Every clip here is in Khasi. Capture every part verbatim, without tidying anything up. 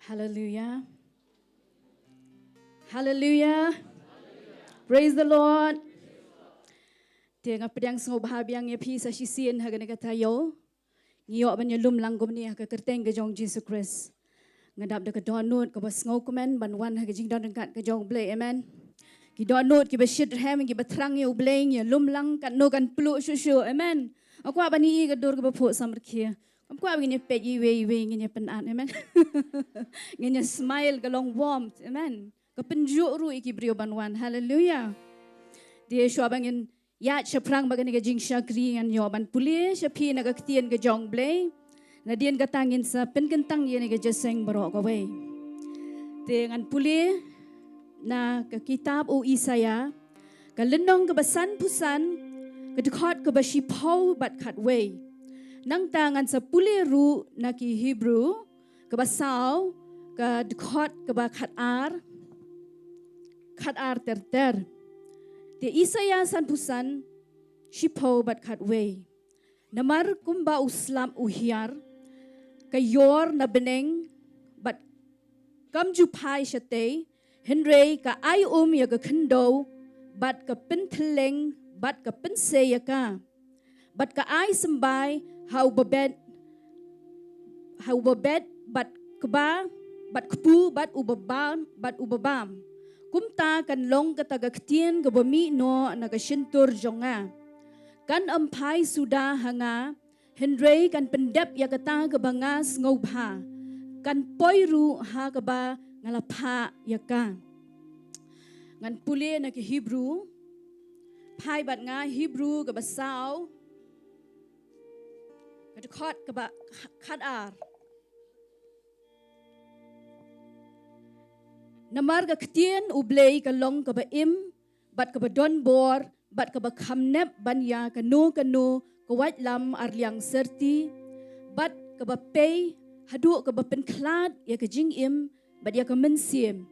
Hallelujah. Hallelujah. Praise the Lord. Te nga pdiang sngewbha biang ïa phi sa shisien ha kane ka taïew. Ngi ïoh ban ïalum lang kumne ha ka kyrteng ka jong Jisu Khrist. Nga dap da ka dohnud kaba sngewkmen ban wan ha ka jingdon ryngkat ka jong U Blei. Amen. Ki dohnud kiba shitrhem, kiba thrang ïa U Blei, ngi ïalum lang katno kan pluh shuh shuh. Amen. Nga kwah ban ïohi ka dur kaba phuh samrkhie. Ngam kwah ba ngin ïa peit iwei iwei, ngin ïa pynat. Amen. Ngin ïa smile, ka long warmth. Amen. Ka pynjuh ruh ïa ki briew ban wan. Hallelujah. Te shuwa ba ngin ïaid shaphrang bad kane ka jingshakri, ngan ïoh ban pule sha phi na ka ktien ka jong U Blei. Nadien kata ngin sa pynkyntang ïa kane ka jingïaseng baroh kawei. Te ngan pule na ka kitab u Isaïah, ka lynnong kaba sanphew san, ka dkhot kaba shiphew bad khatwei. Nangta ngan sa pule ruh na ki Hebru, kaba saw, ka dkhot kaba khatar, khatar ter ter. Te Isaïah sanphew san, shiphew bad khatwei. Namar kumba u slap u hiar, ka ïor na bneng, bad kam ju phai shatei, hynrei ka ai um ïa ka khyndew, bad ka pynthylliej, bad ka pynsei ïa ka. Bad ka ai symbai ha uba bet, ha uba bet, bad kba, bad kpu, bad uba bam, bad uba bam. Kumta kan long kata ka ktien kaba mih noh na ka shyntur jong nga. Kan ym phai suda ha nga, hynrei kan pyndep ïa kata kaba nga sngewbha. Kan poi ruh ha kaba nga la phah ïa ka. Ngan pule na ki Hebru. Phai bad nga Hebru kaba saw, ka dkhot kaba khatar. Namar ka ktien U Blei ka long kaba im, bad kaba don bor, bad kaba kham nep ban ïa kano kano ka waitlam arliang syrti, bad kaba pei haduh kaba pynkhlad ïa ka jingim, bad ïa ka mynsiem,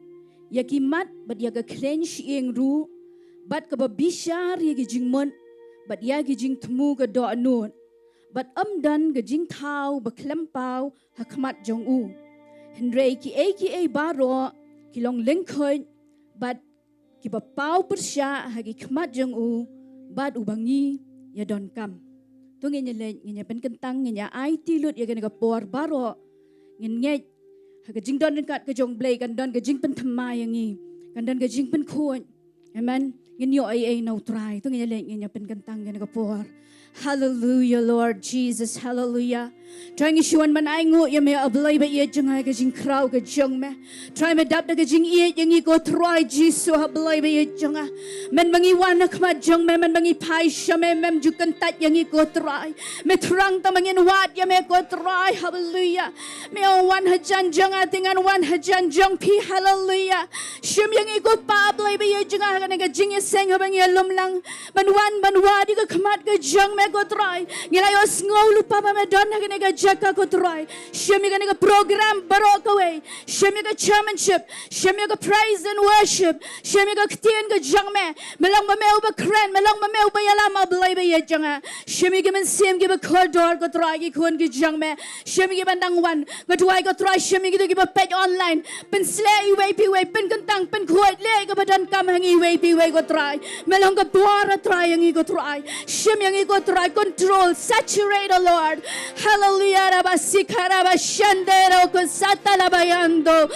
ïa ki mat, bad ïa ka khleiñ shyieng ruh, bad kaba bishar ïa ki jingmut, bad ïa ki jingthmu ka dohnud, bad ym don ka jingthaw ba khlem paw ha khmat jong u. Hynrei kiei kiei baroh ki long lyngkhuid, bad kiba paw pyrshah ha ki khmat jong u, bad uba ngi ïadonkam. To ngin ïa leit, ngin ïa pynkyntang, ngin ïa aiti lut ïa kane ka por baroh. Ngin ngeit ha ka jingdon ryngkat ka jong U Blei kan don ka jingpynthymmai ïa ngi, kan don ka jingpynkhuid. Amen. Ngin ïoh ei ei na U Trai. To ngin ïa leit, ngin ïa pynkyntang ïa kane ka por. Hallelujah, Lord Jesus. Hallelujah. Trai, ngi shu wan ban ainguh ïa me, A Blei ba ïeit jong nga, ha ka jingkhraw ka jong me. Trai, me dap da ka jingïeit ïa ngi, ko Trai Jisu, A Blei ba ïeit jong nga. Mynba ngi wan ha khmat jong me, mynba ngi phai sha me, mem ju kyntait ïa ngi, ko Trai. Me thrang tang ba ngin wad ïa me, ko Trai. Hallelujah. Me ong, wan hajan jong nga, te ngan wan hajan jong phi. Hallelujah. Shim ïa ngi, ko Pa, A Blei ba ïeit jong nga, ha kane ka jingïaseng haba ngi ïalum lang ban wan ban wad ïa ka khmat ka jong me, ko Trai. Ngi la ïohsngew lypa ba me don ha kane ka jaka, ko Trai. Shim ïa kane ka program baroh kawei. Shim ïa ka chairmanship, shim ïa ka praise and worship, shim ïa ka ktien ka jong me. Me long ba me uba kren, me long ba me uba ïalam, A Blei ba ïeit jong nga. Shim ïa ki mynsiem kiba kordor, ko Trai, ki khun ki jong me. Shim ïa ki ban dang wan. Nga duwai, ko Trai, shim ïa kito kiba peit online. Pynshlei iwei pa iwei, pynkyntang, pynkhuid, leh kaba donkam ha ngi iwei pa iwei, ko Trai. Me long ka bor, A Trai, ïa ngi, ko Trai. Shim ïa ngi, ko Trai, control, saturate, oh Lord. Hallelujah, raba sikha, raba shande, raba kusata, raba yando.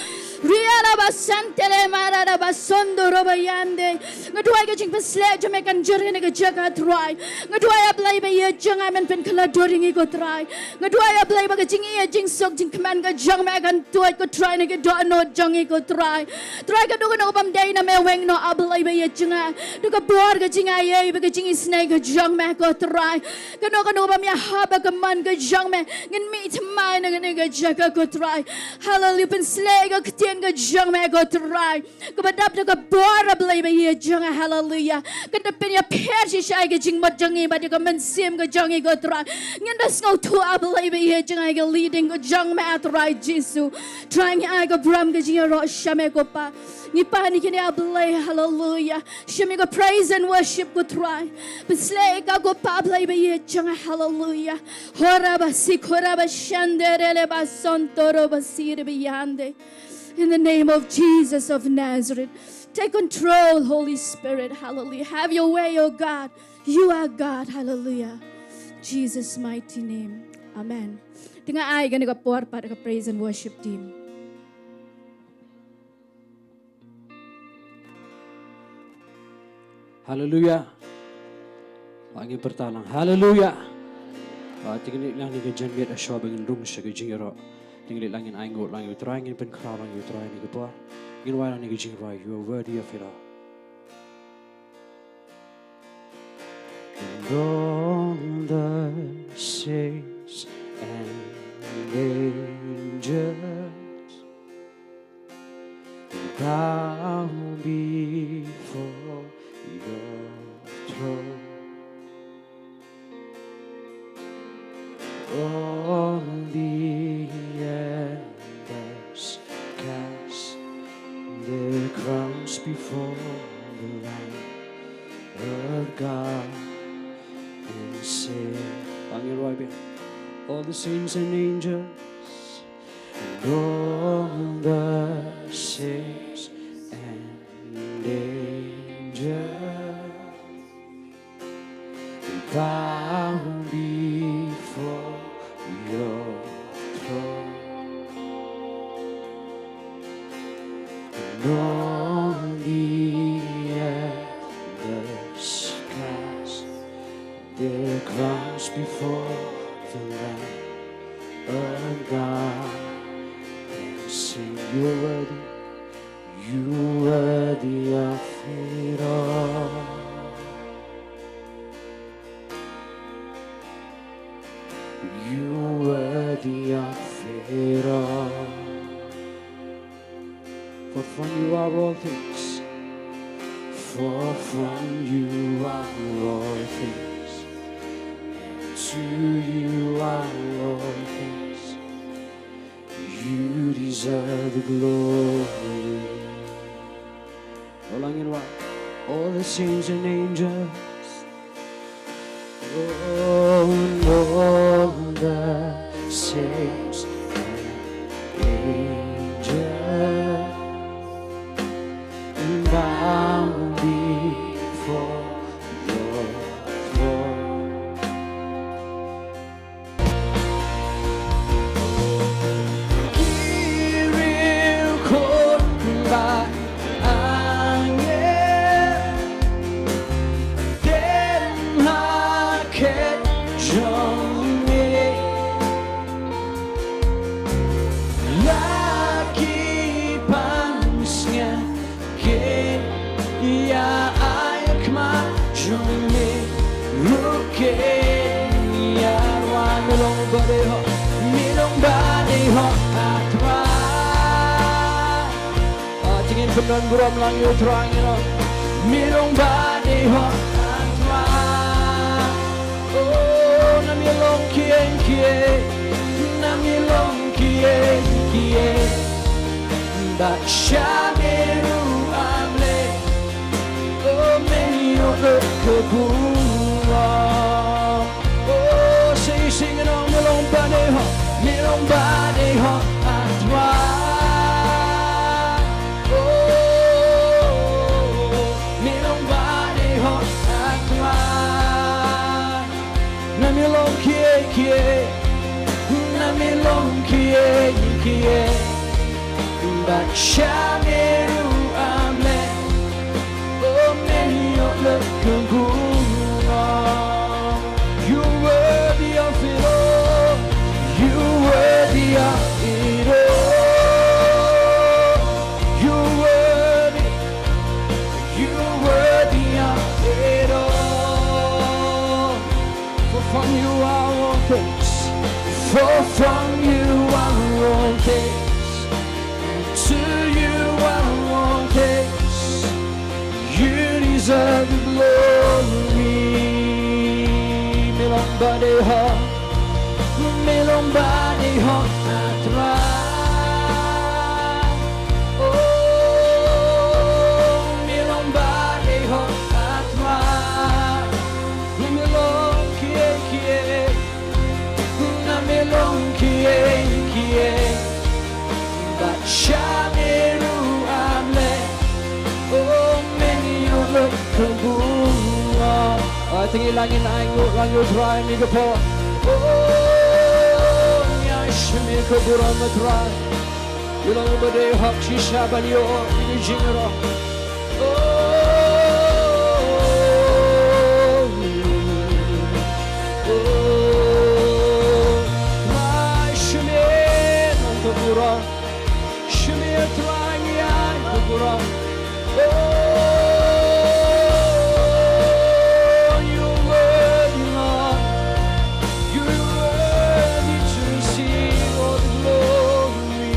Ria, raba santele, mara, raba sondo, raba yande. Nga duwai ka jingpynshlei jong me kan jur ha kane ka jaka, Trai. Nga duwai, A Blei ba ïeit jong nga, men pynkhlaiñ dur ïa ngi, ko Trai. Nga duwai, A Blei, ba ka jingïeit, jingsuk, jingkmen ka jong me kan tuid, ko Trai, na ki dohnud jong ngi, ko Trai. Trai, kano kano bym dei na me weng noh, A Blei ba ïeit jong nga. Da ka bor ka jingaiei bad ka jingisynei ka jong me, ko Trai. Kano kano bym ïahap ha ka mon ka jong me, ngin mih thymmai na kane ka jaka, ko Trai. Hallelujah, pynshlei ka ktien ka jong me ko Trai. Kaba dap da ka bor, a Blei ba ïeit jong nga, haleluya. Kan da pynïapher shisha ïa ka jingmut jong ngi bad ïa ka mynsiem ka jong ngi ko Trai. Ngin da sngewthuh, a Blei ba ïeit jong nga, ïa ka leading ka jong me, a Trai Jisu. Trai, ngi ai ka burom ka jingïaroh sha me ko Pa. Ngi pan ïa kine, a Blei, haleluya. Shim ïa ka praise and worship ko Trai. Pynsleh ïa ka ko Pa, a Blei ba ïeit jong nga, haleluya. Hora ba sik, hora ba shandere le ba sontoro ba sire ba yande. In the name of Jesus of Nazareth. Take control, Holy Spirit. Hallelujah. Have your way, oh God. You are God. Hallelujah. Jesus' mighty name. Amen. Te nga ai kane ka por pat ha ka praise and worship team. Haleluya. Ba ngin pyrta lang. Haleluya. Ba te ngin leit lang ïa ka janmiet, hashwa ba ngin rung sha ka jingïaroh. Te ngin leit lang, ngin ainguh lang ïa u Trai, ngin pynkhraw lang ïa u Trai ha kane ka por. Ngin wai lang ïa ka jingrwai, You are worthy of it all. And all the saints and angels bow before your throne. All the elders cast their crowns before the Lamb of God and say, Ba ngin rwai biang. All the saints and angels, and all the saints and angels bow before your throne. And all the elders cast their crowns before the Lamb of God and sing, You are worthy, You are worthy of it all. You are worthy of it all. For from you are all things. For from you are all things. And to you are all things. You deserve the glory. All the saints and angels. Oh, and all the saints and angels bow before your throne. Keiñ ïa ai khmat jong me ruh keiñ ïa rwai. Me long ba dei hok, me long ba dei hok, ah Trai. Ah, te ngin pyndon burom lang ïa u Trai, ngin ong, me long ba dei hok, ah Trai. Oh, na me long kiei kiei, na me long kiei kiei. Bad sha me ruh, ah Blei, oh, men ïoh lut ka burom. Oh, sa shisien ngin ong, me long ba dei hok, me long ba dei hok, ah Trai. Oh, me long ba dei hok, ah Trai. Na me long kiei kiei, na me long kiei kiei. Bad sha me ruh, ah Blei, oh, men ïoh lut ka burom. You're worthy of it all. You're worthy of it all. You're worthy. You're worthy of it all. For from you are all things. For from you are all things. And to deserve the glory. Me long ba dei hok, me long ba dei hok, a Trai. Oh, me long ba dei hok, a Trai. Me long kiei kiei, na me long kiei kiei. Bad sha me ruh, a Blei, oh, men ïoh lut ka burom. Ai, tang ïa la ngin ainguh lang ïa u Trai mynne ka por. Oh, ïa shim ïa ka burom, a Trai. Ïa long ba dei hok shisha ban ïoh ïa ka jingïaroh. Oh, oh, Trai, shim ïa ka burom. Shim ïa, Trai, ïa ka burom. Oh, you're worthy, Lord. You're worthy to receive all the glory.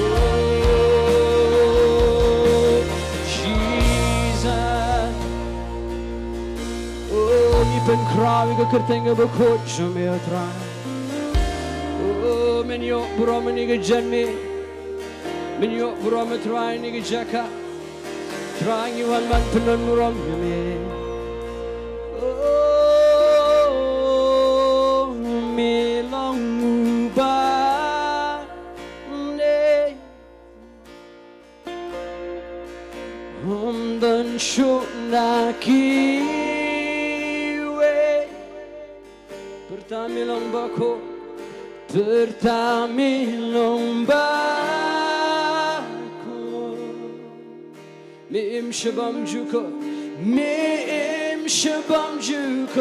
Oh, Jesus. Oh, ngi pynkhraw ïa ka kyrteng kaba khuid jong me, Trai. Oh, men ïoh burom ïa ka jingmih. Men ïoh burom, Trai, ïa ka jaka. Trai, ngi wan ban pyndon burom ïa me. Oh, me long uba dei. Ym don shuh na kiwei. Pyrta me long bakhuid. Pyrta me long bakhuid. Me im sha bymjukut, me im sha bymjukut.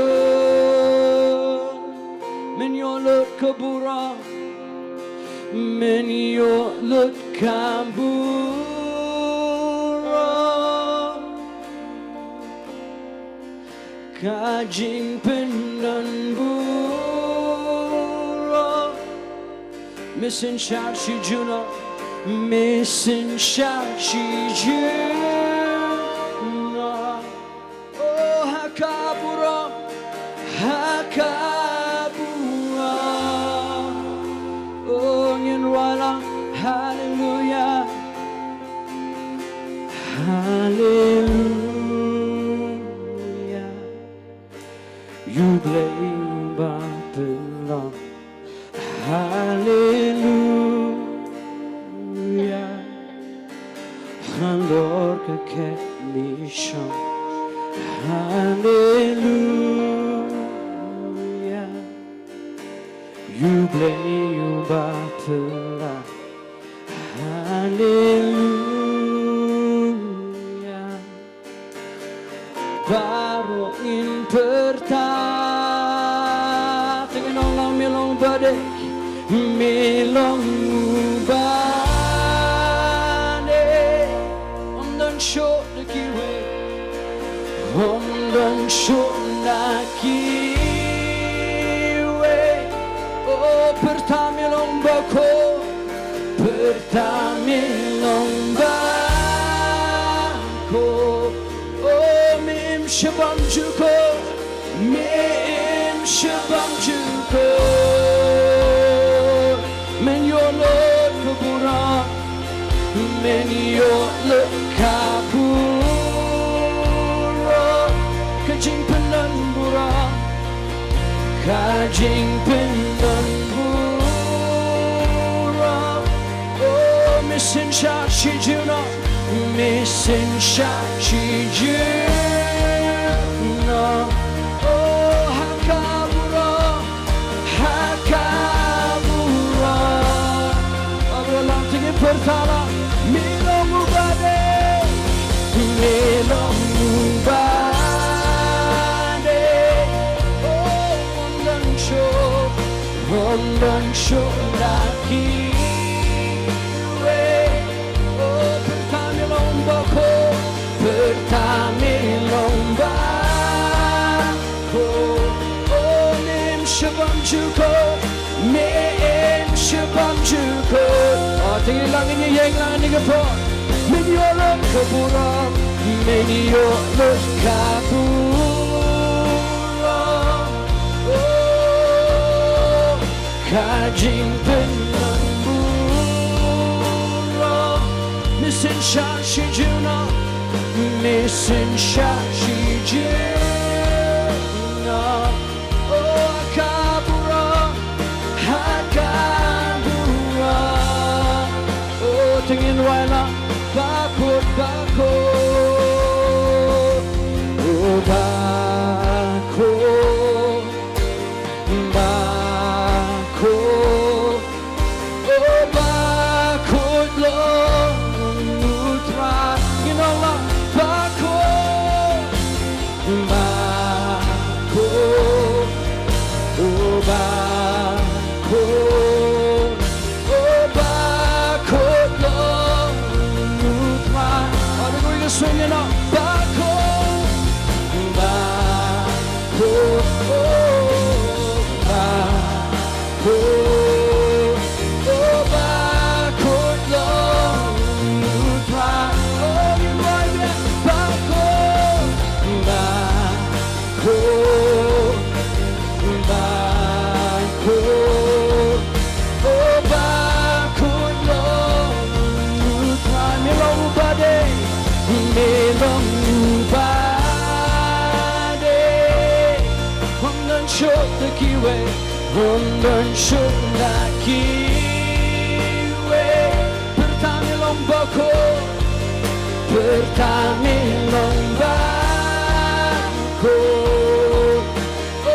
Men ïoh lut ka burom, men ïoh lut ka burom. Ka jingpyndonburom. Me synshar shi junom, me synshar shi junom. Oh, ha ka burom, ha ka burom. Oh, ngin rwai lang, haleluya. Haleluya. Ïa U Blei uba pynlong. Haleluya. Halor ka mission. Haleluya. Ïa U Blei uba pynlong. Haleluya. Baroh ngin pyrta. Te ngin ong lang, me long uba dei, me long uba dei. Ym don shuh da kiwei, ym don shuh na kiwei. Oh, pyrta me long bakhuid. Pyrta me long bakhuid. Oh, me im sha bymjukut, me im sha bymjukut. Men ïoh lut ka burom, men ïoh lut ka burom. Ka jingpyndonburom. Ka jingpyndonburom. Oh, me synshar shi junom, me synshar shi junom. Oh, ha ka burom, ha ka burom. Baroh lang te ngin pyrta lang, me long uba dei. Me long uba dei. Oh, ym don shuh, ym don shuh na kiwei. Oh, pyrta me long bakhuid, pyrta me long bakhuid. Oh, me im sha bymjukut, me im sha bymjukut. Oh, te ngin lang, ngin ïeng lang ha kane ka por. Men ïoh lut ka burom, Men ïoh lut ka burom, oh, ka jingpynlong burom. Mynsiem shah shi junom, mynsiem shah shi junom. Oh, ka burom, ha ka burom. Oh, to ngin wai la, bakut, bakut. Oh, bakut, bakut. Oh, bakut long U Trai. Ngin ong la, bakut, bakut. Oh, bakut, oh, bakut long U Trai. Haleluia, sing it out. Bakut, bakut, oh, bakut. Oh, bakut long U Trai. Oh, ngin wai biang. Bakut, bakut, bakut. Oh, bakut long U Trai. Me long uba dei, me long uba dei. Ym don shuh da kiwei, ym don shuh da kiwei. Pyrta me long bakut, pyrta me long bakut. Oh,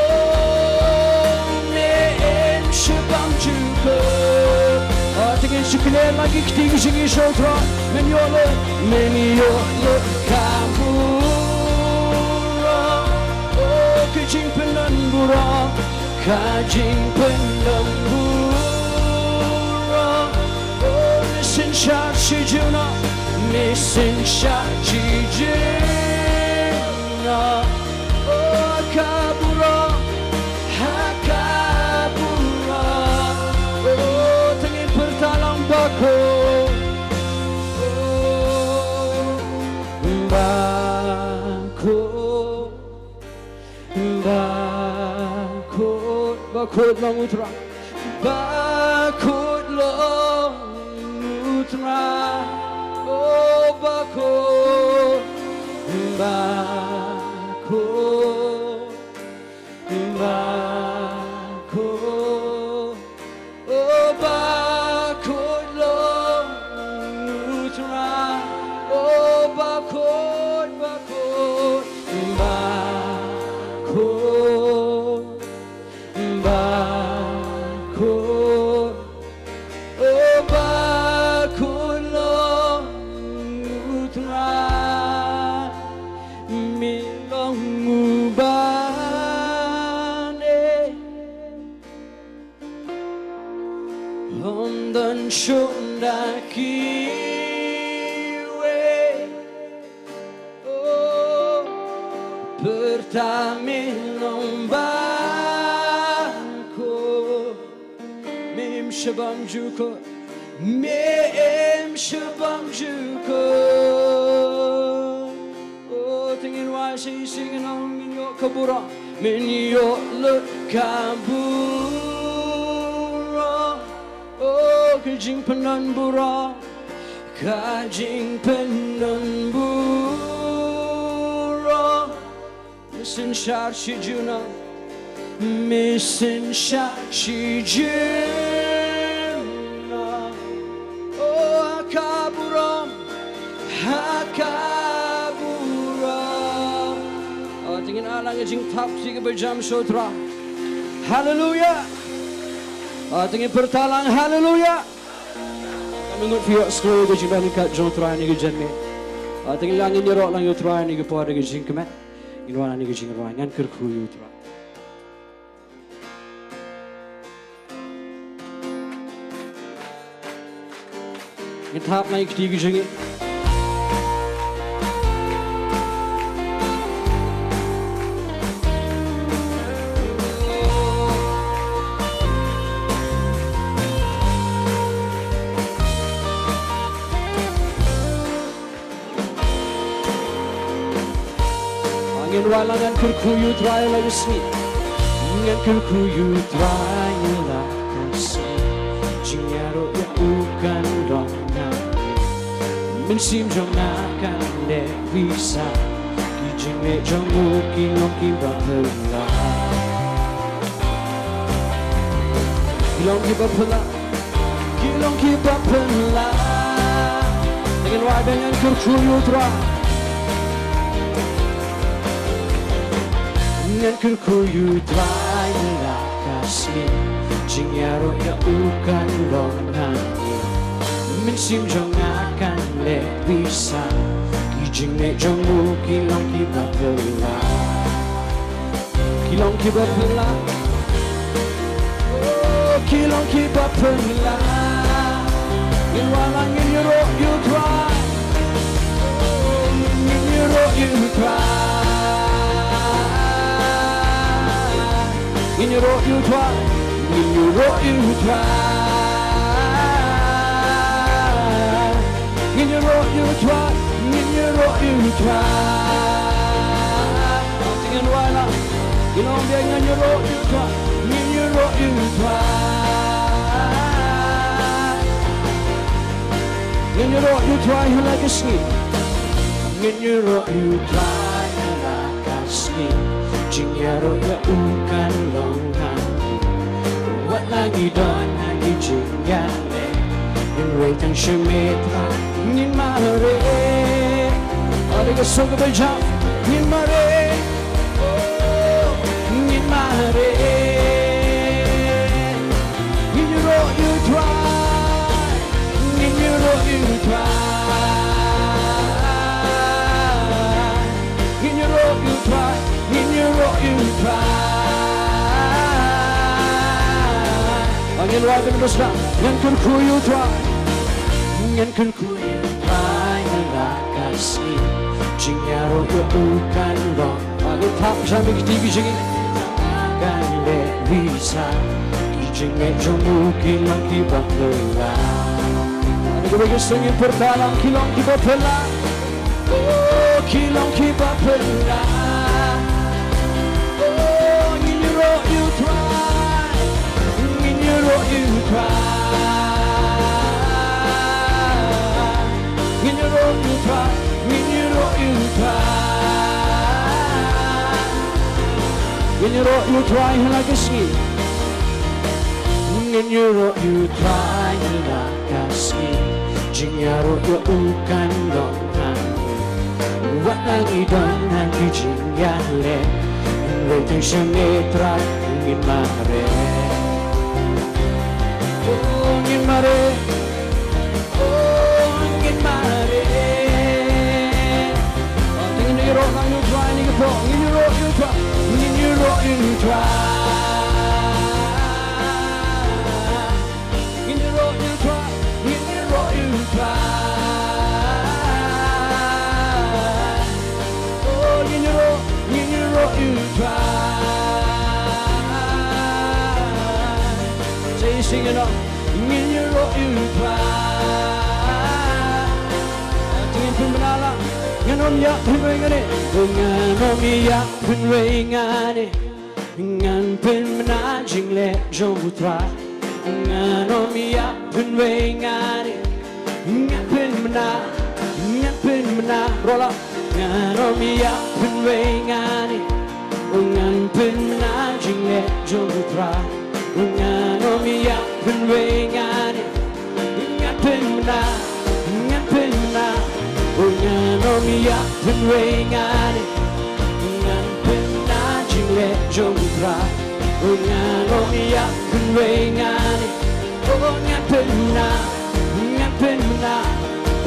me im shibam jukut. Oh, to ngin shu kynnoh la ki kti ki jingïasoh U Trai. Men ïoh lut, men ïoh lut ka burom. Oh, ka jingpynlong burom, ka jingpynlong burom. Oh, mynsiem shah shi junom, mynsiem shah shi junom. Oh, ka burom, ha ka burom. Oh, to ngin pyrta lang bakut. Oh, bakut, bakut, bakut long U Trai. Bakut long U Trai. Oh, bakut, bakut, bakut. Oh, bakut long U Trai. Oh, bakut, bakut, bakut, bakut. Oh, bakut long U Trai. Me long uba dei, ym don shuh da kiwei. Oh, pyrta me long bakut. Me im shibam jukut, me im shibam jukut. Oh, to ngin wai shisha, ngin ong, men ïoh ka burom, men ïoh lut ka burom. Oh, ka jingpynlong burom, ka jingpynlong burom. Mynsiem shah shi junom, mynsiem shah shi junom. Oh, ha ka burom, ha ka burom. Oh, to ngin ai lang ka jingthap kti kaba jam sha U Trai. Haleluia. Oh, to ngin pyrta lang haleluia. Ka mut phi ïohsngew ïa ka jingdon ryngkat jong U Trai ha kane ka janmiet. Oh, to ngin lang, ngin ïaroh lang ïa U Trai ha kane ka por da ka jingkmen. Ngin wan ha kane ka jingrwai, ngan kyrkhu ïa U Trai. Ngin thap na ïa ki kti ki jong ngi. Ngin wan lang. Ngan kyrkhu ïa u Trai ïa la ka sngi. Ngan kyrkhu ïa u Trai ïa la ka sngi. Jingïaroh ïa u kan long hangne. Mynsiem jong nga kan leh pisa. Ki jingngeit jong u ki long kiba phylla. Ki long kiba phylla. Ki long kiba phylla. Ngin wad, ngan kyrkhu ïa u Trai. Ngan kyrkhu ïa u Trai ïa la ka sngi. Jingïaroh ïa u kan long hangne. Mynsiem jong nga kan leh pisa. Ki jingngeit jong u ki long kiba phylla. Ki long kiba phylla. Oh, ki long kiba phylla. Ngin wan lang. Ngin ïaroh ïa u Trai. Ngin ïaroh ïa u Trai. Ngin ïaroh ïa u Trai. Ngin ïaroh ïa u Trai. Ngin ïaroh ïa u Trai, ngin ïaroh ïa u Trai. Te ngin wan lang. Ngin ong biang, ngan ïaroh ïa u Trai, ngin ïaroh ïa u Trai. Ngin ïaroh ïa u Trai ha la ka sngi. Ngin ïaroh ïa u Trai ha la ka sngi. Jingïaroh ïa u kan long hangne. Wat la ngi don ha ki jingïaleh. Ngin wei tang sha me Trai, ngin mareh. Ïa ka song kaba jam. Ngin mareh. Oh, ngin mareh. Ngin ïaroh ïa u Trai. Ngin ïaroh ïa u Trai. Ngin ïaroh ïa u Trai, ngin ïaroh ïa u Trai. Ngin wad, ngin bishar, ngan kyrkhu ïa u Trai. Ngan kyrkhu ïa u Trai ha la ka sngi. Jingïaroh ïa u kan long. Ngin thap sha me ki kti ki jingïaroh. Kan leh pisa. Ki jingngeit jong u ki long kiba phylla. Kaba ki song, ngin pyrta lang, ki long kiba phylla. Oh, ki long kiba phylla. Oh, ngin ïaroh ïa u Trai. Ngin ïaroh ïa u Trai. Ngin ïaroh ïa u Trai. Ngin ïaroh ïa u Trai. Ngin ïaroh ïa u Trai ha la ka sngi. Ngin ïaroh ïa u Trai ha la ka sngi. Jingïaroh ïa u kan long hangne. Wat la ngi don ha ki jingïaleh. Ngin wei tang sha me Trai, ngin mareh. Oh, ngin mareh. Oh, ngin mareh. Oh, te ngin ïaroh lang ïa u Trai, ngin ïaroh, ngin ïaroh ïa u Trai. Ngin ïaroh ïa u Trai. Ngin ïaroh ïa u Trai, ngin ïaroh ïa u Trai. Oh, ngin ïaroh, ngin ïaroh ïa u Trai. Sa ïa sing ïa u, ngin ïaroh ïa u Trai. Te ngin pynbna lang, ngan ym ïap hynrei ngan ïeh. Oh, ngan ym ïap hynrei ngan ïeh. Ngan pynbna jingleh jong u Trai. Ngan ym ïap hynrei ngan ïeh. Ngan pynbna, ngan pynbna, rola. Ngan ym ïap hynrei ngan ïeh. Oh, ngan pynbna jingleh jong u Trai. Oh, ngan ym ïap hynrei ngan ïeh. Ngan pynbna, ngan pynbna. Oh, ngan ym ïap hynrei ngan ïeh. Ngan pynbna jingleh jong u Trai. Oh, ngan ym ïap hynrei ngan ïeh. Oh, ngan pynbna, ngan pynbna.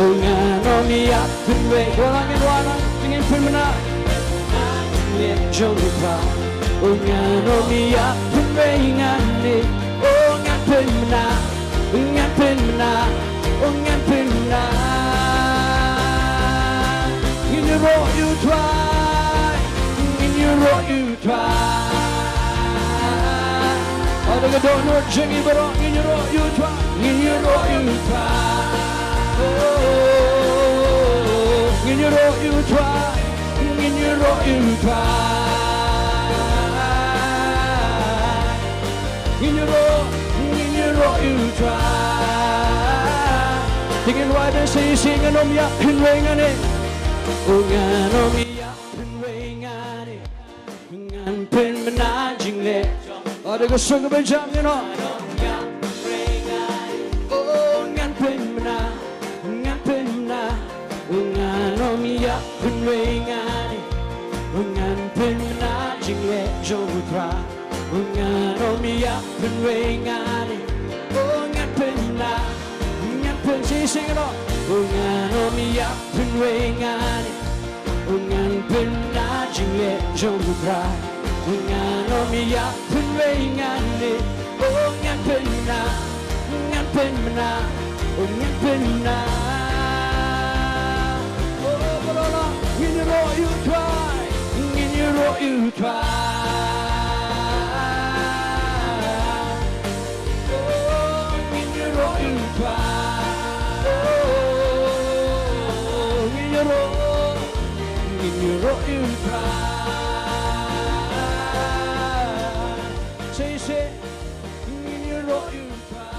Oh, ngan ym ïap hynrei. Wan lang, ngin wan lang, ngin pynbna. Ngan ïeh jong u Trai. Oh, ngan ym ïap hynrei ngan ïeh. Oh, ngan pynbna, ngan pynbna. Oh, ngan pynbna. Ngin ïaroh ïa u Trai. Ngin ïaroh ïa u Trai. Lada ka dohnud jong ngi baroh, ngin ïaroh ïa u Trai. Ngin ïaroh ïa u Trai. Oh, ngin ïaroh ïa u Trai. Ngin ïaroh ïa u Trai. Ngin ïaroh, ngin ïaroh ïa u Trai. Te ngin wad ban sa shisien, ngan ym ïap pynwei ngan eh. O ngan ym ïap pynwei ngan eh. Ngan pynbna jingleh. Lada ka suk ba jam ngin ong. O ngan pynbna, ngan pynbna. O ngan ym ïap pynwei ngan eh. O ngan pynbna jingleh jong u Trai. O ngan ym ïap pynwei ngan eh. O ngan pynbna, ngan pyn- shisien ngan ong. O ngan ym ïap pynwei ngan eh. O ngan pynbna jingleh jong u Trai. O ngan ym ïap pynwei ngan eh. O ngan pynbna, ngan pynbna. O ngan pynbna. O baroh, ngin ïaroh ïa u Trai. Ngin ïaroh ïa u Trai. Ngin ïaroh ïa u Trai. Ngin ïaroh, ngin ïaroh ïa u Trai. Shisien, ngin ïaroh ïa u Trai.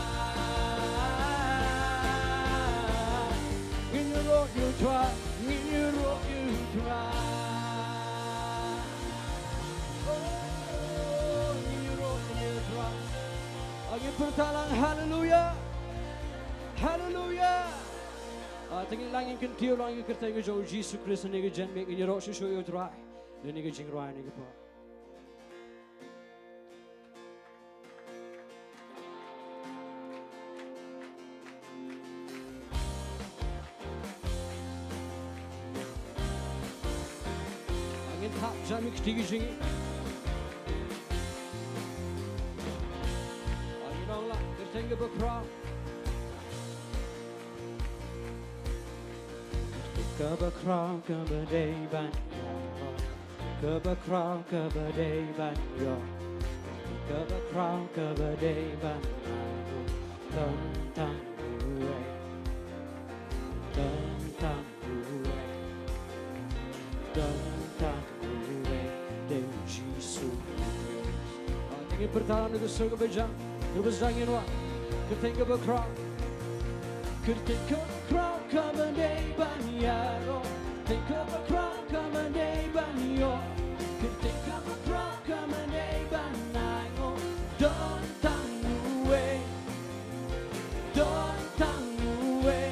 Ngin ïaroh ïa u Trai. Ngin ïaroh ïa u Trai. Oh, ngin ïaroh ïa u Trai. Ah, ngin pyrta lang, haleluya. Haleluya. Ah, te ngin lah ngin kyntiew lang ïa ka kyrteng ka jong u Jisu Khrist ha kane ka janmiet, ngin ïaroh shuh shuh ïa u Trai. Lane ka jingrwai kane ka por. Ngin thap jam ïa kti ki jingim. Ngin ong lang, kyrteng kaba khraw. Kaba khraw kaba dei ban ïaroh. Kaba khraw kaba dei ban ïoh. Kaba khraw kaba dei ban ïaroh. Don tang uwei. Don tang uwei. Don tang uwei. Dei u Jisu. Ah, te ngin pyrta na ka sur kaba jam, kaba jam ngin wad. Kyrteng kaba khraw. Kyrteng kaba khraw kaba dei ban ïaroh. Kyrteng kaba khraw kaba dei ban ïoh. Kyrteng kaba khraw kaba dei ban ainguh. Don tang uwei. Don tang uwei.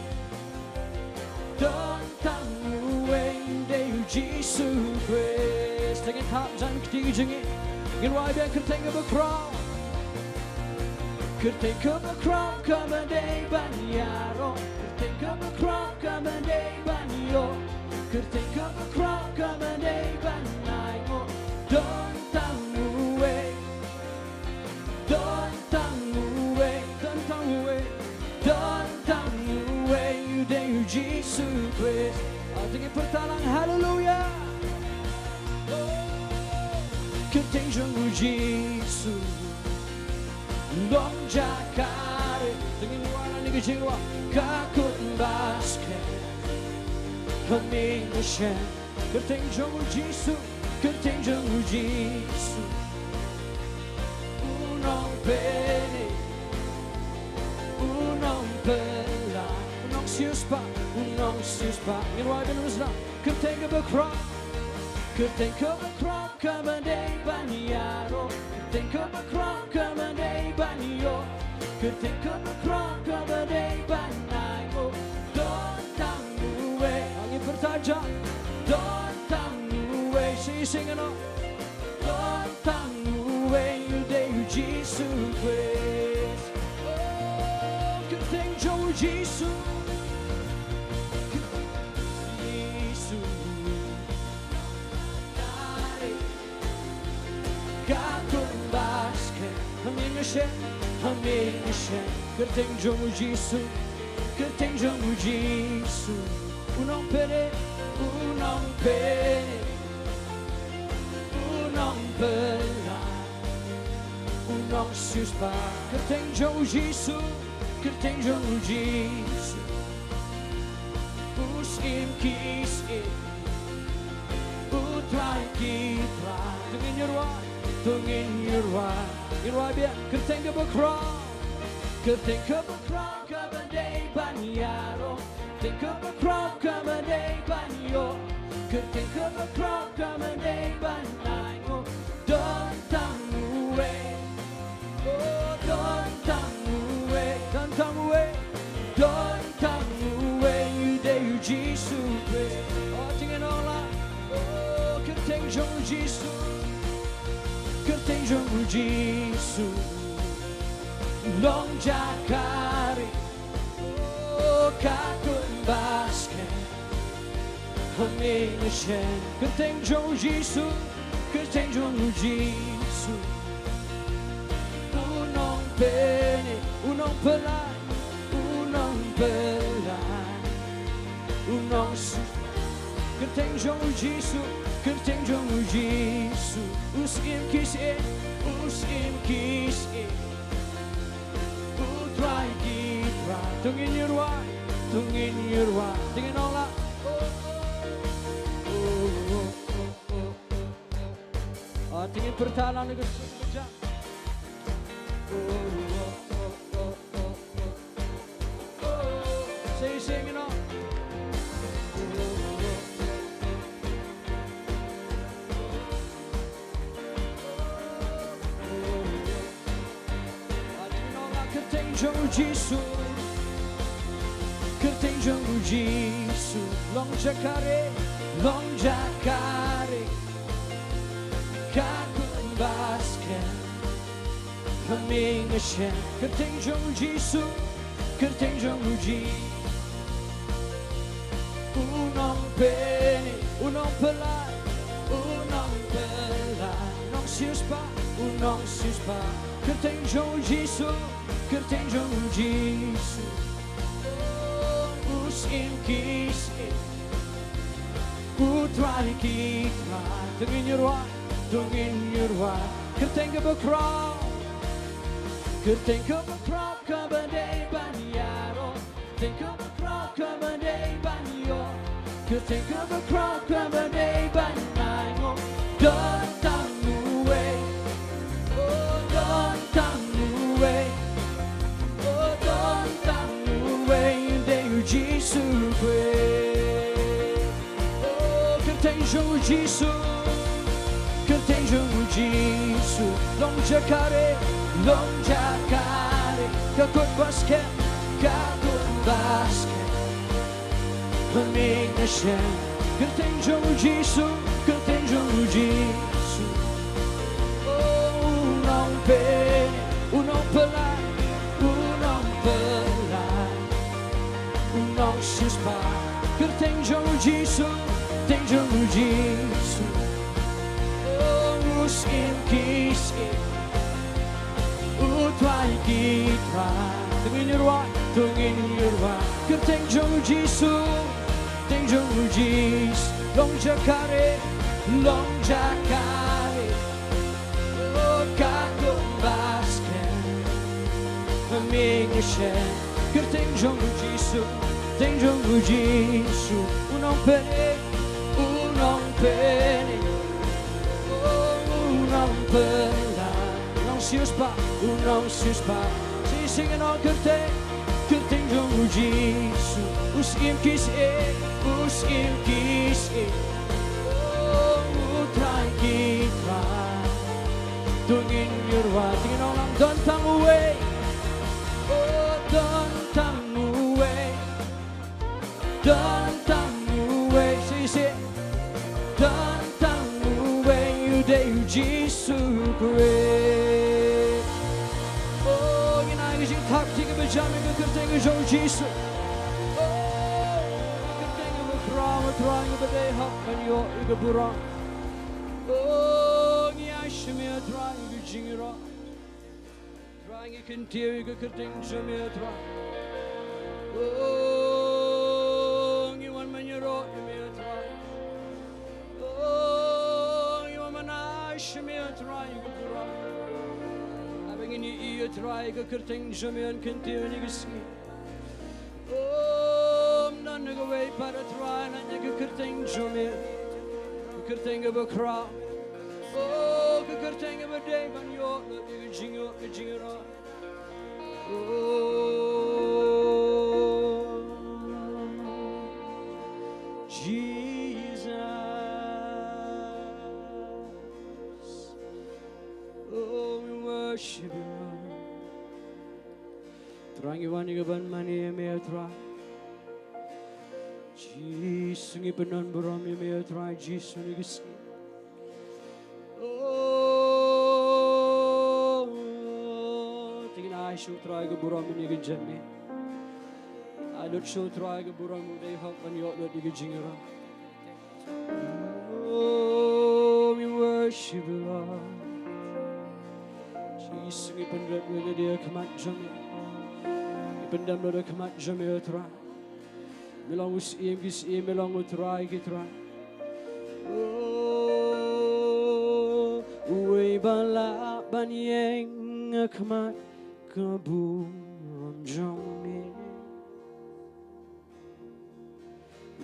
Don tang uwei, dei u Jisu Khrist. Te ngin thap jam kti ki jingim. Ngin wad biang. Kyrteng kaba khraw. Kyrteng kaba khraw kaba dei ban ïaroh. Kyrteng kaba khraw kaba dei ban ïoh. Kyrteng kaba khraw kaba dei ban ainguh. Don tang uwei. Don tang uwei, don tang uwei, don tang uwei, u dei u Jisu Khrist. Ah, te ngin pyrta lang, haleluya. Oh, kyrteng jong u Jisu long jaka ri. Te ngin wad na ka jingrwai. Ka kut basket ha mihngashem. Kyrteng jong u Jisu, kyrteng jong u Jisu. U nongpynim, u nongpyllait, u nongsiewspah, u nongsiewspah. Ngin wad biang, u Jisu. Kyrteng kaba khraw, kyrteng kaba khraw kaba dei ban ïaroh. Kyrteng kaba khraw kaba dei ban ïoh. Kyrteng kaba khraw kaba dei ban ainguh. Don tang uwei. Ngin pyrta jam. Don tang uwei. Shisien ngan ong. Don tang uwei, u dei u Jisu Khrist. Oh, kyrteng jong u Jisu. Jisu. Ka kut basket ha mihngashem, ha mihngashem. Kyrteng jong u Jisu, kyrteng jong u Jisu. U nongpynim, u nongpynim, u nongpyllait, u nongsiewspah. Kyrteng jong u Jisu, kyrteng jong u Jisu. U Syiem ki syiem, u Trai Ki Trai, to ngin ïa rwai, to ngin ïa rwai. Ngin rwai biang, kyrteng kaba khraw, kyrteng kaba khraw kaba dei ban ïaroh, kyrteng kaba khraw kaba dei ban ïoh, kyrteng kaba khraw kaba dei ban ai nguh. Don tang uwei, oh, don tang uwei, don tang uwei, don tang uwei, u dei u Jisu Khrist. Oh, to ngin ong lang, oh, kyrteng jong u Jisu, kyrteng jong u Jisu long jaka rieh, oh, ka kut ba skhem ha me nga shem. Kyrteng jong u Jisu, kyrteng jong u Jisu. U nongpyni, u nongpyllait, u nongpyllait, u nongsu. Kyrteng jong u Jisu, kyrteng jong u Jisu. U Syiem ki syiem, u Syiem ki syiem, u Trai ki trai. To ngin ïa rwai, to ngin ïa rwai, to ngin ong lang. Oh, oh, oh. Ah, to ngin pyrta lang na ka sur kaba jam. Oh, oh, oh. Sing, sing, you know. Ah, to ngin ong lang, kyrteng jong u Jisu, kyrteng jong u Jisu long jaka rieh, long jaka rieh, ka kut ba skhem ha me nga shem. Kyrteng jong u Jisu, kyrteng jong u Jisu. U nongpyni, u nongpyllait, u nongpyllait, u nongsiewspah, u nongsiewspah. Kyrteng jong u Jisu, kyrteng jong u Jisu. U Syiem ki syiem, u Trai ki trai. To ngin ïa rwai, to ngin ïa rwai. Kyrteng kaba khraw, kyrteng kaba khraw kaba dei ban ïaroh, kyrteng kaba khraw kaba dei ban ïoh, kyrteng kaba khraw kaba dei ban ai nguh. Don tang uwei, oh, don tang uwei, oh, don tang uwei, u dei u Jisu Khrist. Oh, kyrteng jong u Jisu, kyrteng jong u Jisu long jaka rieh, long jaka rieh, ka kut ba skhem, ka kut ba skhem ha me nga shem. Kyrteng jong u Jisu, kyrteng jong u Jisu. Oh, u nongpyni, u nongpyllait, u nongpyllait, u nongsiewspah. Kyrteng jong u Jisu, kyrteng jong u Jisu. Oh, u Syiem ki syiem, u Trai ki trai. To ngin ïa rwai, to ngin ïa rwai. Kyrteng jong u Jisu, kyrteng jong u Jisu long jaka rieh, long jaka rieh, oh, ka kut ba skhem ha me nga shem. Kyrteng jong u Jisu, kyrteng jong u Jisu. U nongpyni, u nongpyni, oh, u nongpyllait, u nongsiewspah, u nongsiewspah. Sing, sing, ngin ong kyrteng, kyrteng jong u Jisu. U Syiem ki syiem, u Syiem ki syiem, oh, u Trai ki trai. To ngin ïa rwai, to ngin ong lang, don tang uwei, oh, don tang uwei, don tang uwei. Sing, sing. Don tang uwei, u dei u Jisu Khrist. Oh, ngin ai ka jingthap kti kaba jam ïa ka kyrteng ka jong u Jisu. Oh, ka kyrteng kaba khraw, ka Trai, kaba dei hok ban ïoh ïa ka burom. Oh, ngi ai sha me, a Trai, ïa ka jingïaroh. Trai, ngi kyntiew ïa ka kyrteng jong me, a Trai. Oh, ngi wan ban ïaroh ïa me, a Trai. Oh, ngi wan ban ai sha me, a Trai, ïa ka burom. Haba ngin ïohi, a Trai, ïa ka kyrteng jong me ban kyntiew ïa ka sngi. Oh, ym don na kawei pat, a Trai, lait na ka kyrteng jong me. Kyrteng kaba khraw. O, ka kyrteng kaba dei ban ïoh lut ïa ka jingïoh ka jingïarap. O, Jesus. Oh, we worship you, Lord. Trai, ngi wan ïa ka ban mane ïa me, Trai. Jisu, ngi pyndonburom ïa me, Trai Jisu, ïa ka sngi. Oh, te ngi ai shuh, Trai, ka burom ïa ka jingmane. Ai lut shuh, Trai, ka burom, u dei hok ban ïoh lut ïa ka jingïarap. Oh, we worship you, Lord. Jisu, ngi pynrit ïa ka da ka khmat jong me. Ngi pyndem lut da ka khmat jong me, Trai. Me long u Syiem ki syiem, me long u Trai ki trai. Oh, uei ba lah ban ïeng ha khmat ka burom jong me.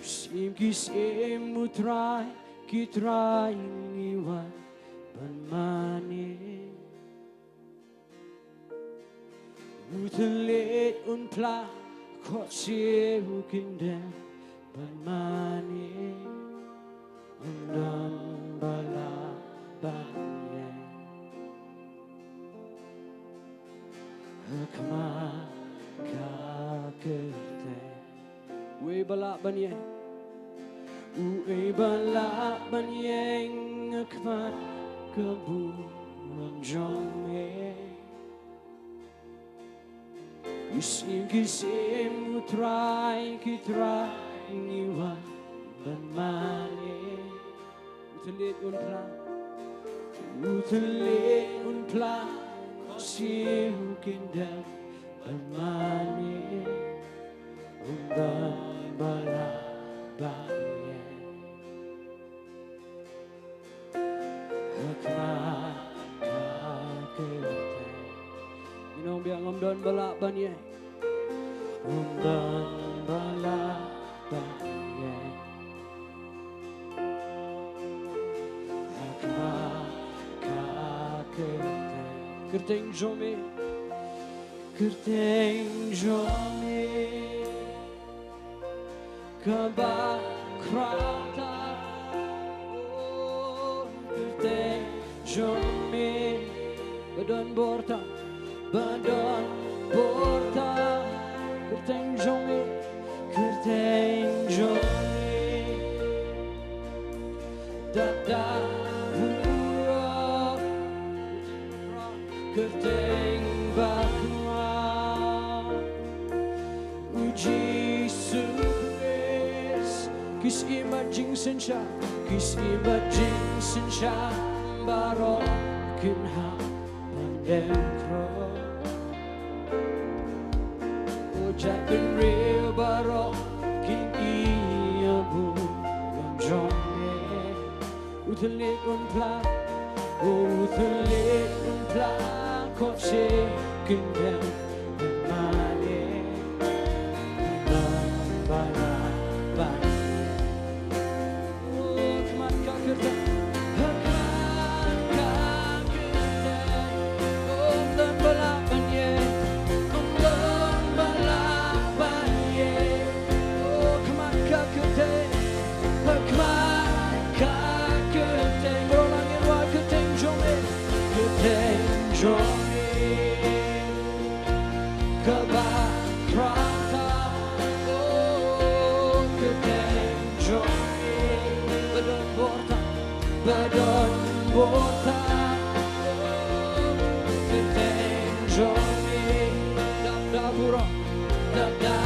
U Syiem ki syiem, u Trai ki trai, ngi wan ban mane. U thylliej un phla, khohsiew u kyndem ban mane. Ym don ba lah ban ïeng ha khmat ka kyrteng. Uei ba lah ban ïeng? Uei ba lah ban ïeng ha khmat ka burom jong me? U Syiem ki syiem, u Trai ki trai, ngi wan ban mane. U thylliej un phla, u thylliej un phla, khohsiew u kyndem ban mane. Ym don ba lah ban ïeng ha khmat ka kyrteng. Ngi ong biang, ym don ba lah ban ïeng. Ym don ba lah ban ïeng ha khmat ka kyrteng. Kyrteng jong me. Kyrteng jong me kaba khraw tam. Oh, kyrteng jong me ba don bor tam, ba don bor tam. Kyrteng jong me, kyrteng jong me. Da da burom. Kyrteng ba khraw, u Jisu Khrist. Ki syiem bad jingsynshar, ki syiem bad jingsynshar baroh kin hap ban dem khraw. U jaitbynriew baroh kin ïa burom jong me. U thylliej un phla, u thylliej un phla, khohsiew kyndem ban mane. Ym don ba lah ban ïeng. Oh, khmat ka kyrteng, khmat ka kyrteng. Oh, ym don ba lah ban ïeng, ym don ba lah ban ïeng. Oh, khmat ka kyrteng, khmat ka kyrteng. Baroh ngi wan, kyrteng jong me, kyrteng jong me kaba khraw tam. Oh, kyrteng jong me ba don bor tam, ba don bor tam. Kyrteng jong me, da da burom, da da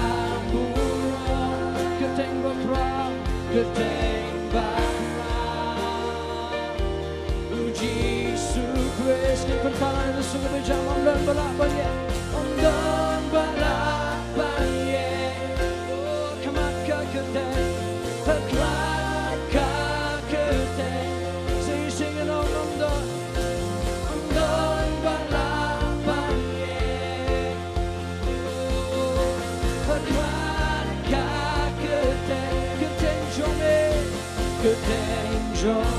burom. Kyrteng ba khraw, kyrteng ba khraw, u Jisu Khrist. Ngin pynpaw ïa ka song kaba jam, ym don ba lah ban ïeng, ym don ba lah ban ïeng. Oh, khmat ka kyrteng, khmat ka kyrteng. Sing, sing along, ym don, ym don ba lah ban ïeng. Oh, khmat ka kyrteng, kyrteng jong me, kyrteng jong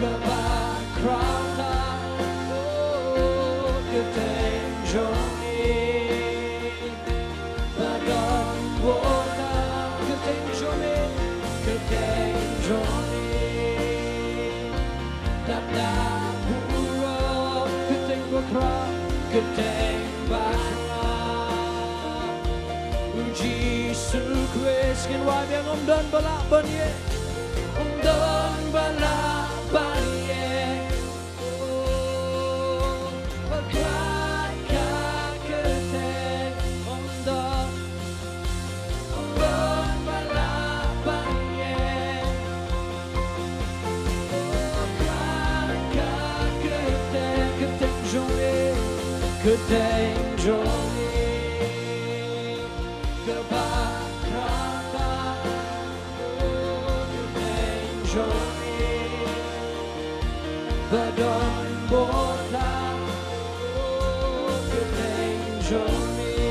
Kaba khraw tam, oh, kyrteng jong ngi. Ba don bor tam, kyrteng jong ngi, kyrteng jong ngi. Dap da burom, kyrteng ba khraw, kyrteng ba khraw. U Jisu Khrist, ngin wad biang, ym don ba lah ban ïeng, ym don ba lah ban ïeng. Oh, ba khraw ka kyrteng, ym don, ym don ba lah ban ïeng. Oh, ba khraw ka kyrteng, kyrteng jong ngi, kyrteng jong ngi. Kaba khraw tam, oh, kyrteng jong ngi. Ba don bor tam, oh, kyrteng jong ngi.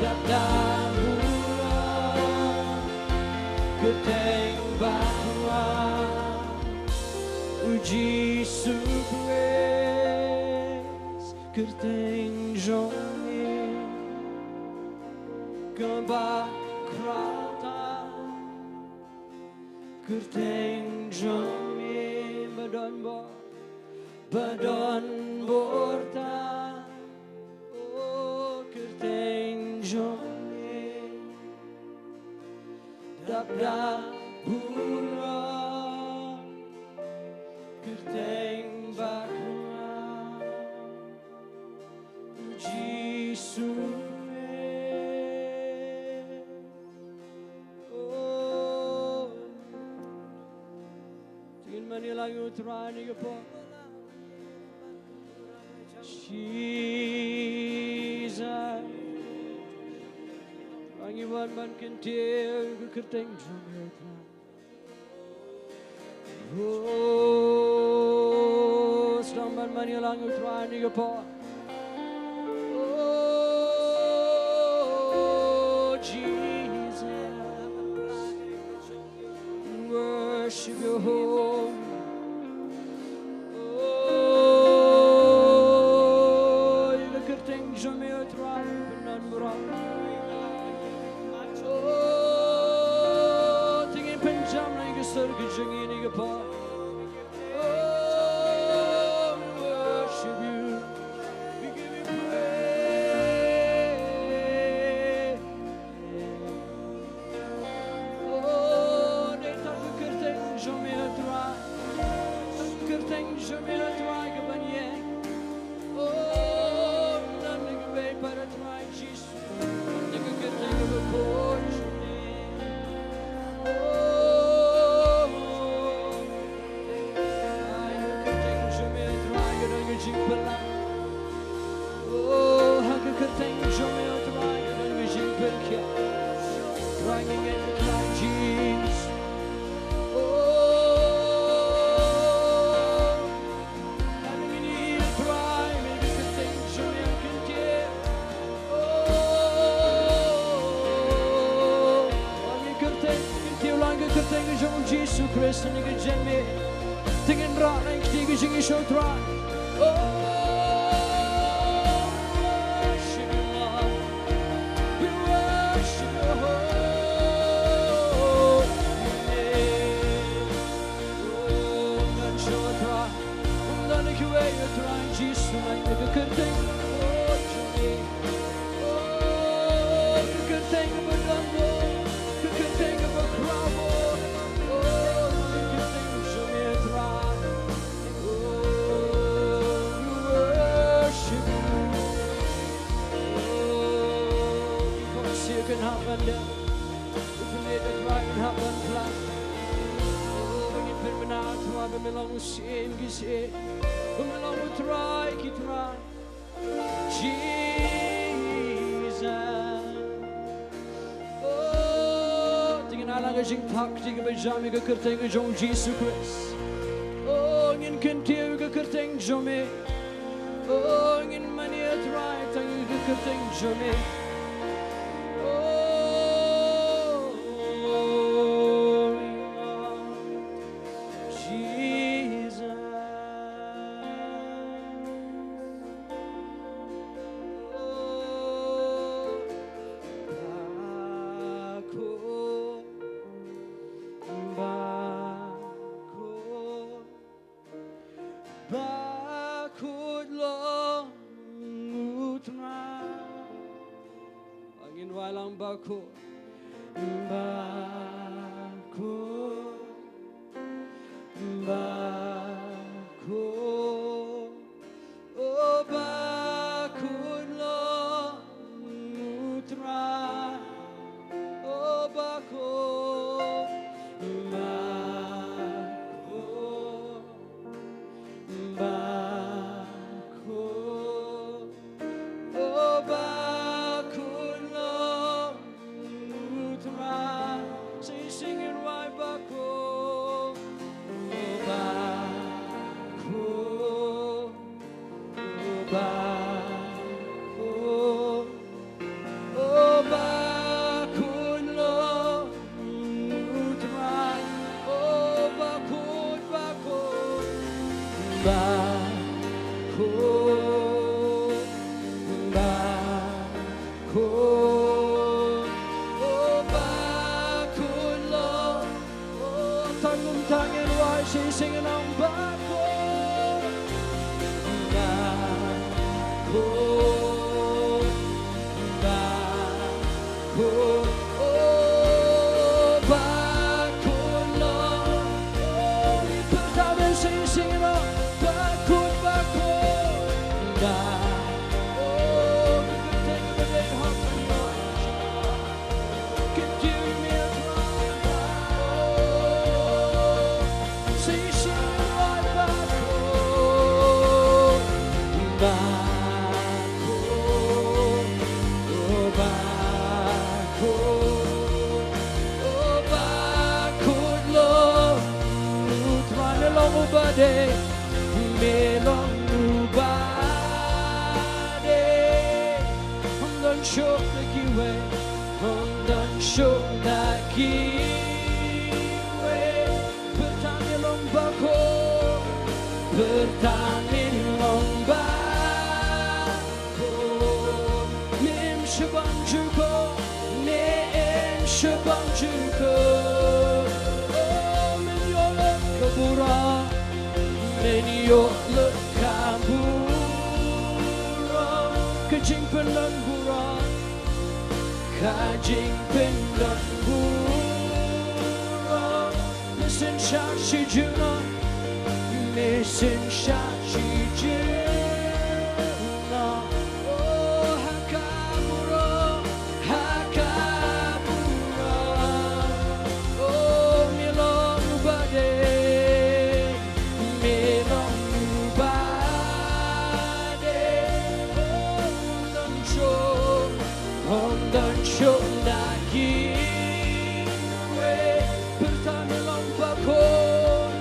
Dap da burom, kyrteng ba khraw. U Jisu Khrist, kyrteng jong ngi. Kaba khraw tam, kyrteng jong ngi. Ba don bor, ba don bor tam, oh, kyrteng jong ngi. Dap da burom, kyrteng ba khraw. Jisu. Oh. Te ngin mane lang ïa u Trai ha kane ka por. Jesus. Trai, ngi wan ban kyntiew ïa ka kyrteng jong me, Trai. Oh, sdang ban mane lang ïa u Trai ha kane ka por. Oh, Jesus. Worship your home. Oh, ïa ka kyrteng jong me, oh Trai, pynban burom. Oh, te ngin pynjam lang ïa ka sur ka jong ngi ha kane ka por. Oh, we worship you. We give you praise. Oh, dei tang ka kyrteng jong me, oh Trai. Tang ka kyrteng jong me, oh Trai, ka ban ïeng. Oh, none ka ban ïeng pat, oh Trai Jisu. Tang ka kyrteng kaba khuid jong me. Oh, Trai, ka kyrteng jong me, oh Trai, ka don ka jingpynlong. Oh, ha ka kyrteng jong me, oh Trai, ka don ka jingpynkhiah. Trai, ngi ngeit, Trai Jisu. Oh, ha ngi, Trai, me ka kyrteng jong me, kyntiew. Oh, ha ngi kyrteng, kyntiew lang ka kyrteng jong u Jisu Khrist, ha ngi ka jingmut. Te ngin rah lang ïa ka jingïaishah, Trai. Oh, we worship you, Lord. We worship your holy name. Oh, ngan shah, Trai. Ym don ïa kiwei, oh Trai Jisu, ngan ïa ka kyrteng. Oh, jong me. Oh, ka kyrteng kaba don bor, ka kyrteng kaba khraw bor. Oh, ka kyrteng jong me, Trai. Oh, we worship you. Oh, ki khun sha kan hap ban da. U khun sha kan hap ban pla. Oh, ba ngin pynbna, Trai, ba me long u Syiem ki syiem, ba me long u Trai ki trai. Jesus. Oh, te ngin ai lang ka jingthap kti kaba jam ïa ka kyrteng ka jong u Jisu Khrist. Oh, ngin kyntiew ïa ka kyrteng jong me. Oh, ngin mane, Trai, tang ïa ka kyrteng jong me. Oh, Bakhuid, bakhuid, bakhuid. O bakhuid long U Trai. O bakhuid, bakhuid, bakhuid. O bakhuid long U Trai. Sing, sing it right, bakhuid. O bakhuid, o bakhuid. O bakhuid long U Trai. O bakhuid, bakhuid, bakhuid, bakhuid. O bakhuid long. O, tang kumta ngin wai shisha, ngin ong bakhuid, bakhuid, bakhuid. O bakhuid long. O, ngin pyrta bha shisha, ngin ong bakhuid, bakhuid, bakhuid. O, ngin pyrta bha, ngin ong bakhuid. Me long uba dei, me long uba dei. Ym don shuh da kiwei, ym don shuh da kiwei. Pyrta me long bakhuid, pyrta me long bakhuid. Me im sha bam jukut, me im sha bam jukut. O, men ïoh lut ka burom, men ïoh lut ka burom. Ka jingpyndonburom, ka jingpyndonburom. Me synshar shi junom, me synshar shi junom. O, ha ka burom, ha ka burom. O, me long uba dei, me long uba dei. O, ym don shuh, ym don shuh da kiwei. Pyrta me long bakhuid,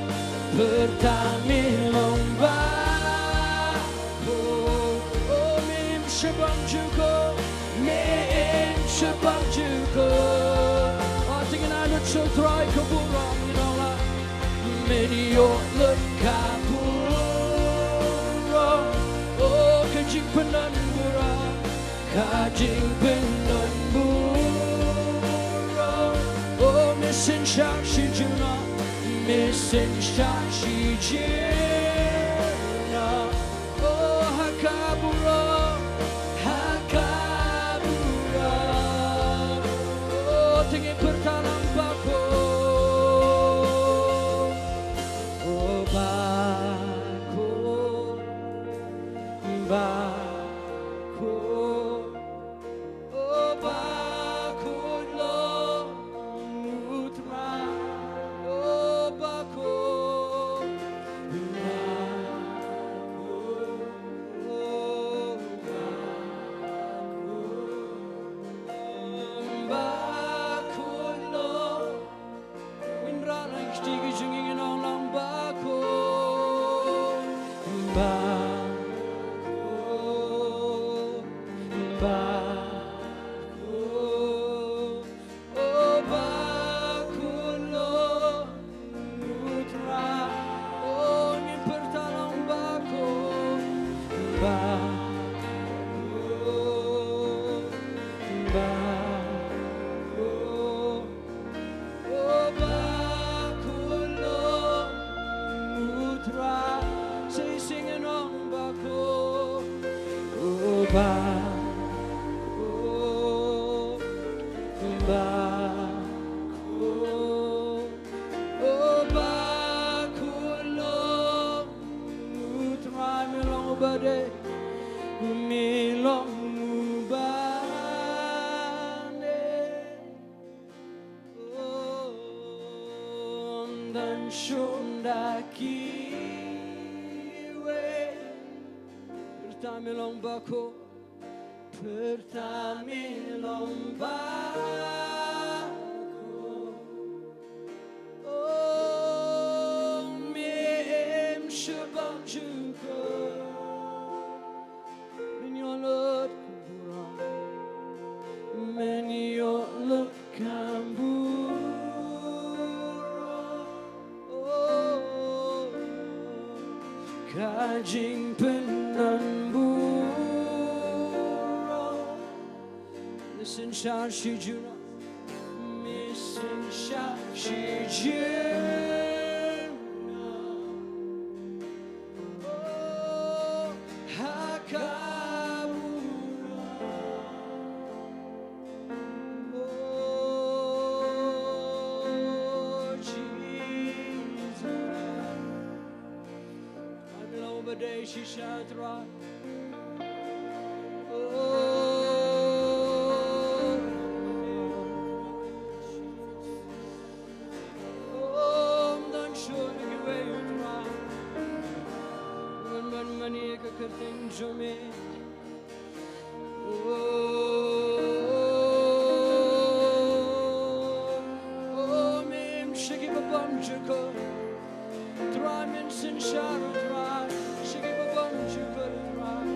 pyrta me long bakhuid. O, me im sha bam jukut, me im sha bam jukut. O, te ngin ai lut sha U Trai ka burom, ngin ong la. Men ïoh lut ka burom. O, ka jingpyndonburom, ka jingpyndonburom. O, me synshar shi junom, me synshar shi junom. O, ha ka burom, ha ka burom. O, te ngin pyrta lang bakhuid, o bakhuid, bakhuid. O bakhuid long U Trai, o bakhuid, bakhuid, o bakhuid, bakhuid long. Ngin rah lang kti ki jingim, ngin ong lang bakhuid, bakhuid, bakhuid. O bakhuid long U Trai. O, ngin pyrta lang bakhuid, bakhuid, bakhuid. O bakhuid long U Trai. Shisha ngin ong bakhuid. O bakhuid, Bade, me long u bade. Ym don shuh da kiwei. Pyrta me long bakhuid. Pyrta me long bakhuid. Oh, me im shym bam jukut. Men ïoh lut ka burom. Men ïoh lut ka burom. Oh, ka jingpynbun burom. Listen, shah shi juna. Missing shah shi juna. Oh, ha ka burom. Oh, Jesus. Ym long ba dei shisha, Trai. Oh. Oh, ym don shuh da kiwei, Trai. Ban, ban mane ïa ka kyrteng jong me. Oh, oh, me im sha kiba bam jukut. Trai, men synshar, Trai, sha kiba bam jukut, Trai.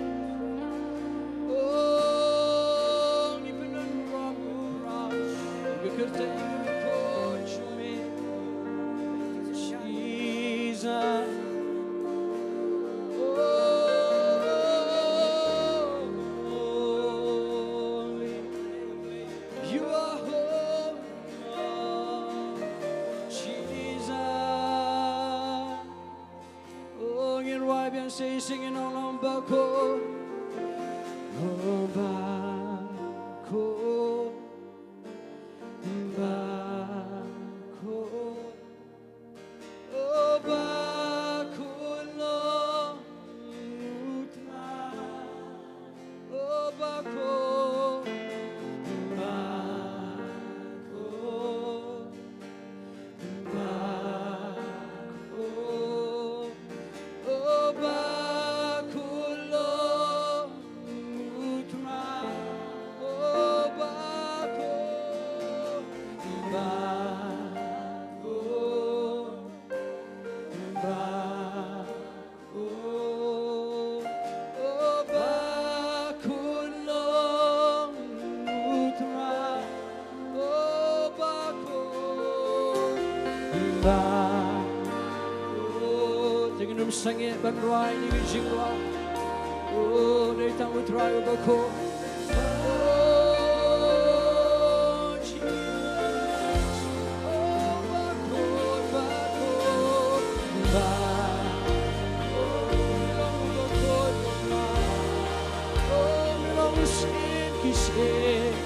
Oh, ngi pynbun burom, Trai, ïa ka kyrteng kaba khuid jong me. Jesus. Holy. You are holy, Jesus. Oh, ngin rwai biang, sa shisien ngin ong, long bakhuid. Oh, bakhuid. Bakhuid. Oh, bakhuid long u Trai. Oh, bakhuid. Bakhuid. Bakhuid. Oh, bakhuid long u Trai. Oh, bakhuid. Bakhuid. Bakhuid. Oh, bakhuid long u Trai. Oh, bakhuid. Bakhuid. Te ngin ym sangeh ban rwai ïa kine ki jingrwai. Oh, dei tang u Trai uba bakhuid. Oh, Jesus. Oh, bakhuid, bakhuid, bakhuid. Oh, me long uba bakhuid, bakhuid. Oh, me long u Syiem ki syiem.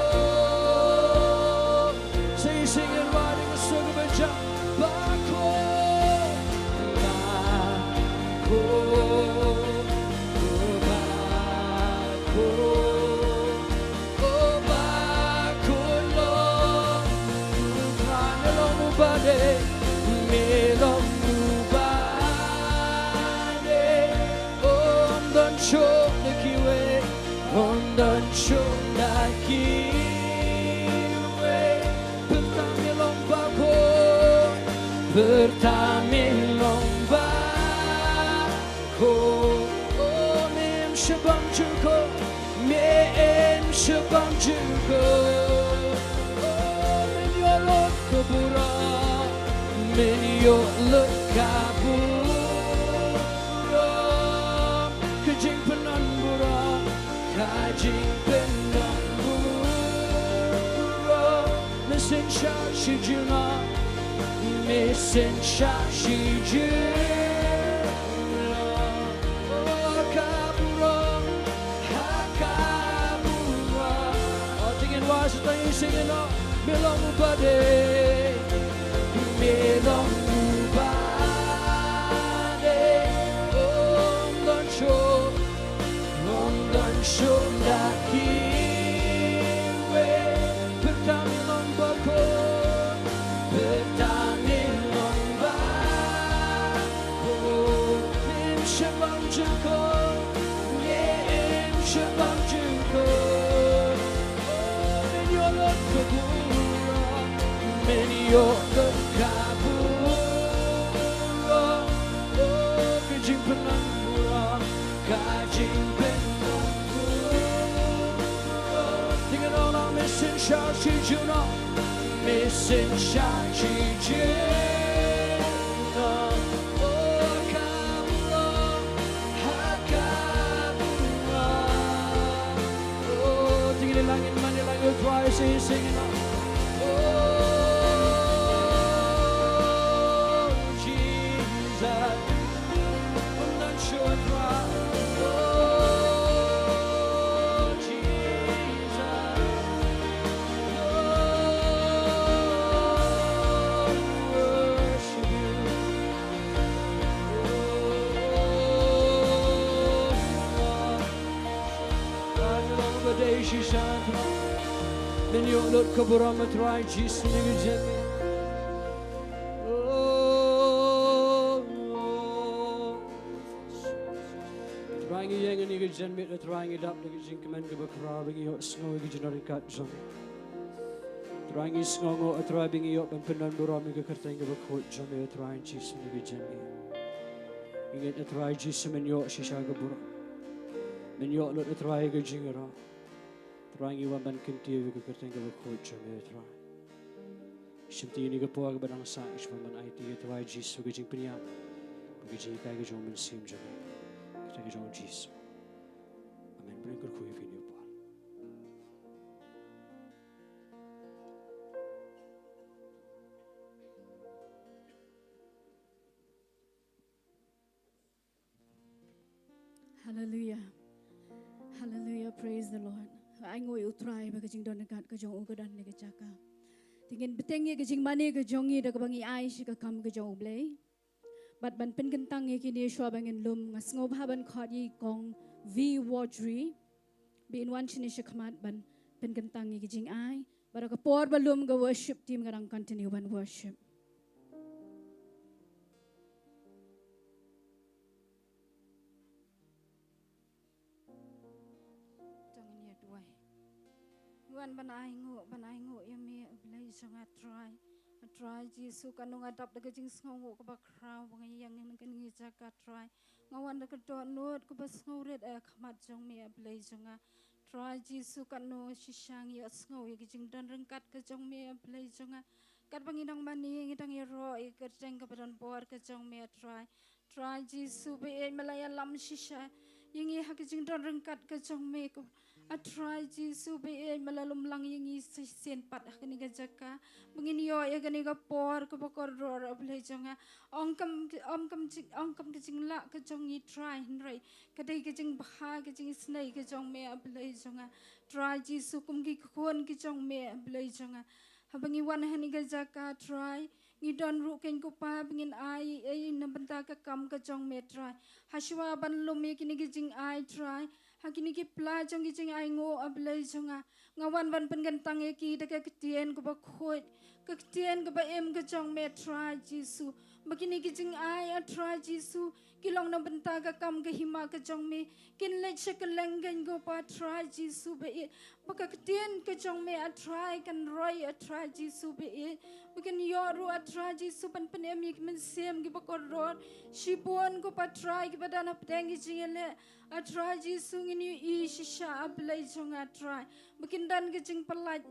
Oh, sa shisien ngin rwai da ka sur kaba jam. Bakhuid, bakhuid, bakhuid. Oh, bakhuid long u Trai, me long uba dei, me long uba dei. Ym don shuh da kiwei, ym don shuh da kiwei. Pyrta me long bakhuid, pyrta me long bakhuid. Oh, me im shym bam jukut, me im shym bam jukut. Oh, men ïoh lut ka burom, men ïoh lut ka burom. Ka jingpynbun burom, ka jingpynbun burom. Me synshar shi junom, me synshar shi junom. Oh, ha ka burom, ha ka burom. Oh, te ngin rwai sa tang shisien, oh, me long uba dei, me long uba dei. Oh, Ngi long ba, oh, ngim shym bam jingkhuid, ngim shym bam jingkhuid. Oh, men ïoh lut ka burom, men ïoh lut ka burom. Oh, ka jingpynlong burom, ka jingpynlong burom. Ding dong lang, men synshar shi junom, men synshar shi junom. Oh, ka burom, ha ka burom. Oh, ding dong lang, men ïa lang ïa u Trai, sing, sing, sing. Oh, Jesus. Men ïoh lut ka burom, Trai Jisu, ngi ïeit. Oh, oh. Trai, ngi ïeng ha kane ka janmiet, Trai, ngi dap da ka jingkmen kaba khraw ba ngi ïohsngew ïa ka jingdon ryngkat jong me. Trai, ngi sngewnguh, Trai, ba ngi ïoh ban pyndon burom ïa ka kyrteng kaba khuid jong me, Trai Jisu, ha kane ka janmiet. Ngi ngeit, Trai Jisu, men ïoh shisha ka burom. Men ïoh lut, Trai, ka jingïarap. Trai, ngi wan ban kyntiew ïa ka kyrteng kaba khuid jong me, Trai. Shimti ïa kane ka por kaba dang sah, ngi shu wan ban aiti ïa u Trai Jisu ka jingpynïaid bad ka jinghikai ka jong u Mynsiem jong me. Ka kyrteng ka jong u Jisu. Amen. Bad ngi kyrkhu ïa phi ha kane ka por. Hallelujah. Hallelujah. Praise the Lord. Ai nguh ïa u Trai ba ka jingdon ryngkat ka jong u ka don ha kane ka jaka. Te ngin bteng ïa ka jingmane ka jong ngi da kaba ngi ai sha ka kam ka jong u Blei. Bad ban pynkyntang ïa kine shuwa ba ngin lum, nga sngewbha ban khot ïa i Kong V Wardry ba in wan shane shakhmat ban pynkyntang ïa ka jingai. Bad ha ka por ba lum, ka worship team ka dang continue ban worship. To ngin ïa duwai. Wan ban ai nguh, ban ai nguh ïa me, a Blei jong nga, Trai. A Trai Jisu, katno nga dap da ka jingsngewnguh kaba khraw ba nga ïeng ha kane ka jaka, Trai. Nga wan da ka dohnud kaba sngewrit ha khmat jong me, a Blei jong nga. Trai Jisu, katno shisha ngi ïohsngew ïa ka jingdon ryngkat ka jong me, a Blei jong nga. Katba ngi dang mane, ngi dang ïaroh ïa ka kyrteng kaba donbor ka jong me, a Trai. Trai Jisu baieit, me la ïalam shisha ïa ngi ha ka jingdon ryngkat ka jong me, ko. A Trai Jisu baieit, me la lum lang ïa ngi shisien pat ha kane ka jaka ba ngin ïoh ïa kane ka por kaba kordor, a Blei jong nga. Ong kam, ong kam jing, ong kam ka jinglah ka jong ngi, Trai, hynrei ka dei ka jingbha, ka jingisynei ka jong me, a Blei jong nga. Trai Jisu, kum ki khun ki jong me, a Blei jong nga, haba ngi wan ha kane ka jaka, Trai, ngi don ruh, keiñ ko Pa, ba ngin ai ei ei na bynta ka kam ka jong me, Trai. Hashwa ban lum ïa kine ki jingai, Trai, ha kine ki pla jong ki jingai nguh, a Blei jong nga, nga wan ban pynkyntang ïa ki da ka ktien kaba khuid, ka ktien kaba im ka jong me, Trai Jisu. Ba kine ki jingai, a Trai Jisu, ki long na bynta ka kam ka hima ka jong me. Kin leit sha kylleng, keiñ ko Pa, Trai Jisu baieit. Ba ka ktien ka jong me, a Trai, kan roi, a Trai Jisu baieit. Ba kin ïoh ruh, a Trai Jisu, ban pynim ïa ki mynsiem kiba kordor shibun, ko Pa, Trai, kiba don hapdeng ki jingïaleh. A Trai Jisu, ngin ïohi shisha, a Blei jong nga, Trai, ba kin don ka jingpyllait,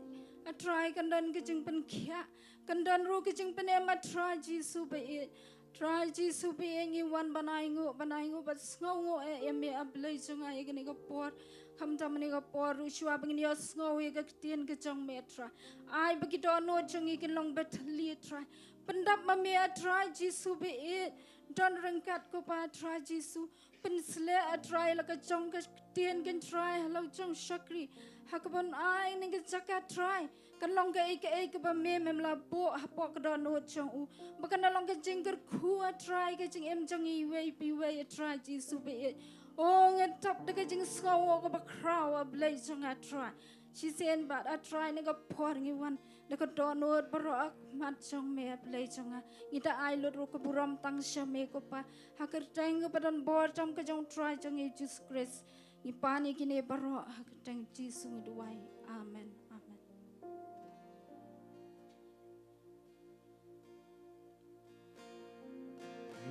a Trai, kan don ka jingpynkhiah, kan don ruh ka jingpynim, a Trai Jisu baieit. Trai Jisu baieit, ngi wan ban ai nguh, ban ai nguh, ban sngewnguh ïa me, a Blei jong nga, ïa kane ka por. Khamtam ha kane ka por ruh, shuwa ba ngin ïohsngew ïa ka ktien ka jong me, Trai, ai ba ki dohnud jong ngi kin long bathylliew, Trai. Pyndap ma me, a Trai Jisu baieit. Don ryngkat, ko Pa, Trai Jisu. Pynsleh, a Trai, la ka jong ka ktien, kan Trai, ha la ka jong shakri, ha kaba un ai na ka jaka, Trai, kan long kaei kaei kaba me mem la buh hapoh ka dohnud jong u, ba kan da long ka jingkyrkhu, a Trai, ka jingim jong ngi iwei pa iwei, a Trai Jisu baieit. O, nga dap da ka jingsngewnguh kaba khraw, a Blei jong nga, Trai. Shisien pat, a Trai, na ka por ngi wan Da ka dohnud baroh ha khmat jong me, a Blei jong nga. Ngi da ai lut ruh ka burom tang sha me ko Pa. Ha ka kyrteng kaba don bor tam ka jong u Trai jong ngi Jisu Khrist. Ngi pan ïa kine baroh ha ka kyrteng Jisu ngi duwai. Amen. Amen.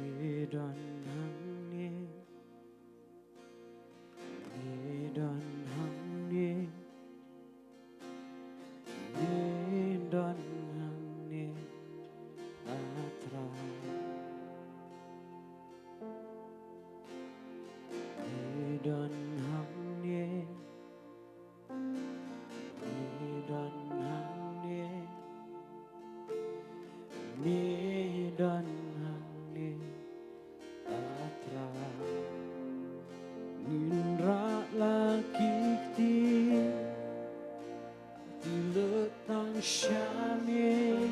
Ngi don hangne, ngi don hangne, ngi don hangne, a Trai. Ngi don hangne, ngi don hangne, ngi don hangne, a Trai. Ngin rah la ki kti, kti lut tang sha me.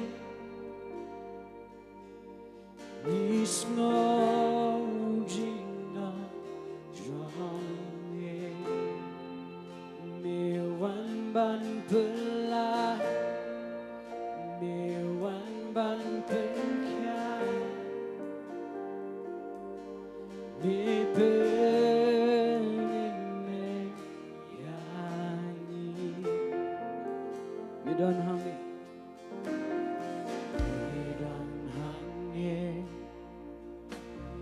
Ngi sngew jingdon jong me. Me wan ban pynlah, me wan ban pynkhiah. Me pynlong me ïa ngi. Me don hangne. Me don hangne,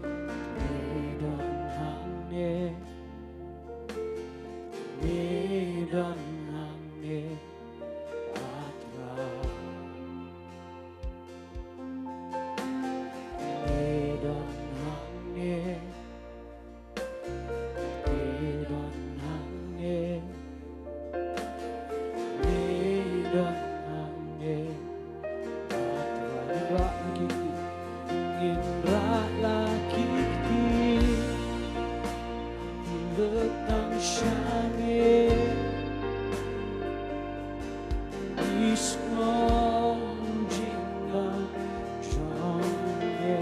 me don hangne, me don hangne, a Trai. Me don hangne, me don hangne, me don hangne, a Trai. Ngin rah la ki kti, ngin rah la ki kti, lut tang sha me. Ngi sngew jingdon jong me.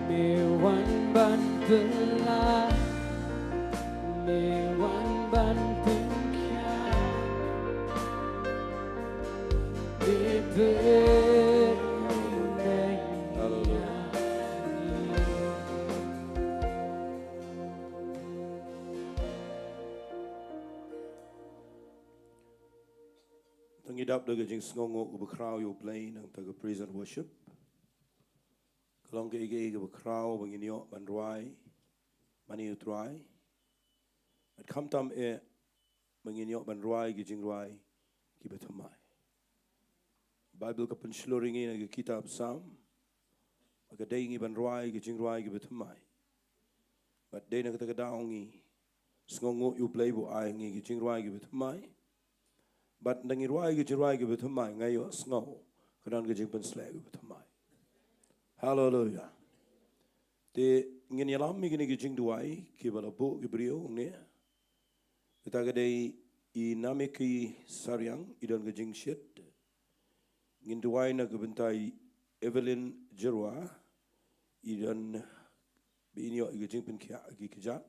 Me wan ban pynlah, me wan ban pynkhiah. Me pynlong me ïa ngi. Hallelujah. Te ngi dap da ka jingsngewnguh kaba khraw ïa U Blei na ka bynta ka praise and worship. Ka long kaei kaei kaba khraw ba ngin ïoh ban rwai man ïa U Trai. Bad khamtam eh ba ngin ïoh ban rwai ki jingrwai kiba thymmai. Baibl ka pynshlur ïa ngi na ka kitab Salm ba ka dei ngi ban rwai ki jingrwai kiba thymmai. Bad dei na kata ka daw ngi sngewnguh ïa U Blei ba u ai ngi ki jingrwai kiba thymmai. Bad ynda ngi rwai ki jingrwai kiba thymmai, nga ïohsngew ka don ka jingpynsleh kaba thymmai. Haleluya. Te ngin ïalam ïa kine ki jingduwai kiba la buh ki briew hangne. Kata ka dei i Namiki Sariang, i don ka jingshit. Ngin duwai na ka bynta i Evelyn Jyrwa, i don ba in ïoh ïa ka jingpynkhiah ha ki kjat.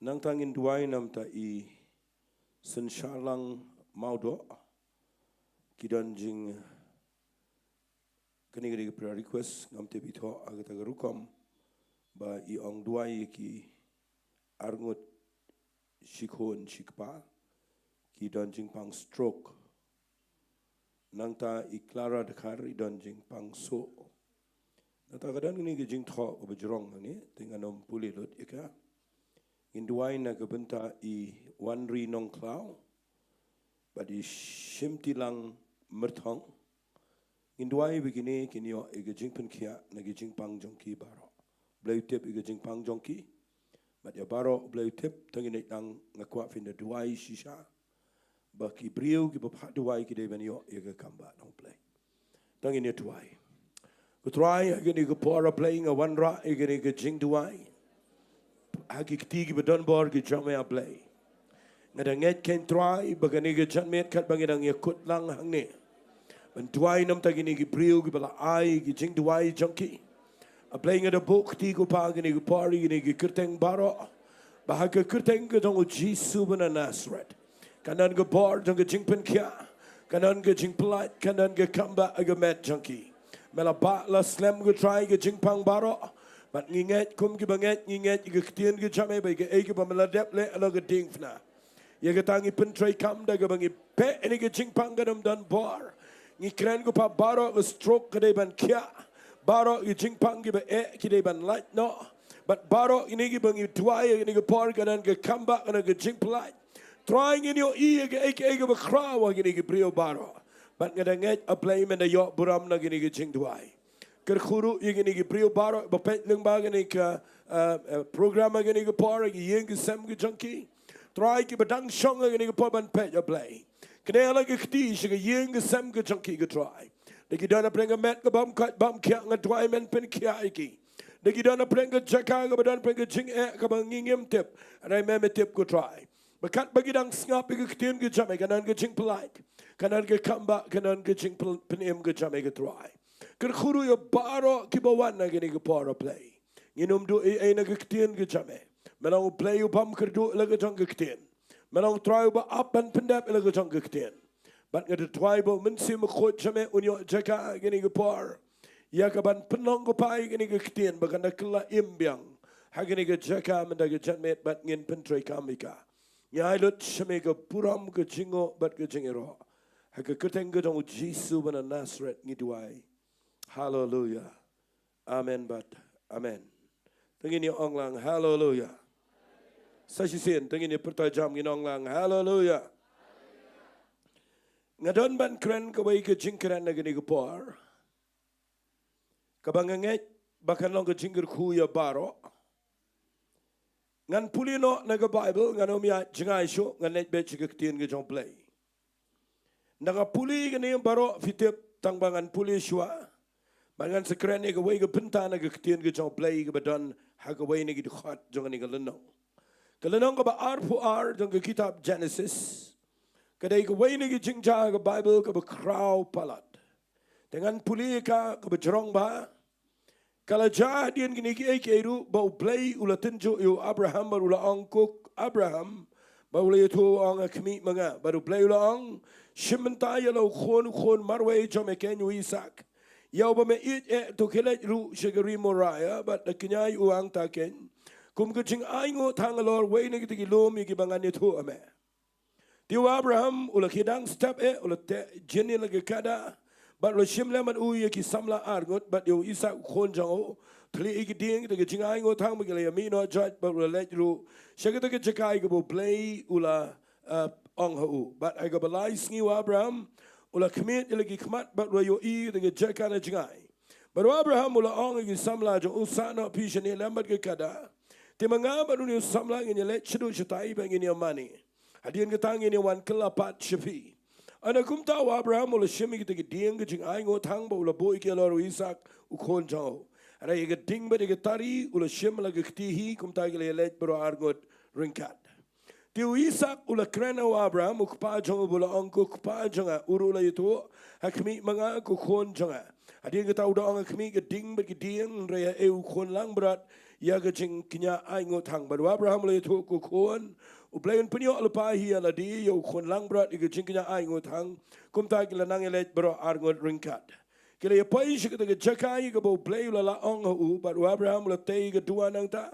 Nangta ngin duwai na ka bynta i Synsharlang Mawdoh, ki don jing, kane ka dei ka prayer request, ngam tip i thoh ha kata ka rukom ba i ong duwai ïa ki arngut shikhun shikpa ki don jingpang stroke. Nangta i Clara Dkhar i don jingpang soh. Nangta ka don kane ka jingthoh kaba jrong hangne, te ngan ym pule lut ïa ka. Ngin duwai na ka bynta i Wanri Nongkhlaw bad i Shimtilang Myrthong. Ngin duwai ba kine kin ïoh ïa ka jingpynkhiah na ka jingpang jong ki baroh. Blei u tip ïa ka jingpang jong ki. Bad ïa baroh Blei u tip, tang ngin ïa dang, nga kwah phin da duwai shisha ba ki briew kiba phah duwai ki dei ban ïoh ïa ka kam ba na U Blei. Tang ngin ïa duwai. Ko Trai, ha kane ka por, A Blei, nga wanrah ïa kane ka jingduwai ha ki kti kiba don bor ki jong me, A Blei. Nga da ngeit, ko Trai, ba kane ka janmiet katba ngi dang ïakut lang hangne ban duwai na ka bynta kine ki briew kiba la ai ki jingduwai jong ki. A Blei, nga da buh kti, ko Pa, kine ki por, kine ki kyrteng baroh, ba ha ka kyrteng ka jong U Jisu ba na Nasareth kan don ka bor jong ka jingpynkhiah. Ka don ka jingpyllait, ka don ka kambah ha ka met jong ki. Me la bah la slem ko Trai ka jingpang baroh. Bad ngi ngeit kum kiba ngeit, ngi ngeit ïa ka ktien ka jong me, ba kaei kaba me la dep leh halor ka diengphna. Ïa kata ngi pyntreikam da kaba ngi peit ïa kane ka jingpang kam don bor. Ngi kren ko Pa, baroh ka stroke ka dei ban khiah. Baroh ka jingpang kiba eh ki dei ban lait noh. Bad baroh kine kiba ngi duwai ïa kane ka por ka don ka kambah, ka don ka jingpyllait. Trai, ngin ïohi ïa kaei kaei kaba khraw ha kine ki briew baroh. Bad nga da ngeit, A Blei, men da ïoh burom na kine ki jingduwai. Kyrkhu ruh ïa kine ki briew baroh ba peit lyngba kane ka, eh, eh, program ha kane ka por, ha ki ïing ki sem ki jong ki. Trai, kiba dang shong ha kane ka por ban peit, A Blei. Kane la ka kti sha ka ïing ka sem ka jong ki, ko Trai. Da ki don hapdeng ka met ka bym koit bym khiah, nga duwai men pynkhiah ïa ki. Da ki don hapdeng ka jaka kaba don hapdeng ka jingeh kaba ngi ngim tip, hynrei me me tip, ko Trai. Ba katba ki dang sngap ïa ka ktien ka jong me, ka don ka jingpyllait, ka don ka kambah, ka don ka jingpynim ka jong me, ko Trai. Kyrkhu ruh ïa baroh kiba wan ha kane ka por, A Blei. Ngin ym duh ei ei na ka ktien ka jong me. Me long U Blei u bym kyrduh ïa la ka jong ka ktien. Me long Trai uba ap ban pyndep ïa la ka jong ka ktien. Bad nga da duwai ba U Mynsiem Bakhuid jong me un ïoh jaka ha kane ka por, ïa kaban pynlong, ko Pa, ïa kane ka ktien ba kan da kylla im biang ha kane ka jaka mynta ka janmiet, bad ngin pyntreikam ïa ka. Ngi ai lut sha me ka burom, ka jingnguh bad ka jingïaroh, ha ka kyrteng ka jong U Jisu ba na Nasareth ngi duwai. Haleluia. Amen bad amen. To ngin ïa ong lang haleluia. Sa shisien, to ngin ïa pyrta jam, ngin ong lang haleluia. Nga don ban kren kawei ka jingkren ha kane ka por, kaba nga ngeit ba kan long ka jingkyrkhu ïa baroh. Ngan pule noh na ka Baibl, ngan ym ïa jngai shuh, ngan leit beit sha ka ktien ka jong U Blei. Nda nga pule kane baroh phi tip, tang ba ngan pule shuwa, ba ngan sa kren ïa kawei ka bynta na ka ktien ka jong U Blei kaba don ha kawei na ki dkhot jong kane ka lynnong. Ka lynnong kaba arphew ar jong ka kitab Jenesis. Ka dei kawei na ki jingjia ha ka Baibl kaba khraw palat. Te ngan pule ïa ka, kaba jrong bha. Ka la jia hadien kine kiei kiei ruh ba U Blei u la tynjuh ïa u Abraham bad u la ong, ko Abraham, bad u la ïathuh u ong, a khmih ma nga. Bad U Blei u la ong, shim bynta ïa la u khun, u khun marwei jong me keiñ u Isaak, ïa uba me ïeit eh, to khie leit ruh sha ka ri Moria bad da kñia ïa u hangta keiñ, kum ka jingainguh thang halor wei na kita ki lum ïa kiba ngan ïathuh ha me. Te u Abraham u la khie dang step eh, u la teh jin ïa la ka kada, bad u la shim lem bad u ïa ki samla arngut, bad ïa u Isaak u khun jong u, u thylliej ïa ki dieng, kita ki jingainguh thang ba ki la ïa mih noh joit, bad u la leit ruh sha kata ka jaka ïa kaba U Blei u la, eh, ong ha u. Bad ha kaba lai sngi u Abraham u la khmied ïa la ki khmat, bad u la ïohi ïa kata ka jaka na jngai. Bad u Abraham u la ong ïa ki samla jong u, sah noh phi shane lem bad ka kada, te ma nga bad une u samla ngin ïa leit shaduh shatai bad ngin ïa mane. Hadien kata ngin ïa wan kylla pat sha phi. Ynda kumta u Abraham u la shim ïa kita ki dieng ka jingainguh thang bad u la buh ïa ki halor u Isaak u khun jong u. Hynrei ïa ka ding bad ïa ka tari u la shim ha la ka kti hi, kumta ki la ïa leit baroh arngut ryngkat. Te u Isaak u la kren ha u Abraham u kpa jong u bad u la ong, ko kpa jong nga. U ruh u la ïathuh, a khmih ma nga, ko khun jong nga. Hadien kata u da ong, a khmih, ka ding bad ki dieng, hynrei haei u khun langbrot ïa ka jingkñia ainguh thang? Bad u Abraham u la ïathuh, ko khun, U Blei un pynïoh lypa hi ïa lade, ïa u khun langbrot ïa ka jingkñia ainguh thang. Kumta ki la nang ïa leit baroh arngut ryngkat. Ki la ïa poi sha kata ka jaka ïa kaba U Blei u la lah ong ha u, bad u Abraham u la tei ïa ka duwan hangta,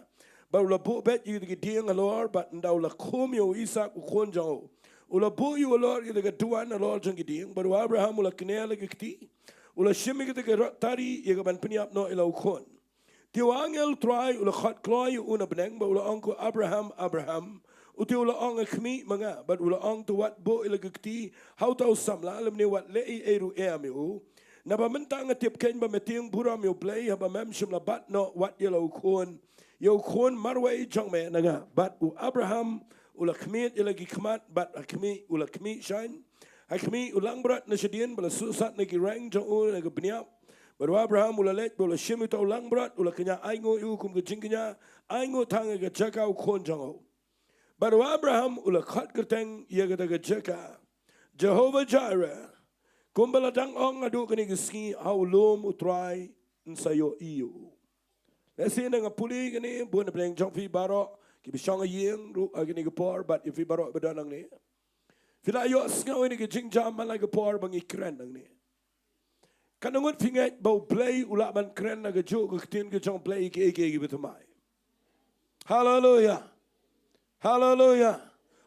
bad u la buh beit ïa kita ki dieng halor, bad ynda u la khum ïa u Isaak u khun jong u, u la buh ïa u halor ïa kata ka duwan halor jong ki dieng, bad u Abraham u la kner la ka kti, u la shim ïa kata ka ro-, tari ïa kaban pynïap noh ïa la u khun. Te u angel u Trai u la khot kloi ïa u na bneng bad u la ong, ko Abraham, Abraham. U te u la ong, a khmih ma nga. Bad u la ong, to wat buh ïa la ka kti ha uta u samla, lymne wat leh ei ei ruh em ïa u. Naba mynta nga tip keiñ ba me tieng burom ïa U Blei haba mem shym la bat noh wat ïa la u khun, ïa u khun marwei jong me na nga. Bad u Abraham u la khmied ïa la ki khmat bad ha khmih u la khmih shaiñ. Ha khmih u langbrot na shadien bad la suhsat na ki reng jong u na ka bniap. Bad u Abraham u la leit bad u la shim ïa uta u langbrot, u la kñia ainguh ïa u kum ka jingkñia ainguh thang ha ka jaka u khun jong u. Bad u Abraham u la khot kyrteng ïa kata ka jaka Jehovah Jireh, kumba la dang ong haduh kane ka sngi, ha u lum U Trai yn sa ïohi ïa u. Lehse ynda nga pule kane, bun na pdeng jong phi baroh kiba shong ha ïing ruh ha kane ka por bad ïa phi baroh ba don hangne. Phi la ïohsngew ïa kane ka jingjia man la ka por ba ngi kren hangne. Katno ngut phi ngeit ba U Blei u lah ban kren na kajuh ka ktien ka jong U Blei ïa kiei kiei kiba thymmai? Haleluya. Haleluya.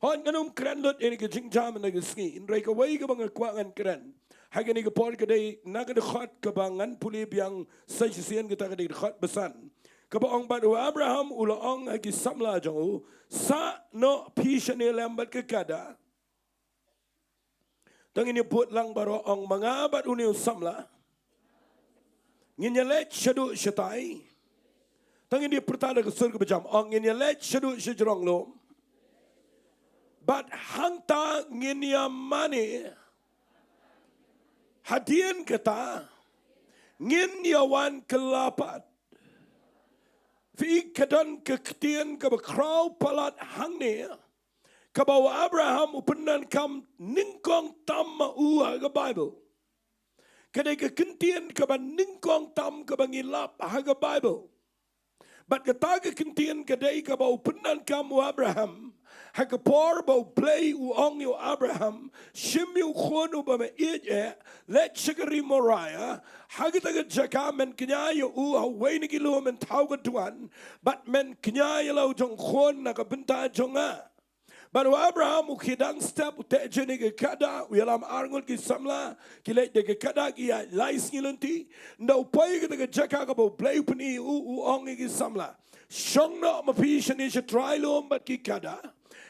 Hooid, ngan ym kren lut ïa kane ka jingjia mynta ka sngi, hynrei kawei kaba nga kwah ngan kren ha kane ka por ka dei na ka dkhot kaba ngan pule biang sa shisien, kata ka dei ka dkhot ba san, kaba ong: Bad u Abraham u la ong ha ki samla jong u, sah noh phi shane lem bad ka kada. Tang ngin ïa bud lang baroh, ong: Ma nga bad une u samla ngin ïa leit shaduh shatai. Tang ngin ïa pyrta da ka sur kaba jam, ong: Ngin ïa leit shaduh shajrong lum, bad hangta ngin ïa mane. Hadien kata ngin ïa wan kylla pat. Phi, ka don ka ktien kaba khraw palat hangne, kaba u Abraham u pyndonkam nyngkong tam ma u ha ka Baibl. Ka dei ka kyntien kaba nyngkong tam kaba ngi lap ha ka Baibl. Bad kata ka kyntien ka dei kaba u pyndonkam u Abraham ha ka por ba U Blei u ong ïa u Abraham: Shim ïa u khun uba me ïeit eh, leit sha ka ri Moria, ha kata ka jaka men kñia ïa u ha uwei na ki lum, men thaw ka duwan, bad men kñia ïa la u jong u khun na ka bynta jong nga. Bad u Abraham u khie dang step, u teh jingïa ka kada, u ïalam ar ngut ki samla, ki leit da ka kada, ki ïaid lai sngi lynti. Ynda u poi kata ka jaka kaba U Blei u pyni ïa u, u ong ïa ki samla: Shong noh ma phi shane sha trai lum bad ki kada.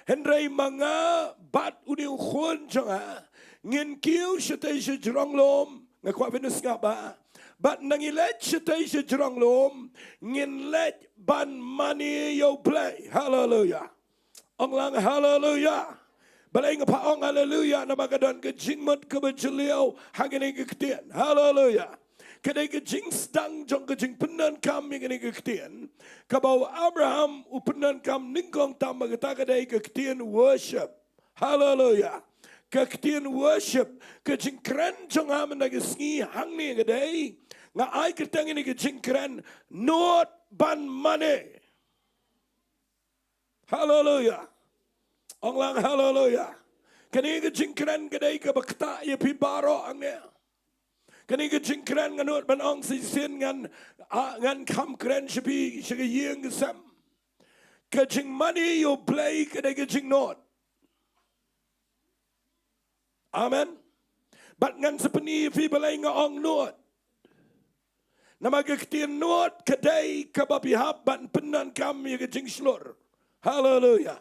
Hynrei ma nga bad une u khun jong nga ngin kiew shatei shajrong lum. Nga kwah phin sngap bha. Bad ynda ngi leit shatei shajrong lum, ngin leit ban mane ïa U Blei. Haleluya. Ong lang haleluya. Balei nga phah ong haleluya? Namar ka don ka jingmut kaba jylliew ha kane ka ktien. Haleluya. Ka dei ka jingsdang jong ka jingpyndonkam ïa kane ka ktien, kaba u Abraham u pyndonkam nyngkong tam, ba kata ka dei ka ktien worship. Haleluya. Ka ktien worship, ka jingkren jong nga mynta ka sngi hangne ka dei, nga ai kyrteng ïa kane ka jingkren: Nud ban mane. Haleluya. Ong lang haleluya. Kane ka jingkren ka dei kaba ktah ïa phi baroh hangne. Kane ka jingkren, ngan nud ban ong sa shisien, ngan, ah, ngan kham kren sha phi sha ka ïing ka sem. Ka jingmane ïa U Blei ka dei ka jingnud. Amen. Bad ngan sa pyni ïa phi balei nga ong nud. Namar ka ktien nud ka dei kaba phi hap ban pyndonkam ïa ka jingshlur. Haleluya.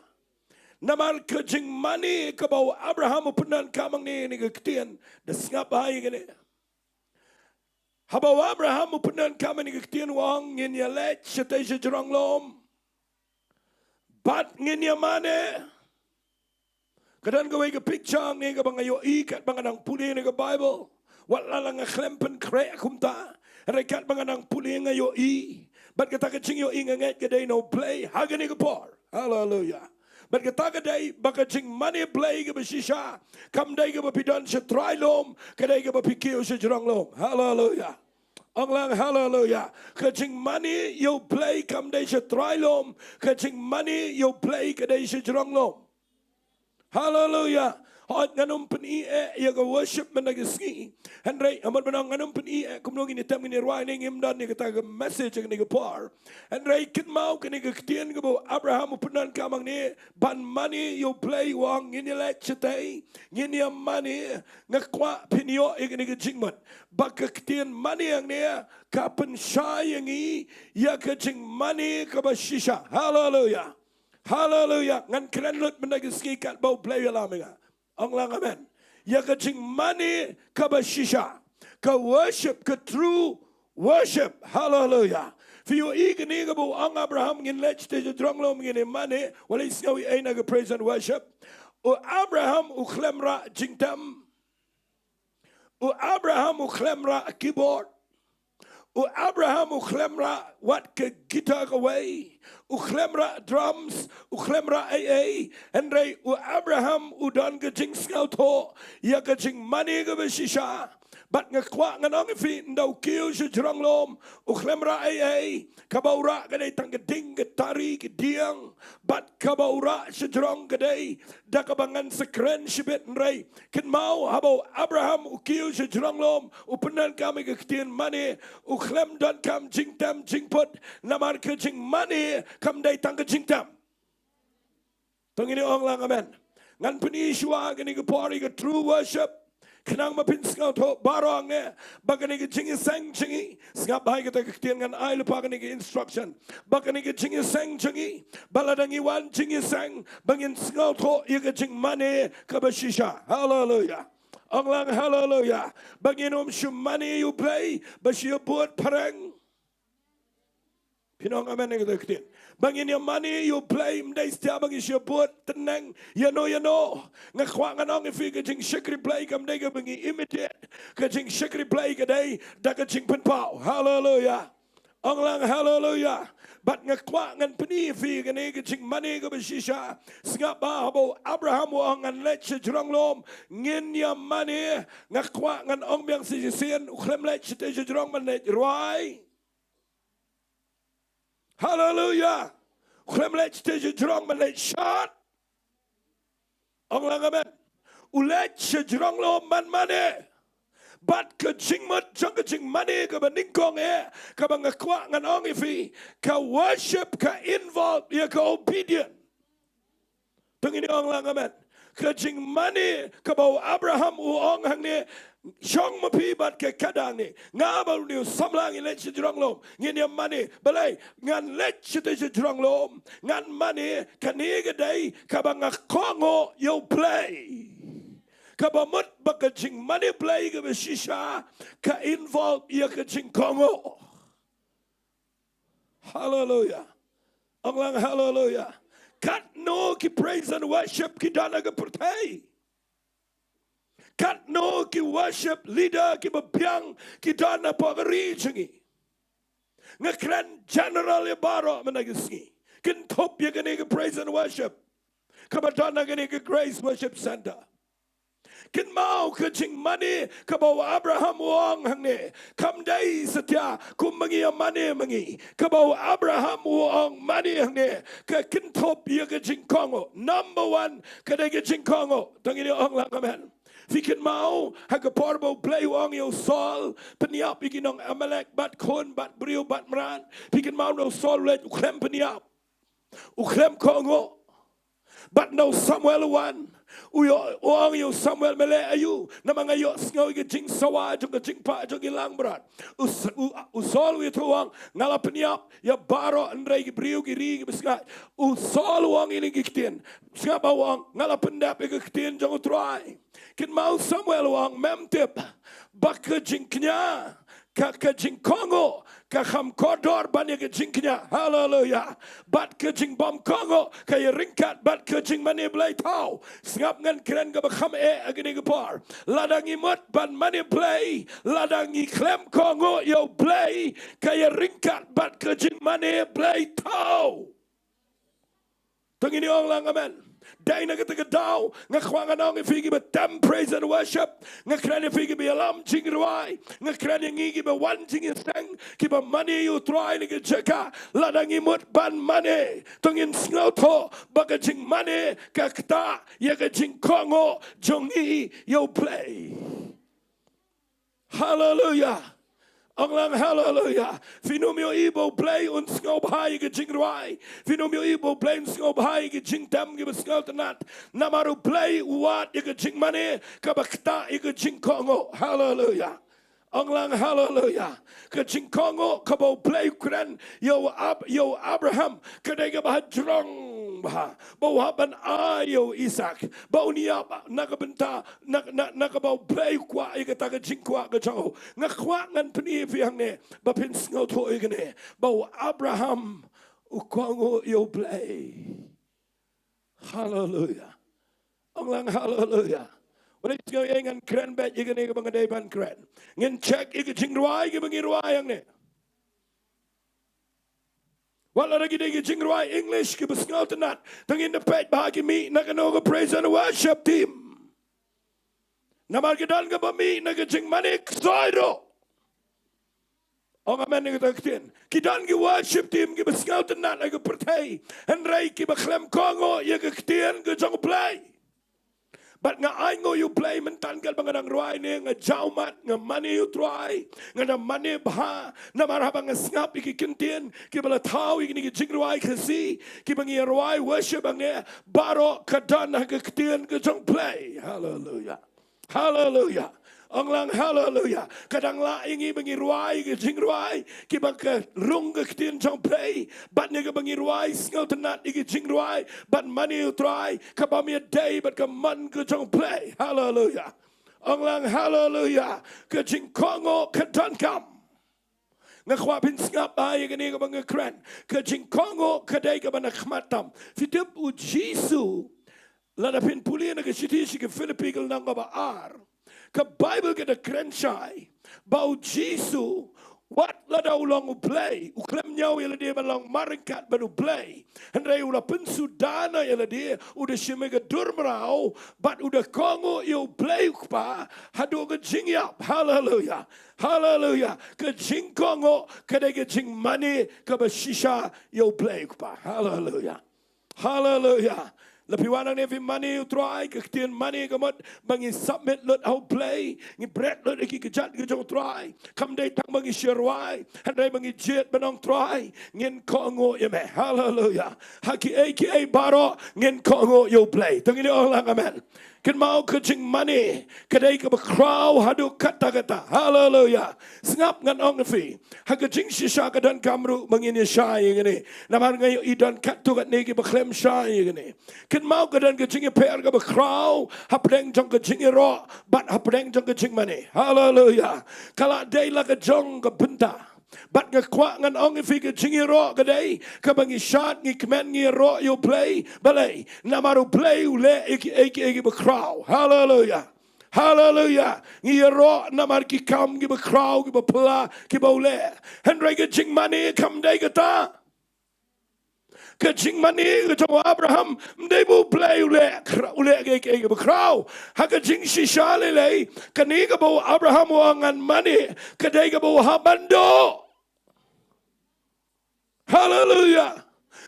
Namar ka jingmane kaba u Abraham u pyndonkam hangne ïa kane ka ktien, da sngap bha ïa kane. Haba u Abraham u pyndonkam ïa kane ka ktien, u ong, ngin ïa leit shatei shajrong lum bad ngin ïa mane. Ka don kawei ka picture hangne kaba nga ïohi katba nga dang pule ïa kane ka Baibl. Wat la nga khlem pynkhreh kumta, hynrei katba nga dang pule nga ïohi. Bad kata ka jingïohi nga ngeit ka dei na U Blei ha kane ka por. Haleluya. Bad kata ka dei ba ka jingmane Blei kaba shisha kam dei kaba phi don sha trai lum, ka dei kaba phi kiew shajrong lum. Haleluya. Ong lang haleluya. Ka jingmane ïa U Blei kam dei sha trai lum, ka jingmane ïa U Blei ka dei shajrong lum. Haleluya. Hooid, ngan ym pyni eh ïa ka worship mynta ka sngi. Hynrei, ha mut ban ong, ngan ym pyni eh kumno ngin ïa tem, ngin ïa rwai ne ngim don ïa kata ka message ha kane ka por. Hynrei kynmaw kane ka ktien kaba u Abraham u pyndonkam hangne ban mane ïa U Blei, u ong, ngin ïa leit shatei, ngin ïa mane. Nga kwah phin ïoh ïa kane ka jingmut ba ka ktien mane hangne ka pynshai ïa ngi ïa ka jingmane kaba shisha. Haleluya. Haleluya. Ngan kren lut mynta ka sngi katba U Blei u ïalam ïa nga. Ong lang amen. Ïa ka jingmane kaba shisha. Ka worship, ka true worship. Haleluya. Phi ïohi kane kaba u ong Abraham, ngin leit shatei shajrong lum, ngin ïa mane, wat la sngew ei na ka praise and worship. U Abraham u khlem rah jingtem. U Abraham u khlem rah keyboard. U Abraham u khlem rah wat ka guitar kawei. U khlem rah drums, u khlem rah ei ei. Hynrei u Abraham u don ka jingsngewthuh ïa ka jingmane kaba shisha. Bad nga kwah ngan ong ïa phi, ynda u kiew sha jrong lum, u khlem rah ei ei, kaba u rah ka dei tang ka ding, ka tari, ka diang, bad kaba u rah sha jrong ka dei da kaba ngan sa kren shibit, hynrei kynmaw, haba u Abraham u kiew sha jrong lum, u pyndonkam ïa ka ktien mane, u khlem donkam jingtem jingput, namar ka jingmane kam dei tang ka jingtem. To ngin ong lang amen. Ngan pyni shuwa kane ka por ïa ka true worship, khnang ba phin sngewthuh baroh hangne ba kane ka jingïaseng jong ngi, sngap bha ïa kata ka ktien, ngan ai lypa kane ka instruction, ba kane ka jingïaseng jong ngi, ba lada ngi wan jingïaseng, ba ngin sngewthuh ïa ka jingmane kaba shisha. Haleluya. Ong lang haleluya. Ba ngin ym shu mane ïa u Blei ba shu ïabud phareng. Phin ong amen ïa kata ka ktien? Ba ngin ïa mane ïa u Blei ym dei satia ba ngi shu ïabud tneng ïano ïano. Nga kwah ngan ong ïa phi, ka jingshakri Blei kam dei kaba ngi imitate. Ka jingshakri Blei ka dei da ka jingpynpaw. Haleluya. Ong lang haleluya. Bad nga kwah ngan pyni ïa phi kane ka jingmane kaba shisha. Sngap bha, haba u Abraham u ong ngan leit sha jrong lum, ngin ïa mane. Nga kwah ngan ong biang sa shisien, u khlem leit shatei sha jrong ban leit rwai. Haleluya. U khlem leit shatei sha jrong ban leit shad. Ong lang amen. U leit sha jrong lum ban mane. Bad ka jingmut jong ka jingmane kaba nyngkong eh, kaba nga kwah ngan ong ïa phi, ka worship ka involve ïa ka obedient. To ngin ong lang amen. Ka jingmane kaba u Abraham u ong hangne, shong ma phi bad ka khadar ne. Nga bad une u samla ngin leit sha jrong lum, ngin ïa mane. Balei? Ngan leit shatei sha jrong lum, ngan mane, kane ka dei kaba nga kohnguh ïa u Blei. Kaba mut ba ka jingmane Blei kaba shisha ka involve ïa ka jingkohnguh. Haleluya. Ong lang haleluya. Katno ki praise and worship ki don ha ka pyrthei, katno ki worship leader kiba biang ki don hapoh ka ri jong ngi. Nga kren general ïa baroh mynta ka sngi. Kynthup ïa kane ka praise and worship kaba don ha kane ka Grace Worship Center. Kynmaw, ka jingmane kaba u Abraham u ong hangne, kam dei satia kumba ngi ïa mane ma ngi. Kaba u Abraham u ong mane hangne, ka kynthup ïa ka jingkohnguh. Number one, ka dei ka jingkohnguh. To ngin ïa ong lang amen. Phi kynmaw, ha ka por ba u Blei u ong ïa u Saul, pynïap ïa ki nong Amalek, bad khun, bad briew, bad mrad. Phi kynmaw, na u Saul u leit, u khlem pynïap. U khlem kohnguh. Bad na u Samuel u wan, u ïoh, u ong ïa u Samuel, me leh aïu? Namar nga ïohsngew ïa ka jingsawa jong ka jingpah jong ki langbrot. U S-, u, u Saul u ïathuh u ong, nga la pynïap ïa baroh, hynrei ki briew ki ri kiba sngap. U Saul u ong ïa kine ki ktien. Sngap bha, u ong, nga la pyndep ïa ka ktien jong u Trai. Kynmaw, Samuel u ong, mem tip ba ka jingkñia, ka, ka jingkohnguh ka kham kordor ban ïa ka jingkñia. Haleluya. Bad ka jingbymkohnguh ka ïaryngkat bad ka jingmane Blei thaw. Sngap, ngan kren kaba kham eh ha kane ka por. Lada ngi mut ban mane Blei, lada ngi khlem kohnguh ïa u Blei, ka ïaryngkat bad ka jingmane Blei thaw. To ngin ong lang amen. Dei na kata ka daw nga kwah ngan ong ïa phi kiba tem praise and worship, nga kren ïa phi kiba ïalam jingrwai, nga kren ïa ngi kiba wan jingïaseng, kiba mane ïa u Trai na ka jaka. Lada ngi mut ban mane, to ngin sngewthuh ba ka jingmane ka ktah ïa ka jingkohnguh jong ngi ïa u Blei. Haleluya. Ong lang haleluya. Phin ym ïohi ba u Blei un sngewbha ïa ka jingrwai. Phin ym ïohi ba u Blei un sngewbha ïa ka jingtem kiba sngewtynnat. Namar u Blei u wad ïa ka jingmane kaba ktah ïa ka jingkohnguh. Haleluya. Ong lang haleluya. Ka jingkohnguh kaba u Blei u kren ïa u Ab-, ïa u Abraham, ka dei kaba hajrong bha, ba u hap ban ai ïa u Isaak, ba un ïap na ka bynta, na, na, na kaba u Blei u kwah ïa kata ka jingkwah ka jong u. Nga kwah ngan pyni ïa phi hangne ba phin sngewthuh ïa kane, ba u Abraham u kohnguh ïa u Blei. Haleluya. Ong lang haleluya. Wat la sngew ïa ngan kren beit ïa kane kaba nga dei ban kren. Ngin check ïa ka jingrwai kaba ngi rwai hangne. Wat la ki dei ki jingrwai English kiba sngewtynnat, to ngin da peit bha ki mih na kano ka praise and worship team. Namar ki don kaba mih na ka jingmane ksoi ruh. Ong amen ïa kata ka ktien. Ki don ki worship team kiba sngewtynnat ha ka pyrthei, hynrei kiba khlem kohnguh ïa ka ktien ka jong U Blei. Bad nga ainguh ïa U Blei mynta katba nga dang rwai ne, nga jaw mat, nga mane ïa U Trai, nga dang mane bha. Namar haba nga sngap ïa ki kyntien kiba la thaw ïa kine ki jingrwai Khasi kiba ngi rwai worship hangne, baroh ka don ha ka ktien ka jong U Blei. Haleluya. Haleluya. Ong lang haleluya. Ka dang lah ïa ngi ba ngi rwai ki jingrwai kiba ka rung ka ktien jong U Blei, bad ïa kaba ngi rwai sngewtynnat ïa ki jingrwai bad mane ïa U Trai, kaba ïadei bad ka mon ka jong U Blei. Haleluya. Ong lang haleluya. Ka jingkohnguh ka donkam. Nga kwah phin sngap bha ïa kane kaba nga kren. Ka jingkohnguh ka dei kaba na khmat tam. Phi tip U Jisu, lada phin pule na ka shithi sha ki Philippi ka lynnong kaba ar, ka Baibl ka da kren shai ba U Jisu, wat lada u long U Blei, u khlem ñiew ïa lade ban long marryngkat bad U Blei, hynrei u la pynsuda noh ïa lade, u da shim ïa ka dur mraw, bad u da kohnguh ïa U Blei U Kpa haduh ka jingïap. Haleluya. Haleluya. Ka jingkohnguh ka dei ka jingmane kaba shisha ïa U Blei U Kpa. Haleluya. Haleluya. Lada phi wan hangne phi mane ïa U Trai, ka ktien mane ka mut ba ngi submit lut ha U Blei, ngi bret lut ha ki kjat ka jong U Trai. Kam dei tang ba ngi shu rwai, hynrei ba ngi jied ban ong, Trai, ngin kohnguh ïa me. Haleluya. Ha kiei kiei baroh ngin kohnguh ïa U Blei. To ngin ong lang amen. Kynmaw, ka jingmane ka dei kaba khraw haduh katta katta. Haleluya. Sngap, ngan ong ïa phi, ha ka jingshisha ka donkam ruh ba ngin ïa shai ïa kane. Namar nga ïohi don katto katne kiba khlem shai ïa kane. Kynmaw, ka don ka jingïapher kaba khraw hapdeng jong ka jingïaroh bad hapdeng jong ka jingmane. Haleluya. Ka la dei la ka jong ka bynta. Bad nga kwah ngan ong ïa phi, ka jingïaroh ka dei kaba ngi shad, ngi kmen, ngi ïaroh ïa U Blei. Balei? Namar U Blei u leh ïa kiei kiei kiba khraw. Haleluya. Haleluya. Ngi ïaroh namar ki kam kiba khraw, kiba pla, kiba u leh. Hynrei ka jingmane kam dei kata. Ka jingmane ka jong u Abraham, ym dei ba U Blei u leh khra-, u leh kiei kiei kiba khraw. Ha ka jingshisha lei lei, kane kaba u Abraham u ong ngan mane, ka dei kaba u hap ban duh. Haleluya.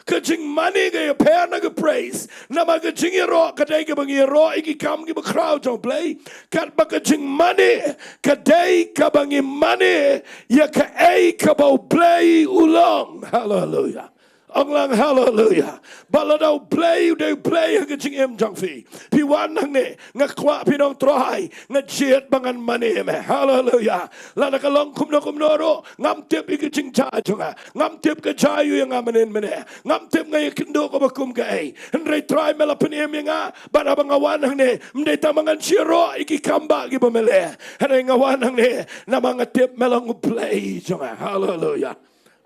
Ka jingmane ka ïapher na ka praise. Namar ka jingïaroh ka dei kaba ngi ïaroh ïa ki kam kiba khraw jong U Blei. Katba ka jingmane ka dei kaba ngi mane ïa kaei kaba U Blei u long. Haleluya. Ong lang haleluya. Ba lada U Blei u dei U Blei ha ka jingim jong phi, phi wan hangne, nga kwah phin ong, Trai, nga jied ba ngan mane ïa me. Haleluya. Lada ka long kumno kumno ruh, ngam tip ïa ka jingjia jong nga, ngam tip ka jia ïa nga mynnin mynne, ngam tip nga ïakynduh kaba kum kaei. Hynrei Trai, me la pynim ïa nga, bad haba nga wan hangne, ym dei tang ba ngan shu ïaroh ïa ki kam ba kiba me leh. Hynrei nga wan hangne namar nga tip me long U Blei jong nga. Haleluya.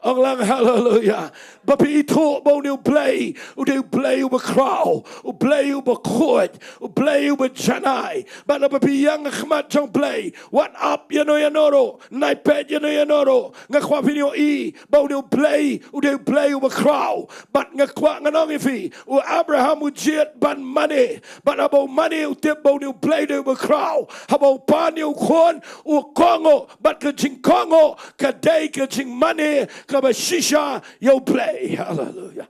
Ong lang haleluya. Ba phi ithuh ba une U Blei u dei U Blei uba khraw, U Blei uba khuid, U Blei uba janai. Bad haba phi ïeng ha khmat jong U Blei, wat ap ïano ïano ruh, nai peit ïano ïano ruh, nga kwah phin ïohi ba une U Blei u dei U Blei uba khraw. Bad nga kwah ngan ong ïa phi, u Abraham u jied ban mane. Bad haba u mane u tip ba une U Blei u dei uba khraw. Haba u pan ïa u khun, u kohnguh. Bad ka jingkohnguh ka dei ka jingmane kaba shisha ïa U Blei. Haleluya.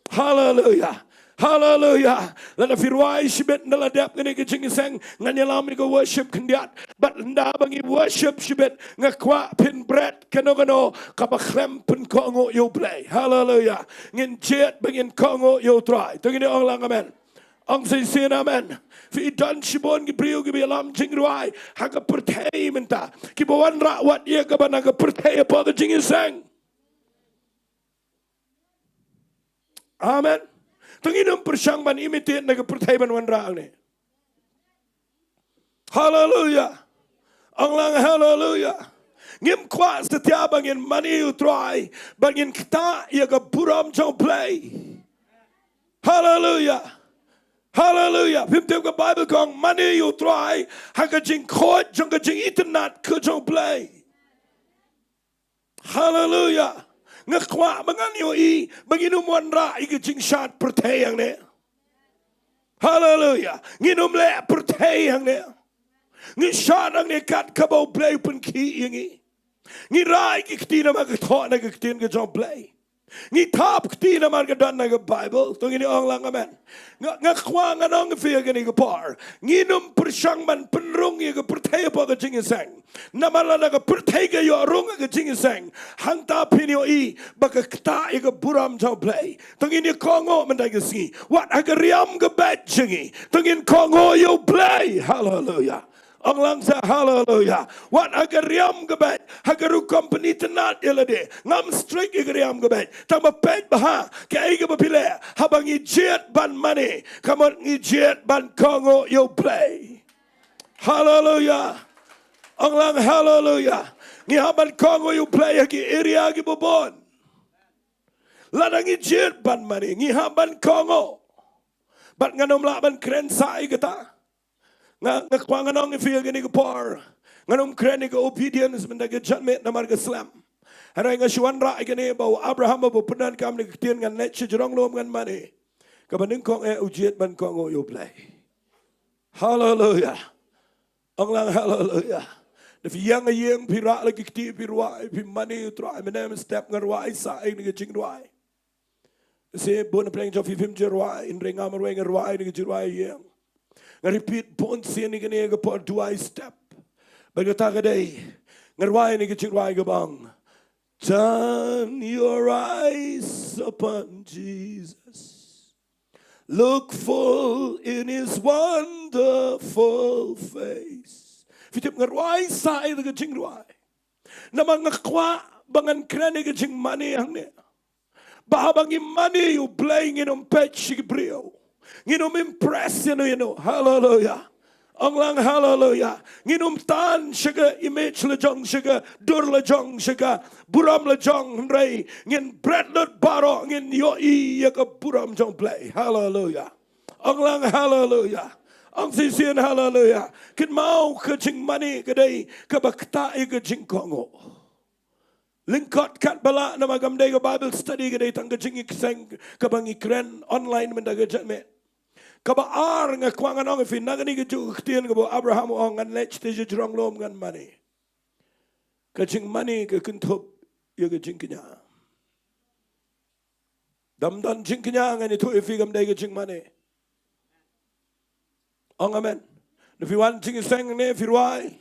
Haleluya. Haleluya. Lada phi rwai shibit ynda la dep kane ka jingïaseng, ngan ïalam ïa ka worship khyndiat. Bad ynda ba ngi worship shibit, nga kwah phin bret kano kano kaba khlem pynkohnguh ïa U Blei. Haleluya. Ngin jied ba ngin kohnguh ïa U Trai. To ngin ong lang amen. Ong shisien amen. Phi, don shibun ki briew kiba ïalam jingrwai ha ka pyrthei mynta, kiba wanrah wat ïa kaba na ka pyrthei hapoh ka jingïaseng. Amen. To ngin ym pyrshang ban imitate na ka pyrthei ban wanrah hangne. Haleluya. Ong lang haleluya. Ngim kwah satia ba ngin mane ïa U Trai, ba ngin ktah ïa ka burom jong U Blei. Haleluya. Haleluya. Phim tip, ka Baibl ka ong mane ïa U Trai ha ka jingkhuid jong ka jingitynnad ka jong U Blei. Haleluya. Nga kwah ba ngan ïohi ba ngin ym wanrah ïa ka jingshad pyrthei hangne. Haleluya. Ngin ym leh pyrthei hangne. Ngi shah nangne kat kaba U Blei u pynkhih ïa ngi. Ngi rai ki kti namar ka thoh na ka ktien ka jong U Blei. Ngi thap kti namar ka don na ka Baibl. To ngin ong lang amen. Nga, nga kwah ngan ong ïa phi ha kane ka por, ngin ym pyrshang ban pynrung ïa ka pyrthei hapoh ka jingïaseng. Namar lada ka pyrthei ka ïoh rung ha ka jingïaseng, hangta phin ïohi ba ka ktah ïa ka burom jong U Blei. To ngin ïa kohnguh mynta ka sngi. Wat ha ka riam ka beit jong ngi, to ngin kohnguh ïa U Blei. Haleluia. Ong lang sa haleluia. Wat ha ka riam ka beit, ha ka rukom pynitynnad ïa lade. Ngam strict ïa ka riam ka beit. Tang ba peit bha kaei kaba phi leh. Haba ngi jied ban mane, ka mut ngi jied ban kohnguh ïa U Blei. Haleluia. Ong lang haleluia. Ngi hap ban kohnguh ïa U Blei ha ki area kiba bun. Lada ngi jied ban mane, ngi hap ban kohnguh. Bad ngan ym lah ban kren sa ïa kata. Nga, nga kwah ngan ong ïa phi ha kane ka por, ngan ym kren ïa ka obedience mynta ka janmiet namar ka slem. Hynrei nga shu wanrah ïa kane ba u Abraham ba u pyndonkam ïa ka ktien, ngan leit sha jrong lum ngan mane. Kaba nyngkong eh u jied ban kohnguh ïa U Blei. Haleluia. Ong lang haleluia. Da phi ïeng ha ïing phi rah la ki kti phi rwai, phi mane ïa U Trai, mynne mynstep nga rwai sa ïa kane ka jingrwai. Sa bun na pdeng jong phi phim ju rwai, hynrei nga marwei nga rwai ïa kane ka jingrwai ïa. Nga repeat bun sien ïa kane ka por duwai step. Bad kata ka dei, nga rwai ïa kane ka jingrwai kaba ong, turn your eyes upon Jesus. Look full in his wonderful face. Phi tip nga rwai sa ïa kata ka jingrwai. Namar nga kwah ba ngan kren ïa ka jingmane hangne. Ba haba ngi mane ïa U Blei ngin ym peit sha ki briew. Ngin ym impress ïano ïano. Haleluia. Ong lang haleluia. Ngin ym tan sha ka image la jong, sha ka dur la jong, sha ka burom la jong, hynrei ngin bret lut baroh, ngin ïohi ïa ka burom jong U Blei. Haleluia. Ong lang haleluia. Ong shisien haleluia. Kynmaw ka jingmane ka dei kaba ktah ïa ka jingkohnguh. Lyngkot katba lah namar kam dei ka Bible study, ka dei tang ka jingïaseng kaba ngi kren online mynta ka janmiet. Kaba ar nga kwah ngan ong ïa phi na kane kajuh ka ktien kaba u Abraham u ong ngan leit sha jrong lum ngan mane. Ka jingmane ka kynthup ïa ka jingkñia. Dam don jingkñia ngan ïathuh ïa phi kam dei ka jingmane. Ong amen. Na phi wan jingïaseng ne phi rwai,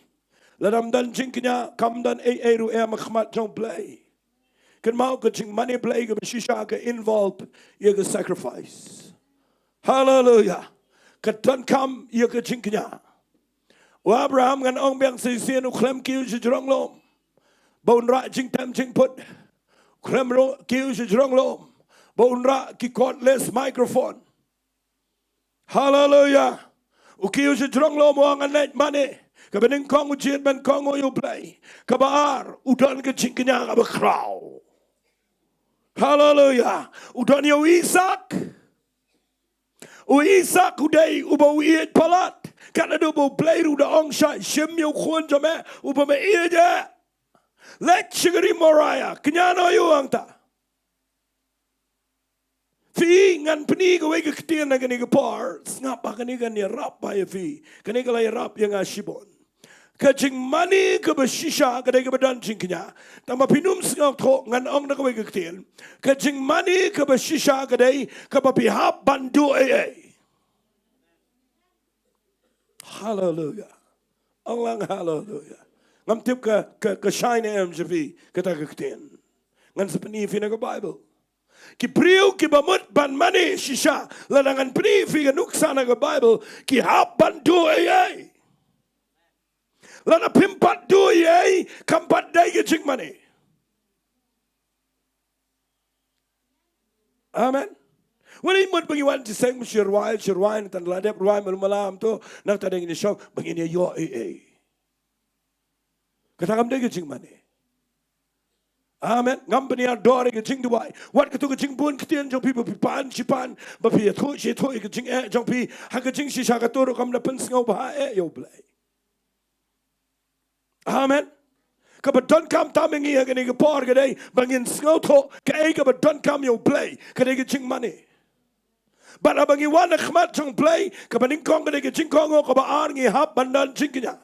la dam don jingkñia kam don ei ei ruh em ha khmat jong U Blei. Kynmaw ka jingmane Blei kaba shisha ka involve ïa ka sacrifice. Haleluia. Ka donkam ïa ka jingkñia. U Abraham ngan ong biang shisien u khlem kiew sha jrong lum ba un rah jingtem jingput. U khlem ro-, kiew sha jrong lum ba un rah ki cordless microphone. Haleluia. U kiew sha jrong lum u ong ngan leit mane. Kaba nyngkong u jied ban kohnguh ïa U Blei. Kaba ar u don ka jingkñia kaba khraw. Haleluia. U don ïa u Isak. U Isak u dei uba u ïeit palat. Katno ba U Blei ruh u da ong shah, shim ïa u khun jong me uba me ïeit eh. Leit sha ka ri Moria, kñia noh ïa u hangta. Phi, ngan pyni kawei ka ktien ha kane ka por, sngap ba kane kan ïarap ba ïa phi. Kane ka la ïarap ïa nga shibun. Ka jingmane kaba shisha ka dei kaba don jingkñia. Tang ba phin ym sngewthuh ngan ong da kawei ka ktien. Ka jingmane kaba shisha ka dei kaba phi hap ban duh ei ei. Haleluia. Ong lang haleluia. Ngam tip ka, ka, ka shai ne em sha phi kata ka ktien. Ngan sa pyni ïa phi na ka Bible. Ki briew kiba mut ban mane shisha, lada ngan pyni ïa phi ka nuksa na ka Bible, ki hap ban duh ei ei. Lada phim pat duh ei ei, kam pat dei ka jingmane. Amen. Wat ym mut ba ngi wan jingïaseng shu rwai, shu rwai, nangta la dep rwai malu malam to, nangta dang ngi shong ba ngin ïa ïoh ei ei. Kata kam dei ka jingmane. Amen. Ngam pynïador ïa ka jingduwai. Wat kato ka jingbun ktien jong phi ba phi pan shi pan, ba phi ïathuh shi ïathuh ïa ka jingeh jong phi ha ka jingshisha, kato ruh kam da pynsngewbha eh ïa U Blei. Amen. Kaba donkam tam ïa ngi ha kane ka por ka dei ba ngin sngewthuh kaei kaba donkam ïa U Blei, ka dei ka jingmane. Bad haba ngi wan ha khmat jong U Blei, kaba nyngkong ka dei ka jingkohnguh, kaba ar ngi hap ban don jingkñia.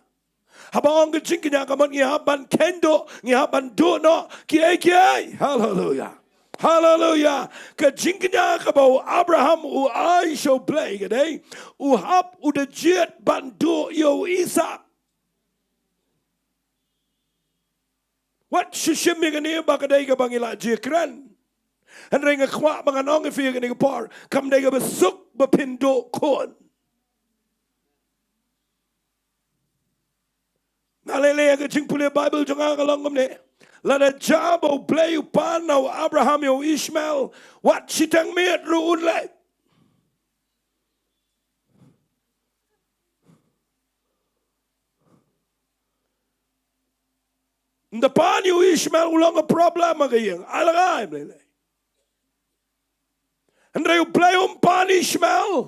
Haba ong ka jingkñia ka mut ngi hap ban kynduh, ngi hap ban duh noh kiei kiei. Haleluya. Haleluya. Ka jingkñia kaba u Abraham u ai sha U Blei ka dei, u hap u da jied ban duh ïa u Isaak. Wat shu shim ïa kane ba ka dei kaba ngi la jia kren. Hynrei nga kwah ba ngan ong ïa phi ïa kane ka por, kam dei kaba suk ba phin duh khun. Nga leh leh ïa ka jingpule Baibl jong nga ka long kumne. Lada jia ba U Blei u pan na u Abraham ïa u Ishmael, wat shiteng miet ruh un leh. Ynda pan ïa u Ishmael u long ka problem ha ka ïing. Ai la ngai, Blei lei. Hynrei U Blei um pan Ishmael.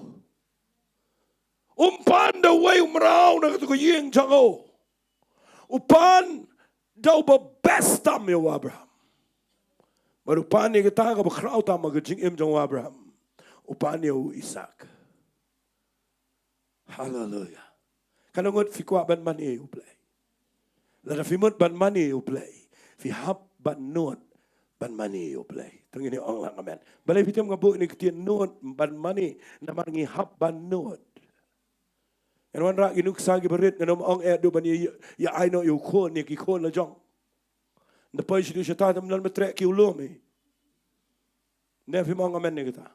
Um pan da uwei u mraw na kata ka ïing jong u. U pan da uba best tam ïa u Abraham. Bad u pan ïa kata kaba khraw tam ha ka jingim jong u Abraham. U pan ïa u Isaak. Haleluya. Katno ngut phi kwah ban mane ïa U Blei? Lada phi mut ban mane ïa U Blei, phi hap ban nud ban mane ïa U Blei. To ngin ong lang amen. Balei phi tip nga buh ïa kane ka ktien nud ban mane? Namar ngi hap ban nud. Ngan wanrah ki nuksa kiba rit, ngan ym ong eh duh ban ïa, ïa ai noh ïa u khun, ïa ki khun la jong. Ynda poi sha duh shata te ym don ba treh ki u lum hi. Ne phim ong amen ïa kata?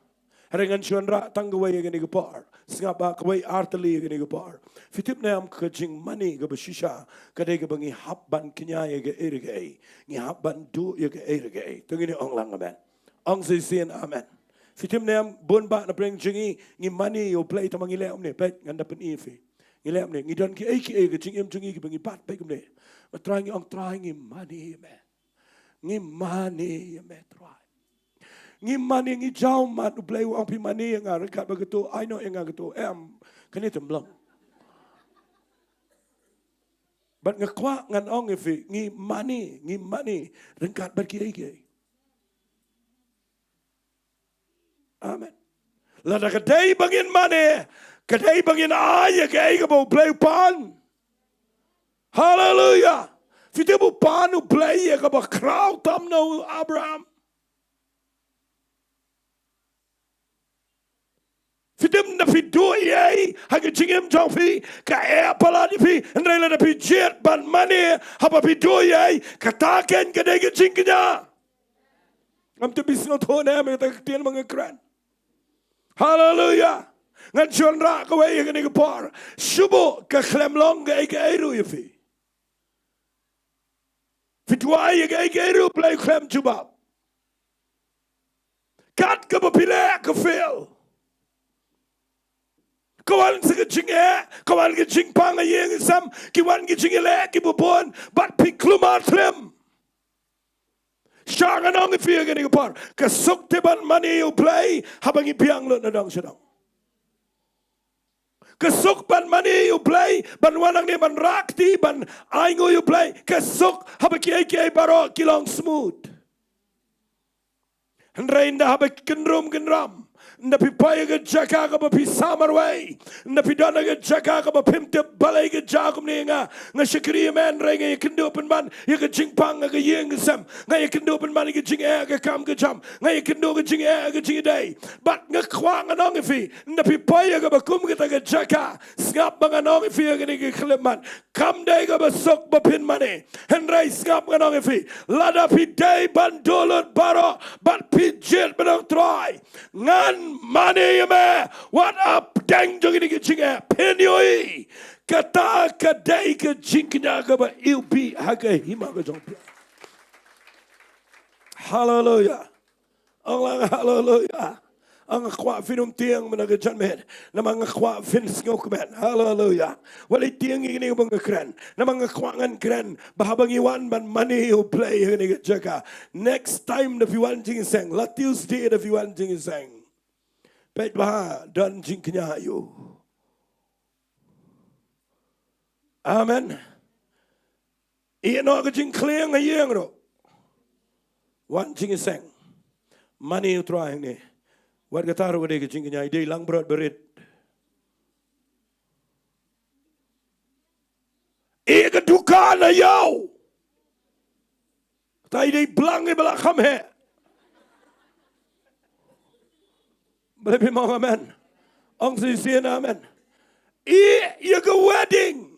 Hynrei ngan shu wanrah tang kawei ïa kane ka por. Sngap ba kawei ar tylli ïa kane ka por. Phi tip ne em ka jingmane kaba shisha ka dei kaba ngi hap ban kñia ïa kaei re kaei. Ngi hap ban duh ïa kaei re kaei. To ngin ong lang amen. Ong shisien amen. Phi tip ne em bun bah na pdeng jong ngi, ngi mane ïa U Blei tangba ngi leh kumne, peit ngan da pyni ïa phi. Ngi leh kumne, ngi don kiei kiei ka jingim jong ngi kiba ngi bat, peit kumne. Ba Trai ngi ong, Trai ngi mane ïa me. Ngi mane ïa me Trai. Ngi mane, ngi jaw mad, U Blei u ong phi mane ïa nga ryngkat bad kato, ai noh ïa nga kato, em, kane te ym long. Bad nga kwah ngan ong ïa phi, ngi mane, ngi mane ryngkat bad kiei kiei. Amen. Lada ka dei ba ngin mane, ka dei ba ngin ai ïa kaei kaba U Blei u pan. Haleluya. Phi tip u pan U Blei ïa kaba khraw tam na u Abraham. Phi tip ynda phi duh ei ei ha ka jingim jong phi, ka eh palat ïa phi, hynrei lada phi jied ban mane haba phi duh ei ei, kata keiñ ka dei ka jingkñia. Ngam tip phi sngewthuh ne em ïa kata ka ktien ba nga kren. Haleluya. Ngan shu wanrah kawei ïa kane ka por. Shu buh ka khlem long kaei kaei ruh ïa phi. Phi duwai ïa kaei kaei ruh, Blei u khlem jubab. Kat kaba phi leh ka fail. Ka wan sa ka jingeh, ka wan ka jingpang ha ïing ha sem, ki wan ki jingïaleh kiba bun, bad phi kulmar khlem. Sha ngan ong ïa phi ïa kane ka por, ka suk te ban mane ïa U Blei haba ngi biang lut na dong sha dong. Ka suk ban mane ïa U Blei, ban wan hangne ban rah kti, ban ainguh ïa U Blei, ka suk haba kiei kiei baroh ki long smooth. Hynrei ynda haba kynrum kynram, ynda phi poi ïa ka jaka kaba phi sa marwei, ynda phi don ha ka jaka kaba phim tip balei ka jaka kumne ïa nga, nga shakri ïa me hynrei nga ïakynduh pynban ïa ka jingpang ha ka ïing ka sem, nga ïakynduh pynban ïa ka jingeh ha ka kam ka jam, nga ïakynduh ka jingeh ha ka jingïadei. Bad nga kwah ngan ong ïa phi, ynda phi poi ïa kaba kum kata ka jaka, sngap ba ngan ong ïa phi ïa kane ka khyllipmat, kam dei kaba suk ba phin mane. Hynrei sngap ngan ong ïa phi, lada phi dei ban duh lut baroh bad phi jied ban ong Trai, ngan mane ïa me, wat hapdeng jong kine ki jingeh, phin ïohi kata ka dei ka jingkñia kaba iwbih ha ka hima ka jong U Blei. Haleluya. Ong lang haleluya. Nga kwah phin ym tieng mynta ka janmiet, namar nga kwah phin sngewkmen. Haleluya. Wat leit tieng ïa kine ba nga kren, namar nga kwah ngan kren ba haba ngi wan ban mane ïa U Blei ha kane ka jaka, next time da phi wan jingïaseng, la Tuesday da phi wan jingïaseng, peit ba don jingkñia ïa u. Amen. Ïeh noh ka jingkhlieng ha ïing ruh. Wan jingïaseng. Mane ïa U Trai hangne. Wat kata ruh ka dei ka jingkñia, i dei langbrot barit. Ïeh ka ka na ïaw. Kata i dei blang i ba la kham heh. Balei phim ong amen? Ong shisien amen. I ïa ka wedding.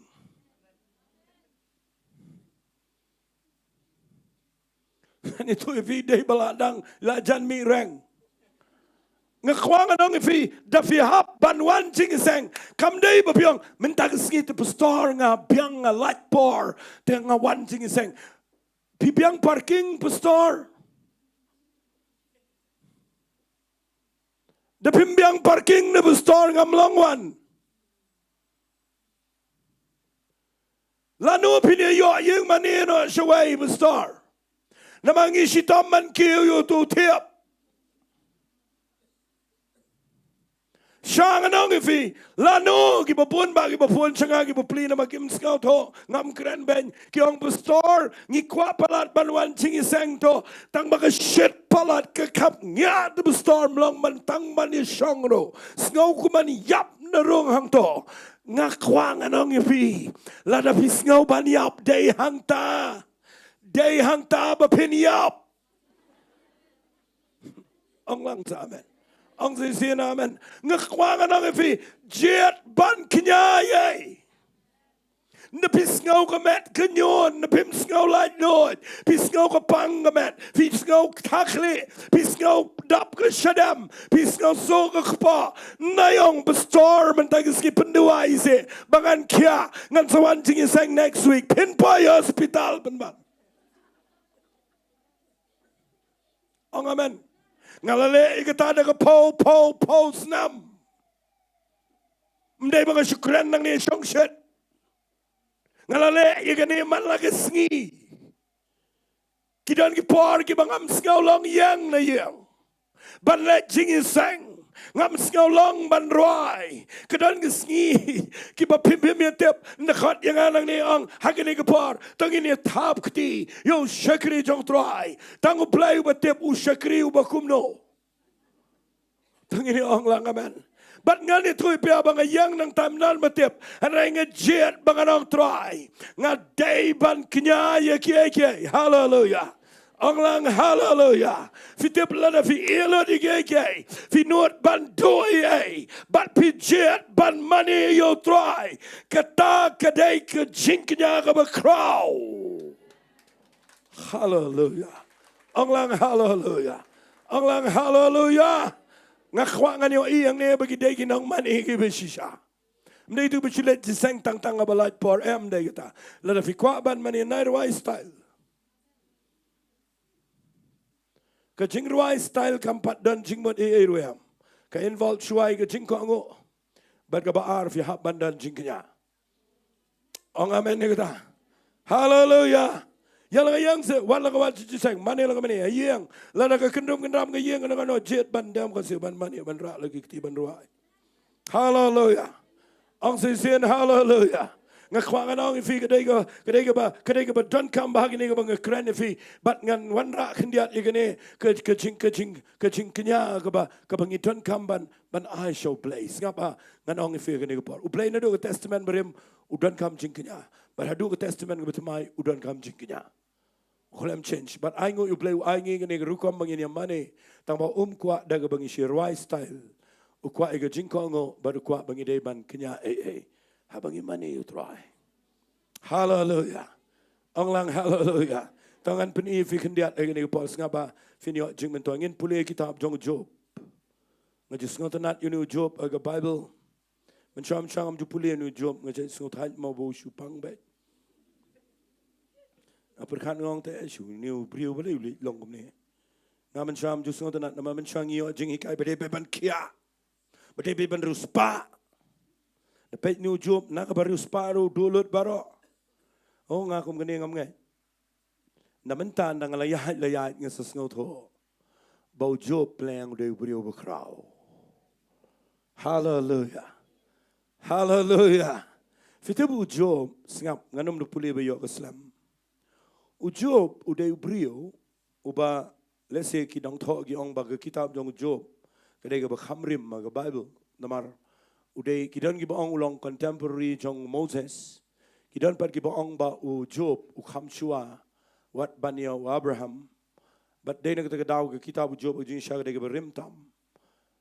Ngan ïathuh ïa phi dei ba la dang la jan mih reng. Nga kwah ngan ong ïa phi, da phi hap ban wan jingïaseng, kam dei ba phi ong mynta ka sngi te pastor nga biang, nga lait por te nga wan jingïaseng. Phi biang parking, pastor? Da phim biang parking ne pastor, ngam long wan. Lano phin ïoh ïing mane noh shawei, pastor? Namar ngi shitom ban kiew ïa uto u thiep. Sha ngan ong ïa phi, lano kiba bun bah kiba phone sha nga kiba plie namar kim sngewthuh, ngam kren beiñ, ki ong pastor, ngi kwah palat ban wan jingïaseng to, tang ba ka shit palat ka khap ngiah te pastor, mlong ban tang ban ïashong ruh. Sngew kum ban ïap na rung hangto. Nga kwah ngan ong ïa phi, lada phi sngew ban ïap, dei hangta. Dei hangta ba phin ïap. Ong lang sa amen. Ong shisien amen. Nga kwah ngan ong ïa phi, jied ban kñia ei. Ne phi sngew ka met ka ñiun, ne phim sngew laitluid, phi sngew ka pang ka met, phi sngew ka thakhlieh, phi sngew dap ka shadem, phi sngew suk ka kpoh. Nai ong pastor, mynta ka sngi pynduwai seh ba ngan khiah, ngan sa wan jingïaseng next week. Phin poi hospital pynban. Ong amen. Nga la leh ïa kata da ka phew phew phew snem. Ym dei ba nga shu kren nangne shongshit. Nga la leh ïa kane man la ka sngi. Ki don ki por kiba ngam sngew long ïeng na ïing ban leit jingïaseng. Ngam sngew long ban rwai. Ka don ka sngi kiba phim phim ïa tip, nda khot ïa nga nangne, ong ha kane ka por, to ngin ïa thap kti ïa u shakri jong U Trai. Tang U Blei uba tip u shakri uba kumno. To ngin ïa ong lang amen. Bad ngan ïathuh ïa phi ba nga ïeng nangta ym don ba tip, hynrei nga jied ba ngan ong Trai, nga dei ban kñia ïa kiei kiei. Haleluya. Ong lang haleluya. Phi tip lada phi ïa lut ïa kiei kiei, phi nud ban duh ei ei, bad phi jied ban mane ïa U Trai, kata ka dei ka jingkñia kaba khraw. Haleluya. Ong lang haleluya. Ong lang haleluya. Nga kwah ngan ïohi hangne ba ki dei ki nongmane kiba shisha. Ym dei tu ba shu leit jingïaseng tang tang ba lait por, em, ym dei kata. Lada phi kwah ban mane, nai rwai style. Ka jingrwai style kam pat don jingmut ei ei ruh em. Ka involve shuwa ïa ka jingkohnguh. Bad kaba ar, phi hap ban don jingkñia. Ong amen ïa kata. Haleluya. Ïa la ka ïeng seh, wat la ka wat jingïaseng, mane la ka mane, ha ïing. Lada ka kyndrum kyndram ka ïing, kano kano jied ban dem ka seh, ban mane, ban rah la ki kti, ban rwai. Haleluya. Ong shisien haleluya. Nga kwah ngan ong ïa phi, ka dei ka, ka dei kaba, ka dei kaba donkam bha kane kaba nga kren ïa phi. Bad ngan wanrah khyndiat ïa kane ka, ka jing, ka jing, ka jingkñia kaba, kaba ngi donkam ban, ban ai sha U Blei. Sngap, ah, ngan ong ïa phi kane ka por, U Blei naduh ka Testament Barim u donkam jingkñia. Bad haduh ka Testament kaba thymmai u donkam jingkñia. U khlem change. Bad ainguh ïa U Blei u ai ngi kane ka rukom ba ngin ïa mane. Tang ba um kwah da kaba ngi shu rwai style. U kwah ïa ka jingkohnguh bad u kwah ba ngi dei ban kñia ei ei haba ngi mane ïa U Trai. Haleluya. Ong lang haleluya. To ngan pyni ïa phi khyndiat ha kane ka por, sngap ba phin ïoh jingmyntoi. Ngin pule kitab jong u Job. Nga ju sngewtynnat ïa une u Job ha ka Bible. Mynshuwa mynshuwa ngam ju pule ïa une u Job, nga ju sngewtynnat mo ba u shu pang beit. Nga pyrkhat, nga ong te shu une u briew balei u leit long kumne. Nga mynshuwa ngam ju sngewtynnat namar mynshuwa ngi ïoh jinghikai ba dei beit ban khiah, ba dei beit ban riewspah. Nga peit une u Job, na kaba riewspah ruh u duh lut baroh. Oh, nga kum kane ngam ngeit. Na mynta ynda nga la ïaid la ïaid nga sa sngewthuh ba u Job pleng u dei u briew ba khraw. Haleluya. Haleluya. Phi tip u Job, sngap, ngan ym da pule ba ïoh ka slem. U Job u dei u briew uba, lehse ki nongthoh ki ong ba ka kitab jong u Job ka dei kaba kham rim ha ka Bible. Namar u dei, ki don kiba ong u long contemporary jong u Moses. Ki don pat kiba ong ba u Job u kham shuwa wat ban ïa u Abraham. Bad dei na kata ka daw ka kitab u Job ka jingshai ka dei kaba rim tam.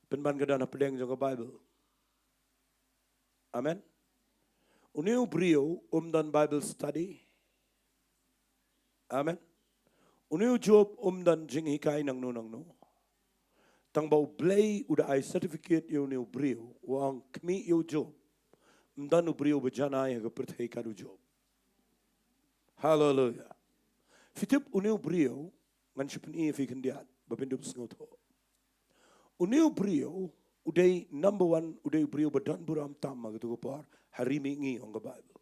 Pynban ka don hapdeng jong ka Bible. Amen. Une u briew um don Bible study. Amen. Une u Job um don jinghikai nangno nangno. Tang ba U Blei u da ai certificate ïa une u briew, u ong khmih ïa u Job. Ym don u briew ba janai ha ka pyrthei kat u Job. Haleluya. Phi tip une u briew, ngan shu pyni ïa phi khyndiat ba phin dup sngewthuh. Une u briew u dei number one, u dei u briew ba don burom tam ha kato ka por ha ri mihngi ong ka Bible.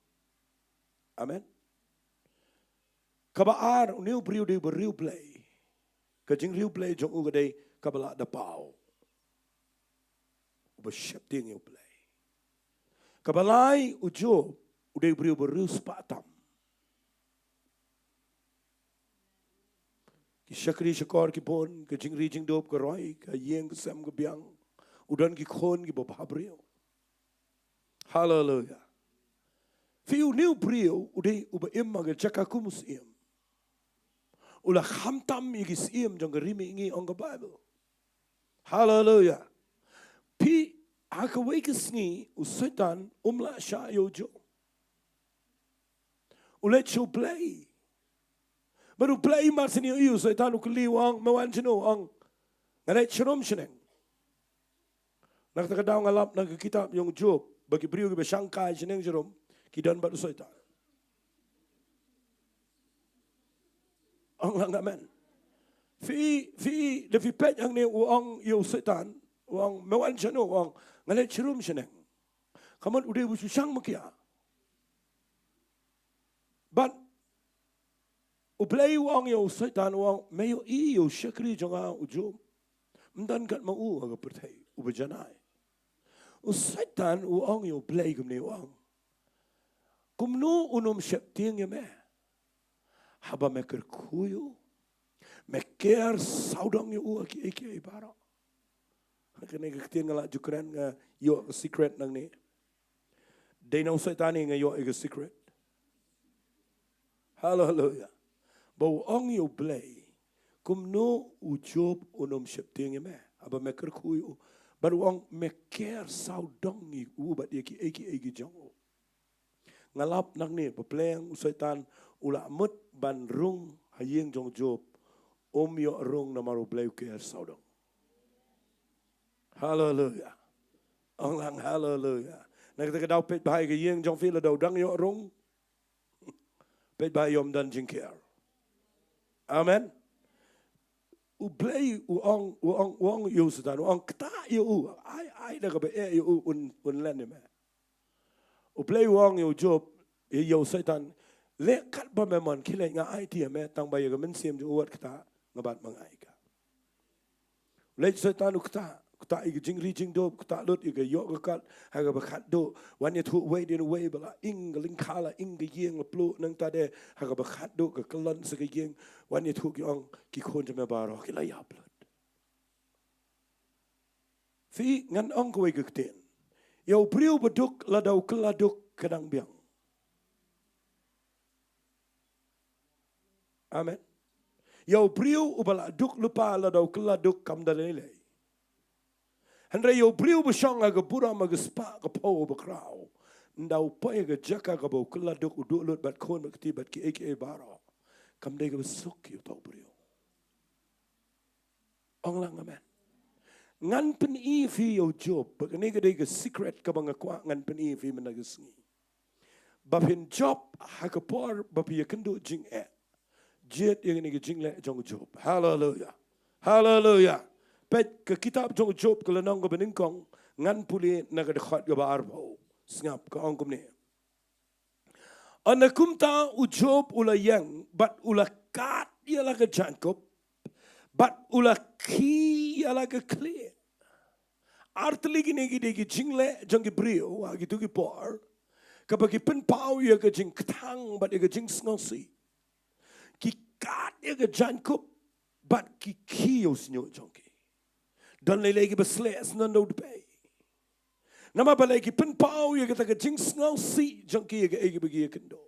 Amen. Kaba ar, une u briew u dei u bariewblei. Ka jingriewblei jong u ka dei kaba la da paw. Uba sheptieng ïa U Blei. Kaba lai, u Job u dei u briew ba riewspah tam. Ki shakri shakor ki bun, ka jingri jingdup ka roi, ka ïing ka sem ka biang. U don ki khun kiba bhabriew. Haleluya. Phi, une u briew u dei uba im ha ka jaka kum u syiem. U la kham tam ïa ki syiem jong ka ri mihngi ong ka Bible. Haleluya. Phi, ha kawei ka sngi u Soitan um lah shah ïa u Job. U leit sha U Blei. Bad U Blei mar shen ïohi, u Soitan u kylli, u ong, me wan shano? U ong, nga leit sharum shaneng. Na kata ka daw nga lap na ka kitab jong u Job ba ki briew kiba shang kai shaneng sharum ki don bad u Soitan. Ong lang amen. Phi, phi, da phi peit hangne u ong ïa u Soitan, u ong, me wan shano? U ong, nga leit sharum shaneng. Ka mut u dei u shu shang makia. Bad U Blei u ong ïa u Soitan, u ong, me ïohi ïa u shakri jong nga u Job? Ym don kat ma u ha ka pyrthei uba janai. U Soitan u ong ïa U Blei kumne, u ong, kumno un ym sheptieng ïa me haba me kyrkhu ïa u, me ker sawdong ïa u ha kiei kiei baroh? Kane ka ktien nga la ju kren, nga ïoh ka secret nangne. Dei na u Soitan hi nga ïoh ïa ka secret. Haleluya. Ba u ong ïa U Blei, kumno u Job un ym sheptieng ïa me haba me kyrkhu ïa u? Bad u ong, me ker sawdong ïa u bad ïa kiei kiei ki jong u. Nga lap nangne ba pleng u Soitan u la mut ban rung ha ïing jong u Job, um ïoh rung namar U Blei u ker sawdong. Haleluya. Ong lang haleluya. Na kata ka daw peit bha ïa ka ïing jong phi, lada u dang ïoh rung, peit bha ïoh ym don jingker. Amen. U Blei u ong, u ong, u ong ïa u Soitan, u ong, ktah ïa u, ai, ai da kaba eh ïa u un, un len ïa me. U Blei u ong ïa u Job, ïa, ïa u Soitan, leh katba me mon, khie leit, nga aiti ïa me, tang ba ïa ka mynsiem jong u wat ktah, nga bat ma nga ïa ka. U leit u Soitan u ktah, ktah ïa ka jingri jingdup, ktah lut ïa ka ïoh ka kot ha kaba khatduh, wan ïathuh uwei hadien uwei ba la ing ka lyngkha, la ing ka ïing, la pluh nangta de ha kaba khatduh, ka kyllon sa ka ïing, wan ïathuh ki ong, ki khun jong me baroh ki la ïap lut. Phi, ngan ong kawei ka ktien. Ïa u briew ba duk lada u kylla duk ka dang biang. Amen. Ïa u briew uba la duk lypa lada u kylla duk kam da lei lei. Hynrei ïa u briew ba shong ha ka burom ha ka spah ka phew bakhraw, ynda u poi ha ka jaka kaba u kylla duk, u duh lut bad khun bad kti bad kiei kiei baroh, kam dei kaba suk ïa uta u briew. Ong lang amen. Ngan pyni ïa phi ïa u Job, ba kane ka dei ka secret kaba nga kwah ngan pyni ïa phi mynta ka sngi. Ba phin jop ha ka por ba phi ïakynduh jingeh, jied ïa kane ka jingleh jong u Job. Haleluya. Haleluya. Peit ka kitab jong u Job ka lynnong kaba nyngkong, ngan pule na ka dkhot kaba arphew. Sngap, ka ong kumne. Ynda kumta u Job u la ïeng, bad u la kad ïa la ka jaiñkup, bad u la khie ïa la ka khlieh. Artylli kine ki dei ki jingleh jong ki briew ha kito ki por, kaba ki pynpaw ïa ka jingkthang bad ïa ka jingsngewsih. Ki kad ïa ka jaiñkup, bad ki khie ïa u shñiuh jong ki. Don lei lei kiba sleh sngewdei. Namar balei? Ki pynpaw ïa kata ka jingsngewsih jong ki ïa kaei kaba ki ïakynduh.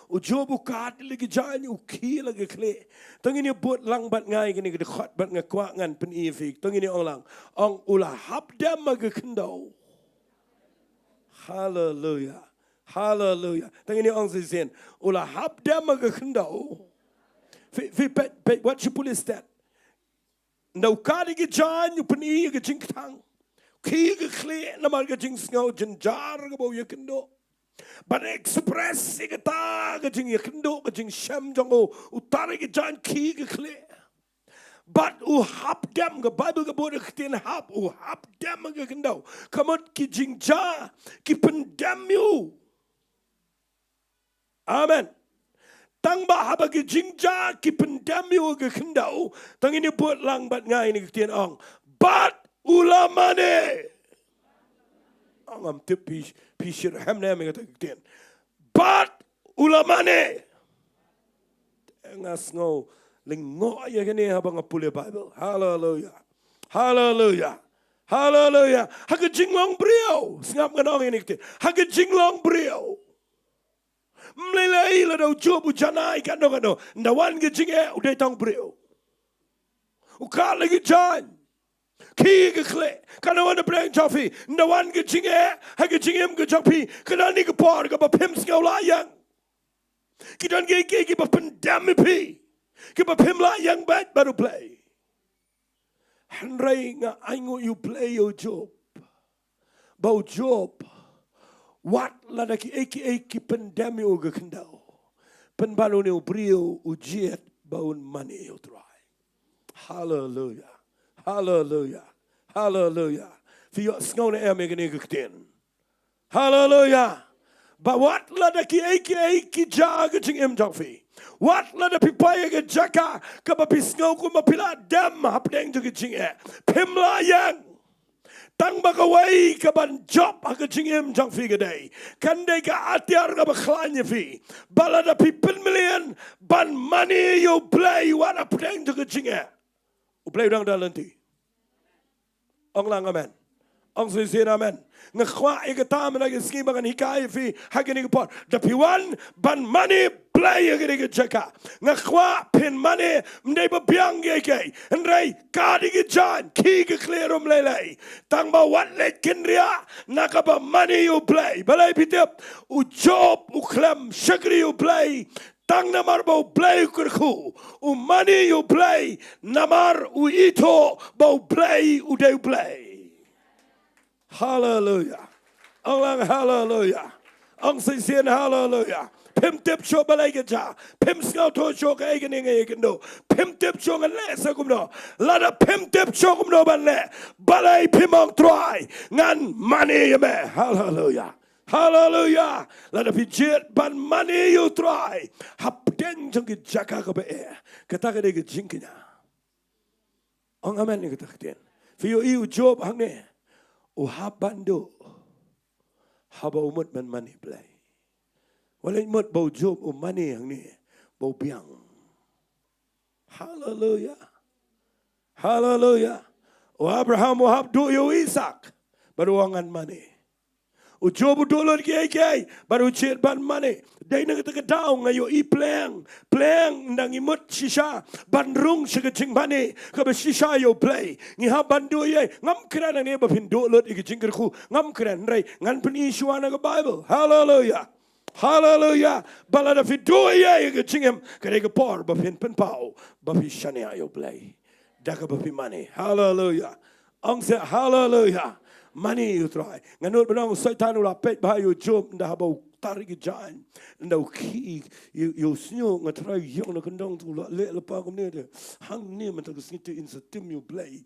U Job u kad la ki jaiñ, u khie la ki khlieh. To ngin ïa bud lang bad nga ïa kane ka dkhot bad nga kwah ngan pyni ïa phi. To ngin ïa ong lang. Ong u la hap dem ha ka khyndew. Haleluya. Haleluya. To ngin ïa ong shisien. U la hap dem ha ka khyndew. Phi, phi peit, peit wat shu pule stet. Ynda u kad ïa ki jaiñ, u pyni ïa ka jingkthang. Khie ïa ki khlieh namar ka jingsngew jynjar kaba u ïakynduh. Bad express ïa kata ka jingïakynduh, ka jingshem jong u, u tar ïa ki jaiñ, khie ïa ki khlieh. Bad u hap dem, ka Baibl ka bud ïa ka ktien hap, u hap dem ha ka khyndew. Ka mut ki jingjia ki pyndem ïa u. Amen. Tang ba haba ki jingjia ki pyndem ïa u ha ka khyndew, to ngin ïa bud lang bad nga ïa kane ka ktien ong. Bad u la mane. Ong, ngam tip phi, phi shitrhem ne em ïa kata ka ktien. Bad u la mane. Nga sngew lyngngoh ïa kane haba nga pule Baibl. Haleluya. Haleluya. Haleluya. Ha ka jinglong briew. Sngap, ngan ong ïa kane ka ktien. Ha ka jinglong briew. Ym lei lei lada u Job u janai katno katno, ynda wan ka jingeh u dei tang briew. U kad la ki jaiñ, khie ïa ki khlieh, katno katno pdeng jong phi, ynda wan ka jingeh ha ka jingim ka jong phi, ka don kane ka por kaba phim sngew lah ïeng. Ki don kiei kiei kiba pyndem ïa phi, kiba phim lah ïeng beit bad U Blei. Hynrei nga ainguh ïa U Blei ïa u Job, ba u Job, wat lada kiei kiei ki pyndem ïa u ha ka khyndew, pynban une u briew u jied ba un mane ïa U Trai. Haleluya. Haleluya. Haleluya. Phi ïohsngew ne em ïa kane ka ktien? Haleluya. Ba wat lada kiei kiei ki jia ha ka jingim jong phi, wat lada phi poi ha ka jaka kaba phi sngew kumba phi lah dem hapdeng jong ka jingeh, phim lah ïeng. Tang ba kawei kaban jop ha ka jingim jong phi ka dei, kan dei ka atiar kaba khlaiñ ïa phi, ba lada phi pynmlien ban mane ïa U Blei wat hapdeng jong ka jingeh, U Blei u dang don lynti. Ong lang amen. Ong shisien amen. Nga kwah ïa kata mynta ka sngi ba ngan hikai ïa phi ha kane ka por. Da phi wan ban mane Blei ha kane ka jaka, nga kwah phin mane, ym dei ba biang kiei kiei, hynrei kad ïa ki jaiñ, khie ïa ki khlieh ruh ym lei lei. Tang ba wat leit kynriah na kaba mane ïa U Blei. Balei phi tip? U Job u khlem shakri ïa U Blei tang namar ba U Blei u kyrkhu. U mane ïa U Blei namar u ithuh ba U Blei u dei U Blei. Haleluya. Ong lang haleluya. Ong shisien haleluya. Phim tip shuh balei ka jia, phim sngewthuh shuh kaei kane nga ïakynduh, phim tip shuh ngan leh sa kumno. Lada phim tip shuh kumno ban leh, balei phim ong, Trai, ngan mane ïa me? Haleluya. Haleluya. Lada phi jied ban mane ïa U Trai hapdeng jong ka jaka kaba eh, kata ka dei ka jingkñia. Ong amen ïa kata ka ktien. Phi ïohi u Job hangne, u hap ban duh haba u mut ban mane Blei. Wat leit mut ba u Job u mane hangne ba u biang. Haleluya. Haleluya. U Abraham u hap duh ïa u Isaak bad u ong, ngan mane. U Job u duh lut kiei kiei bad u jied ban mane. Dei na kata ka daw nga ïohi pleng pleng ynda ngi mut shisha ban rung sha ka jingmane kaba shisha ïa U Blei, ngi hap ban duh ïa. Ngam kren hangne ba phin duh lut ïa ka jingkyrkhu, ngam kren, hynrei ngan pyni shuwa na ka Baibl. Haleluya. Haleluya. Ba lada phi duh ïa ka jingim, ka dei ka por ba phin pynpaw ba phi shaniah ïa U Blei da kaba phi mane. Haleluya. Ong seh haleluya. Mane ïa U Trai. Nga nud ba u Soitan u la peit bha ïa u Job ynda haba u tar ïa ki jaiñ, ynda u khie ïa u shñiuh. Nga trai, ïong na kyndong, u la leh lypa kumne te. Hangne mynta ka sngi te in sa tim ïa U Blei.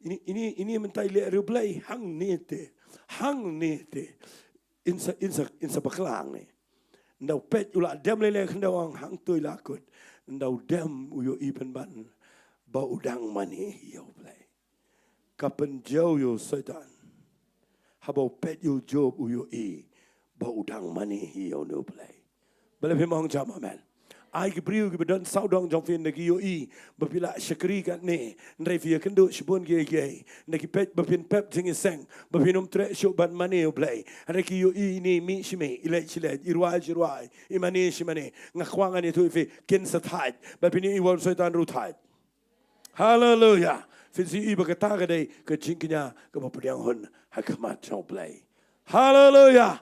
Ine, ine, ine mynta i leh ïa U Blei. Hangne te, hangne te in sa, in sa, in sa bakla hangne. Ynda u peit u la dem lei lei, ynda u ong, hangto i la kut. Ynda u dem u ïohi pynban ba u dang mane hi ïa U Blei. Ka pynjaw ïa u Soitan. Haba u peit ïa u Job u ïohi ba u dang mane hi ïa une U Blei. Balei phim ong jam amen? ai ki briew kiba don sawdong jong phi, ynda ki ïohi ba phi la shakri katne, hynrei phi ïakynduh shibun kiei kiei, ynda ki peit ba phin pep jingïaseng, ba phin ym treh shuh ban mane U Blei, hynrei ki ïohi ine i mih shi mih, i leit shi leit, i rwai shi rwai, i mane shi mane, nga kwah ngan ïathuh ïa phi, kin sa thait, ba phin ïohi ba u Soitan ruh u thait. Haleluya. Phin sa ïohi ba kata ka dei ka jingkñia kaba pdiang hun ha khmat jong U Blei. Haleluya.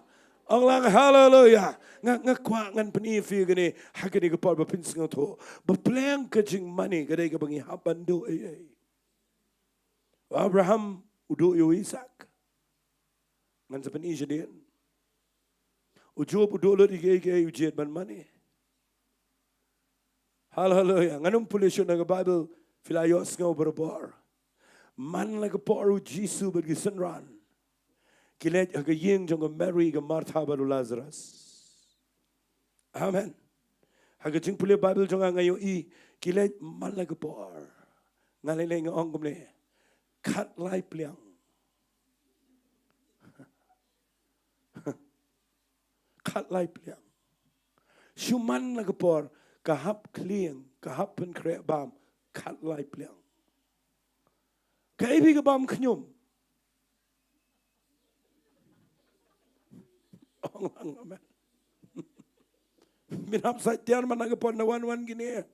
Ong lang haleluya. Nga, nga kwah ngan pyni ïa phi kane, ha kane ka por ba phin sngewthuh ba pleng ka jingmane ka dei kaba ngi hap ban duh ei ei. U Abraham u duh ïa u Isaak. Ngan sa pyni shadien. U Job u duh lut ïa kiei kiei, u jied ban mane. Haleluya. Ngan ym pule shuh na ka Baibl, phi la ïohsngew barabor. Man la ka por U Jisu bad ki synran ki leit ha ka ïing jong ka Mary, ka Martha bad u Lazarus. Amen. Ha ka jingpule Baibl jong nga, nga ïohi ki leit man la ka por. Nga lei lei nga ong kumne, khatlai pliang. Khatlai pliang. Shu man la ka por, ka hap khlieng, ka hap pynkhreh bam, khatlai pliang. Kaei phi ka bam khñium? Ong lang amen. Phin hap sait tiar man la ka por, na wan wan kine.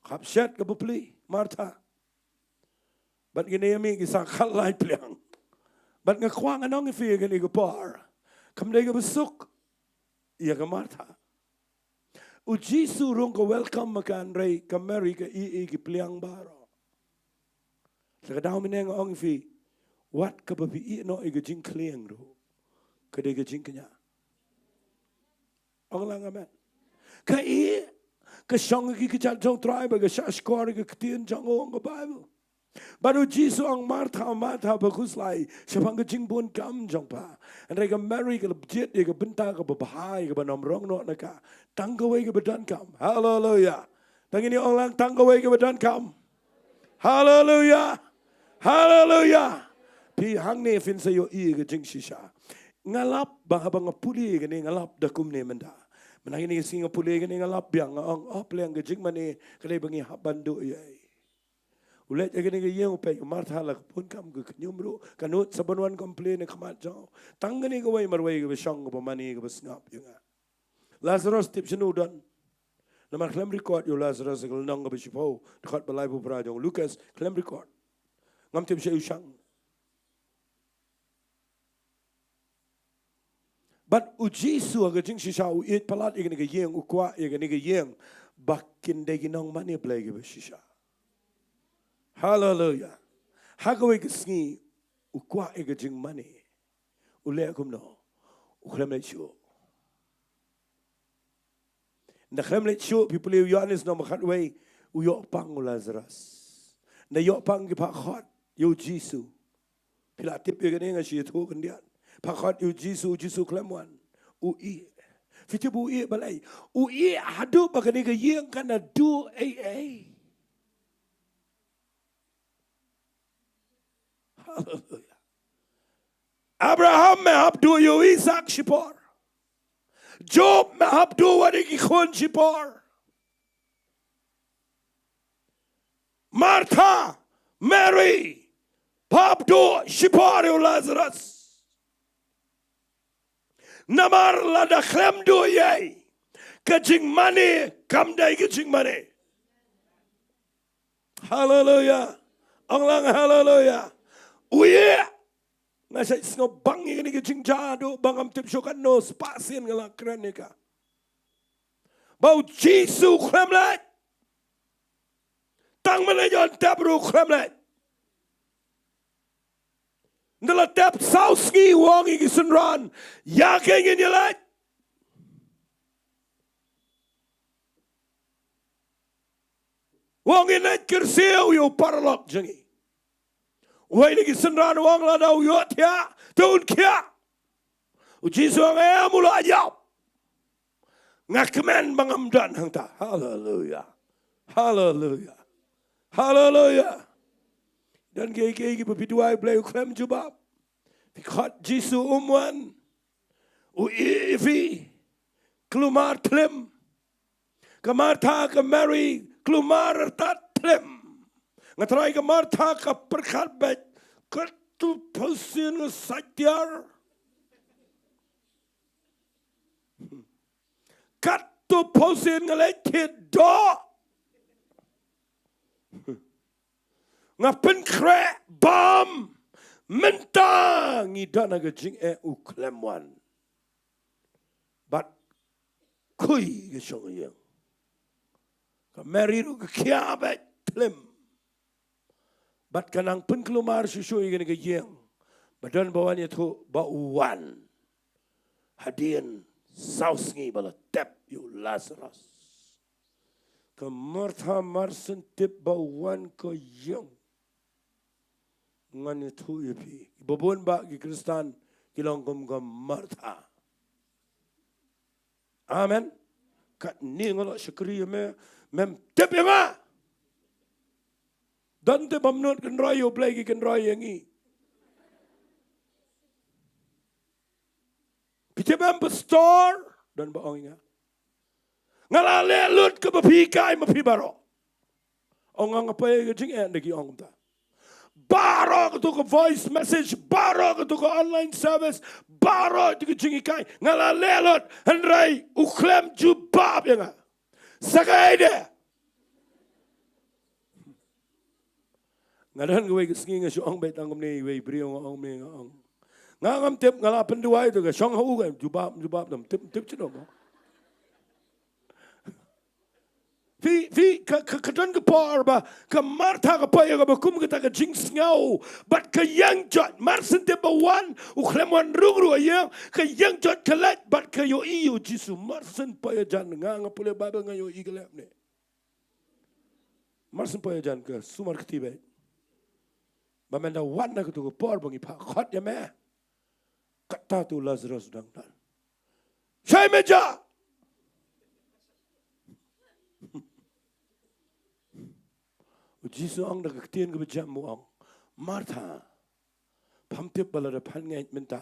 Hap shet ka bapli, Martha. Bad kine ïa mih ki sa khatlai pliang. Bad nga kwah ngan ong ïa phi kane ka por, kam dei kaba suk ïa ka Martha. U Jisu ruh ka welcome ma ka, hynrei ka Mary ka ïeh ïa ki pliang baroh. Sa ka daw mynne nga ong ïa phi, wat kaba phi ïeh noh ïa ka jingkhlieng ruh, ka dei ka jingkñia. Ong lang amen. Ka ïeh, ka shong ha ki kjat jong U Trai bad ka shahshkor ïa ka ktien jong u, ong ka Baibl. Bad U Jisu ong, Martha, Martha, pha khuslai shaphang ka jingbun kam jong pha. Hynrei ka Mary ka la jied ïa ka bynta kaba bha, ïa kaba nym rong noh na ka. Tang kawei kaba donkam. Haleluya. Tang kine, ong lang, tang kawei kaba donkam. Haleluya. Haleluya. Phi hangne phin sa ïohi ïa ka jingshisha. Nga lap ba haba nga pule ïa kane nga lap da kumne mynta. Mynta kine ki sngi nga pule ïa kane nga lap biang, nga ong, oh, pleng ka jingmane ka dei ba ngi hap ban duh ei ei. U leit ha kane ka ïing, u peit ka Martha la ka bun kam, ka khñium ruh, ka nud sa ban wan complain ha khmat jong u. Tang kane kawei marwei kaba shong, kaba mane, kaba sngap ïa nga. Lazarus, tip shano u don? Namar khlem record ïa u Lazarus ha ka lynnong kaba shiphew, dkhot ba laiphew phra jong u Lukas, khlem record. Ngam tip shaei u shong. Bad U Jisu ha ka jingshisha u ïeit palat ïa kane ka ïing, u kwah ïa kane ka ïing ba kin dei ki nongmane Blei kiba shisha. Haleluya. Ha kawei ka sngi u kwah ïa ka jingmane. U leh kumno? U khlem leit shuh. Ynda khlem leit shuh, phi pule u Ïoannis lynnong ba khatwei, u ïoh pang u Lazarus. Ynda ïoh pang ki phah khot ïa U Jisu. Phi la tip ïa kane, nga shu ïathuh khyndiat. Phah khot ïa U Jisu, U Jisu khlem wan. U ïeh. Phi tip u ïeh balei? U ïeh haduh ba kane ka ïing kan da duh ei ei. Haleluya. Abraham, me hap duh ïa u Isaak shipor. Job, me hap duh wat ïa ki khun shipor. Martha, Mary, phi hap duh shipor ïa u Lazarus. Namar lada khlem duh ei ei, ka jingmane kam dei ka jingmane. Haleluya. Ong lang haleluya. U ïeh. Nga shait sngewbang ïa kane ka jingjia haduh ba ngam tip shuh katno spah sien nga la kren ïa ka. Ba U Jisu khlem leit. Tang ban leit ïoh tep ruh khlem leit. Ynda la tep saw sngi u ong ïa ki synran, ïa kaei ngin ïa leit? U ong, ngin leit kyrsiew ïa u paralok jong ngi. Uwei na ki synran u ong, lada u ïohthiah te un khiah. U Jisu u ong, em, u la ïap. Nga kmen ba ngam don hangta. Haleluya. Haleluya. Haleluya. Don kiei kiei kiba phi duwai Blei u khlem jubab. Phi khot Jisu um wan. U ïeh ïa phi. Kulmar khlem. Ka Martha, ka Mary, klumar artat thlem. Nga trai ka Martha ka pyrkhat beit. Katto phew sien nga sait tiar. Katto phew sien nga leit thied doh. Nga pynkhreh bam. Mynta ngi don ha ka jingeh u khlem wan. Bad khui ka shong ïing. Ka Mary ruh ka khia beit thlem. Bad ka nang pynkulmar shuh shuh ïa kane ka ïing. Ba don ba wan ïathuh ba u wan. Hadien saw sngi ba la tep ïa u Lazarus. Ka Martha mar shen tip ba u wan ka ïing. Ngan ïathuh ïa phi. Ba bun ba ki Khristan ki long kum ka Martha. Amen. Katne nga la shakri ïa me, mem tip ïa nga. Don te bym nud kynroi ïa u Blei ki kynroi ïa ngi. Phi tip em pastor, don ba ong ïa nga. Nga la leh lut kaba phi kai ma phi baroh. Ong nga nga poi ka jingeh da ki ong kumta. Baroh katu ka voice message, baroh katu ka online service, baroh katu ka jinghikai. Nga la leh lut, hynrei u khlem jubab ïa nga. Sa kaei de. Nga don kawei ka sngi nga shu ong beit tang kumne, wei briew nga ong me nga ong. Nga ngam tip, nga la pynduwai tu ka shong ha u ka jubab, jubab dam tip, tip chino mo. Phi, phi, ka, ka, ka don ka por ba, ka Martha ka poi ïa kaba kum kata ka jingsngew, bad ka ïeng jot, mar shen tip ba wan, u khlem wan rung ruh ïa, ka ïeng jot ka leit, bad ka ïohi ïa u Jisu, mar shen poi ïa jan, nga, nga pule Bible nga ïohi ka leh ne. Mar shen poi ïa jan ka sumar kti beit. Ba men da wan na katu ka por ba ngi phah khot ïa me. Kata tu Lazarus dang don. Shai me ja. U Jisu ong da ka ktien kaba jem u ong. Martha. Pham tip ba lada phan ngeit mynta.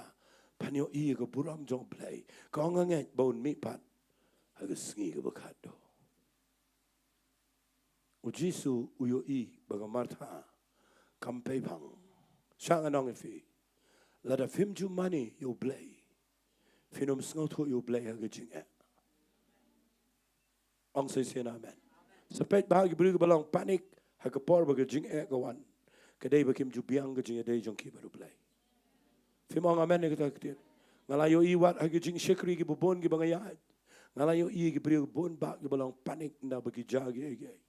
Phan ïohi ïa ka burom jong u Blei. Ka ong nga ngeit ba un mihpat. Ha ka sngi kaba khatduh. U Jisu u ïohi ba ka Martha kam pei phang. Sha nga ong ïa phi. Lada phim ju mane ïa u Blei. Phin ym sngewthuh ïa u Blei ha ka jingeh. Ong sa shisien amen. Sa peit ba ha ki briew kiba long panic ha ka por ba ka jingeh ka wan. Ka dei ba kim ju biang ka jingïadei jong ki bad u Blei. Phim ong amen ïa kata ka ktien. Nga la ïohi wat ha ki jingshakri kiba bun kiba nga ïaid. Nga la ïohi ki briew bun ba kiba long panic na ba ki ja kiei kiei.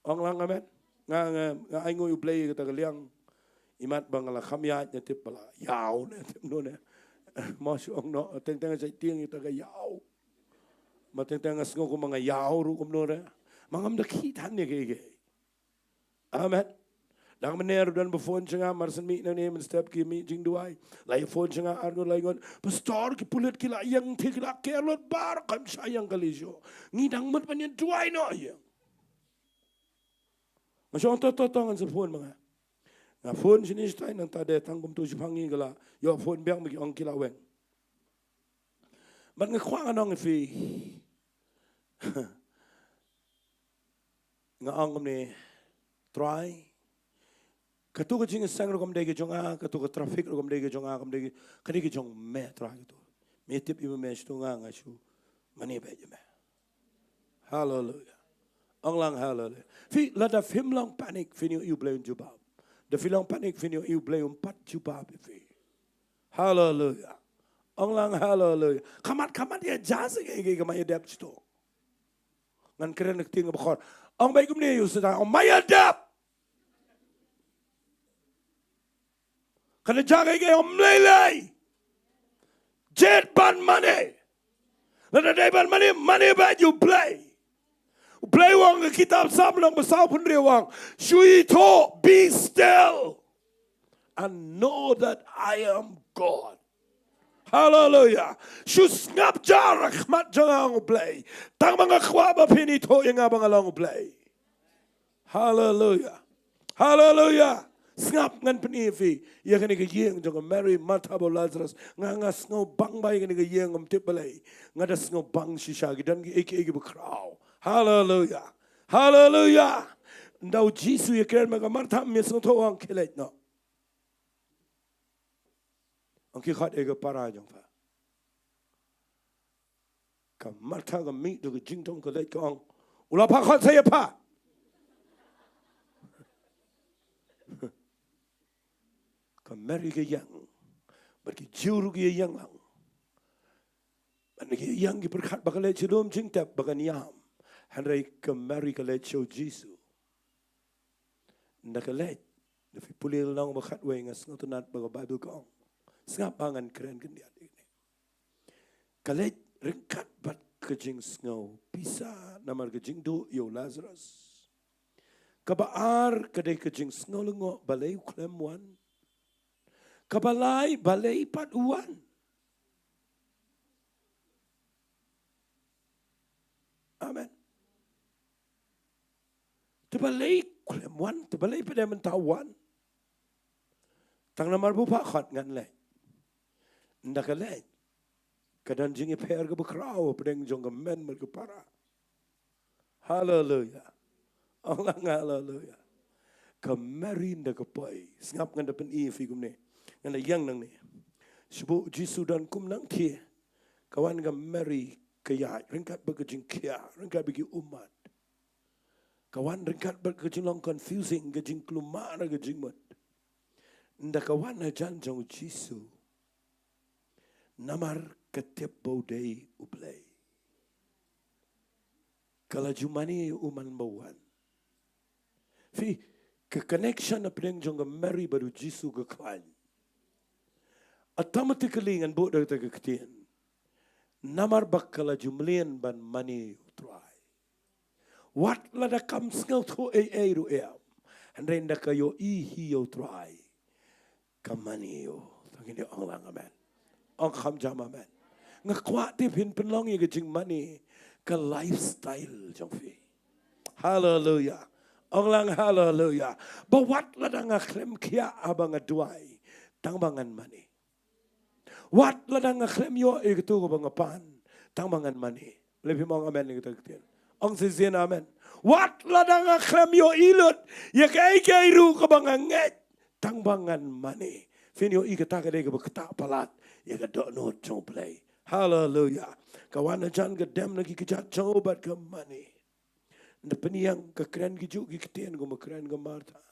Ong lang amen. Nga, nga, nga ainguh ïa u Blei kata ka liang. Imat ba nga la kham ïaid nga tip ba la ïaw ne tip no ne. Ma shu ong no teng teng nga shait tieng ïa kata ka ïaw. Ma teng teng nga sngew kumba nga ïaw ruh kumno re. Ma ngam da khih than ïa kiei kiei. Amen. Dang mynne ruh don ba phone sha nga mar shen mih nangne mynstep ki mih jingduwai. La ïa phone sha nga ar ngut lai ngut. Pastor ki pulit ki la ïeng te ki la ker lut baroh kam shah ïeng kali shuh. Ngi dang mut ban ïeng duwai noh ïa. Nga shong to to to ngan sa phone ma nga. Nga phone shini shitai nangta de tang kumtu shipang ngi ka la ïoh phone biang ma ki ong ki la weng. Bad nga kwah ngan ong ïa phi. Nga ong kumne, Trai. Katu ka jingseng ruh kam dei ka jong nga, katu ka traffic ruh kam dei ka jong nga, kam dei ka, ka dei ka jong me Trai katu. Me tip ïa me shu nga nga shu mane beit ïa me. Hallelujah. Ong lang hallelujah. Phi lada phim long panic phin ïohi u Blei un jubab. Da phi long panic phin ïohi u Blei um pat jubab ïa phi. Hallelujah. Ong lang hallelujah. Khamat khamat ïa ja sa ngi ngi khamat ïa dep chito. Ngan kren na ka ktien kaba khor. Ong beit kumne ïa u Satan, ong ma ïa dep. Kane ja ka ïa ong mlei lei. Jet ban mane. Lada dei ban mane, mane beit ïa u Blei. U Blei u ong ka kitab Salm lynnong ba saw phew hynriew u ong. Shu ithuh, be still. And know that I am God. Hallelujah. Shu sngap jar ha khmat jong nga ong u Blei. Tang ba nga kwah ba phin ithuh ïa nga ba nga long u Blei. Hallelujah. Hallelujah. Sngap, ngan pyni ïa phi ïa kane ka ïing jong ka Mary, Martha bad Lazarus. Nga, nga sngewbang ba ïa kane ka ïing, ngam tip balei, nga da sngewbang shisha, ki don kiei kiei kiba khraw. Haleluya. Haleluya. Ynda u Jisu u ïakren bad ka Martha, ym ïa sngewthuh, u ong khie leit noh. Ong khie khot ïa ka para jong pha. Ka Martha ka mih da ka jingdom, ka leit ka ong, u la phah khot sa ïa pha. Ka Mary ka ïeng, bad ki Jiw ruh ki ïeng lang. Bad ki ïeng, ki pyrkhat ba ka leit sha lum jingtep ba kan ïam. Hynrei ka Mary ka leit sha u Jisu. Ynda ka leit, lada phi pule lynnong ba khatwei, nga sngewtynnat ba ka Baibl ka ong, sngap ba ngan kren khyndiat ïa kane. Ka leit ryngkat bad ka jingsngew pisa namar ka jingduh ïa u Lazarus. Kaba ar ka dei ka jingsngew lyngngoh balei u khlem wan. Kaba lai, balei pat u wan. Amen. Te balei u khlem wan, te balei pat mynta u wan. Tang namar ba u phah khot, ngan leit. Ynda ka leit, ka don jingïapher kaba khraw hapdeng jong ka hynmen bad ka para. Haleluya. Ong lang haleluya. Ka Mary ynda ka poi. Sngap, ngan da pyni ïa phi kumne. Ngan da ïeng nangne. Shu buh u Jisu don kum nangthie. Ka wan ka Mary ka ïaid ryngkat bad ka jingkhia, ryngkat bad ki ummat. Ka wan ryngkat bad ka jinglong confusing, ka jingkulmar, ka jingmut. Ynda ka wan hajan jong u Jisu, namar ka tip ba u dei u Blei, ka la ju mane ïa u man ba u wan. Phi, ka connection hapdeng jong ka Mary bad u Jisu ka khlaiñ. Automatically ngan buh da kata ka ktien, namar ba ka la ju mlien ban mane ïa u Trai. Wat lada kam sngewthuh ei ei ruh em, hynrei ynda ka ïohi hi ïa u Trai, ka mane ïa u. Tang kine, ong lang amen. Ong kham jam amen. Nga kwah tip phin pynlong ïa ka jingmane ka lifestyle jong phi. Haleluya. Ong lang haleluya. Ba wat lada nga khlem khiah haba nga duwai, tang ba ngan mane. Wat lada nga khlem ïoh ïa kito kiba nga pan, tang ba ngan mane. Balei phim ong amen ïa kata ka ktien? Ong shisien amen. Wat lada nga khlem ïohi lut ïa kaei kaei ruh kaba nga ngeit, tang ba ngan mane. Phin ïohi kata ka dei kaba ktah palat ïa ka dohnud jong U Blei. Haleluya. Ka wan hajan, ka dem na ki kjat jong u bad ka mane. Ynda pynïeng, ka kren kijuh ki ktien kumba kren ka Martha.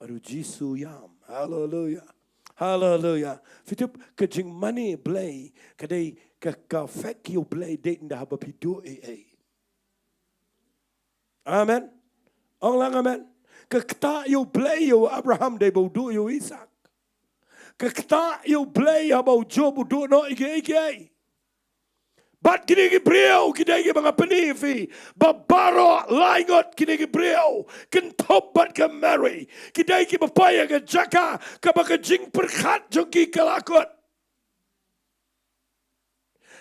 Bad u Jisu u ïam. Haleluya. Haleluya. Phi tip, ka jingmane Blei ka dei ka, ka affect ïa U Blei dei ynda haba phi duh ei ei. Amen. Ong lang amen. Ka ktah ïa U Blei ïa u Abraham dei ba u duh ïa u Isaak. Ka ktah ïa U Blei haba u Job u duh noh ïa kiei kiei. Bad kine ki briew ki dei kiba nga pyni ïa phi ba baroh lai ngut kine ki briew, kynthup bad ka Mary, ki dei kiba poi ha ka jaka kaba ka jingpyrkhat jong ki ka la kut.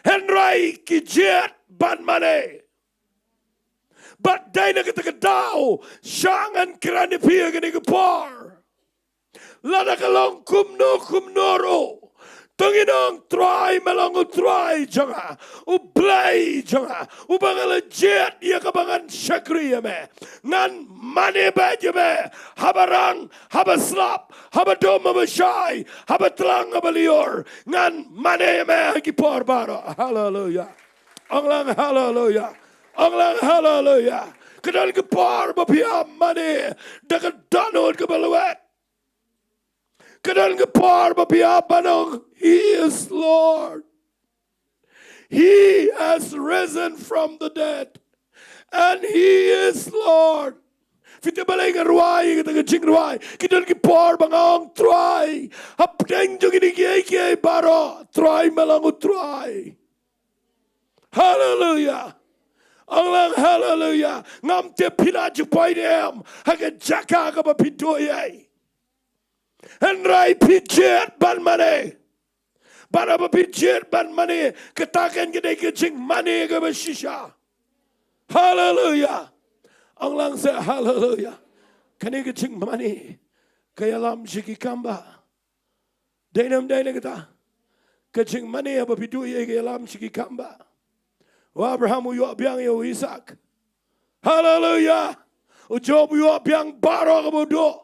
Hynrei ki jied ban mane. Bad dei na kata ka daw, sha ngan kren ïa phi ha kane ka por. Lada ka long kumno kumno ruh, to ngin ong, Trai, me long U Trai jong nga, U Blei jong nga, uba nga la jied ïa kaba ngan shakri ïa me. Ngan mane beit ïa me, haba rang, haba slap, haba dum, haba shai, haba tlang, haba lyiur. Ngan mane ïa me ha ki por baroh. Haleluya. Ong lang haleluya. Ong lang haleluya. Ka don ka por ba phi ap mane da ka dohnud kaba lwet. Ka don ka por ba phi ap ban ong, He is Lord. He has risen from the dead. And He is Lord. Phi tip balei nga rwai kata ka jingrwai? Ki don ki por ba nga ong, Trai, hapdeng jong kine kiei kiei baroh, Trai, me long U Trai. Haleluya. Ong lang haleluya. Ngam tip phi la ju poi ne em ha ka jaka kaba phi duh ei ei. Hynrei phi jied ban mane. Bad haba phi jied ban mane, kata kan ka dei ka jingmane kaba shisha. Haleluya. Ong lang seh haleluya. Kane ka jingmane ka ïalam sha ki kam bah. Dei ne ym dei ne kata? Ka jingmane haba phi duh ïa ka ïalam sha ki kam bah. U Abraham u ïoh biang ïa u Isaak. Haleluya. U Job u ïoh biang baroh kaba u duh.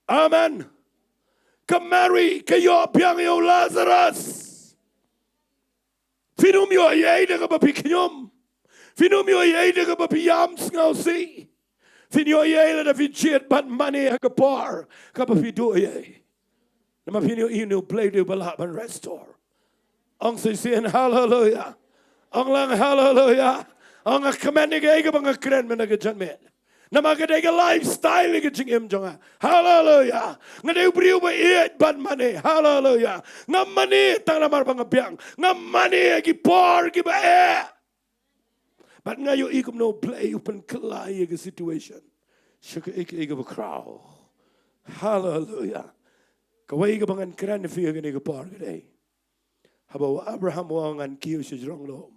Amen. Ka Mary ka ïoh biang ïa u Lazarus. Phin ym ïoh ïa ei da kaba phi khñium. Phin ym ïoh ïa ei da kaba phi ïam sngewsih. Phin ïoh ïa ei lada phi jied ban mane ha ka por kaba phi duh ïa ei. Namar phin ïohi une u Blei u dei uba lah ban restore. Ong shisien haleluya. Ong lang haleluya. Ong nga kmen ïa kaei kaba nga kren mynta ka janmiet. Namar ka dei ka lifestyle ïa ka jingim jong nga. Haleluya. Nga dei u briew ba ïeit ban mane. Haleluya. Ngam mane tang namar ba nga biang. Ngam mane ïa ki por kiba eh. Bad nga ïohi kumno u Blei u pynkylla ïa ka situation sha kaei kaei kaba khraw. Haleluya. Kawei kaba ngan kren ïa phi ha kane ka por ka dei, haba u Abraham u ong ngan kiew sha jrong lum,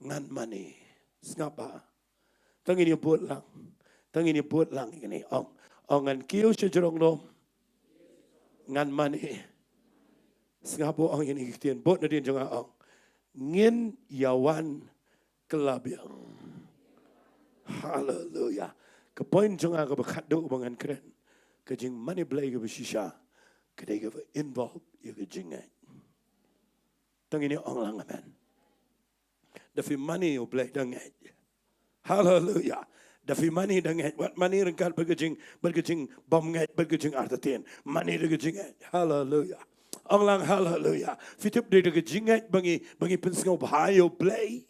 ngan mane. Sngap bha. Tang ngin ïa bud lang. Tang ngin ïa bud lang ïa kane. Ong, ong ngan kiew sha jrong lum, ngan mane. Sngap bha, ong ïa kane ka ktien. Bud nadien jong nga, ong, ngin ïa wan kylla biang. Haleluya. Ka point jong nga kaba khatduh ba ngan kren, ka jingmane Blei kaba shisha ka dei kaba involve ïa ka jingngeit. Tang ngin ïa ong lang amen. Da phi mane ïa u Blei da ngeit. Haleluya. Da phi mane da ngeit. Wat mane ryngkat bad ka jing, bad ka jingbymngeit, bad ka jingartatien. Mane da ka jingngeit. Haleluya. Ong lang haleluya. Phi tip dei da ka jingngeit ba ngi, ba ngi pynsngewbha ïa u Blei.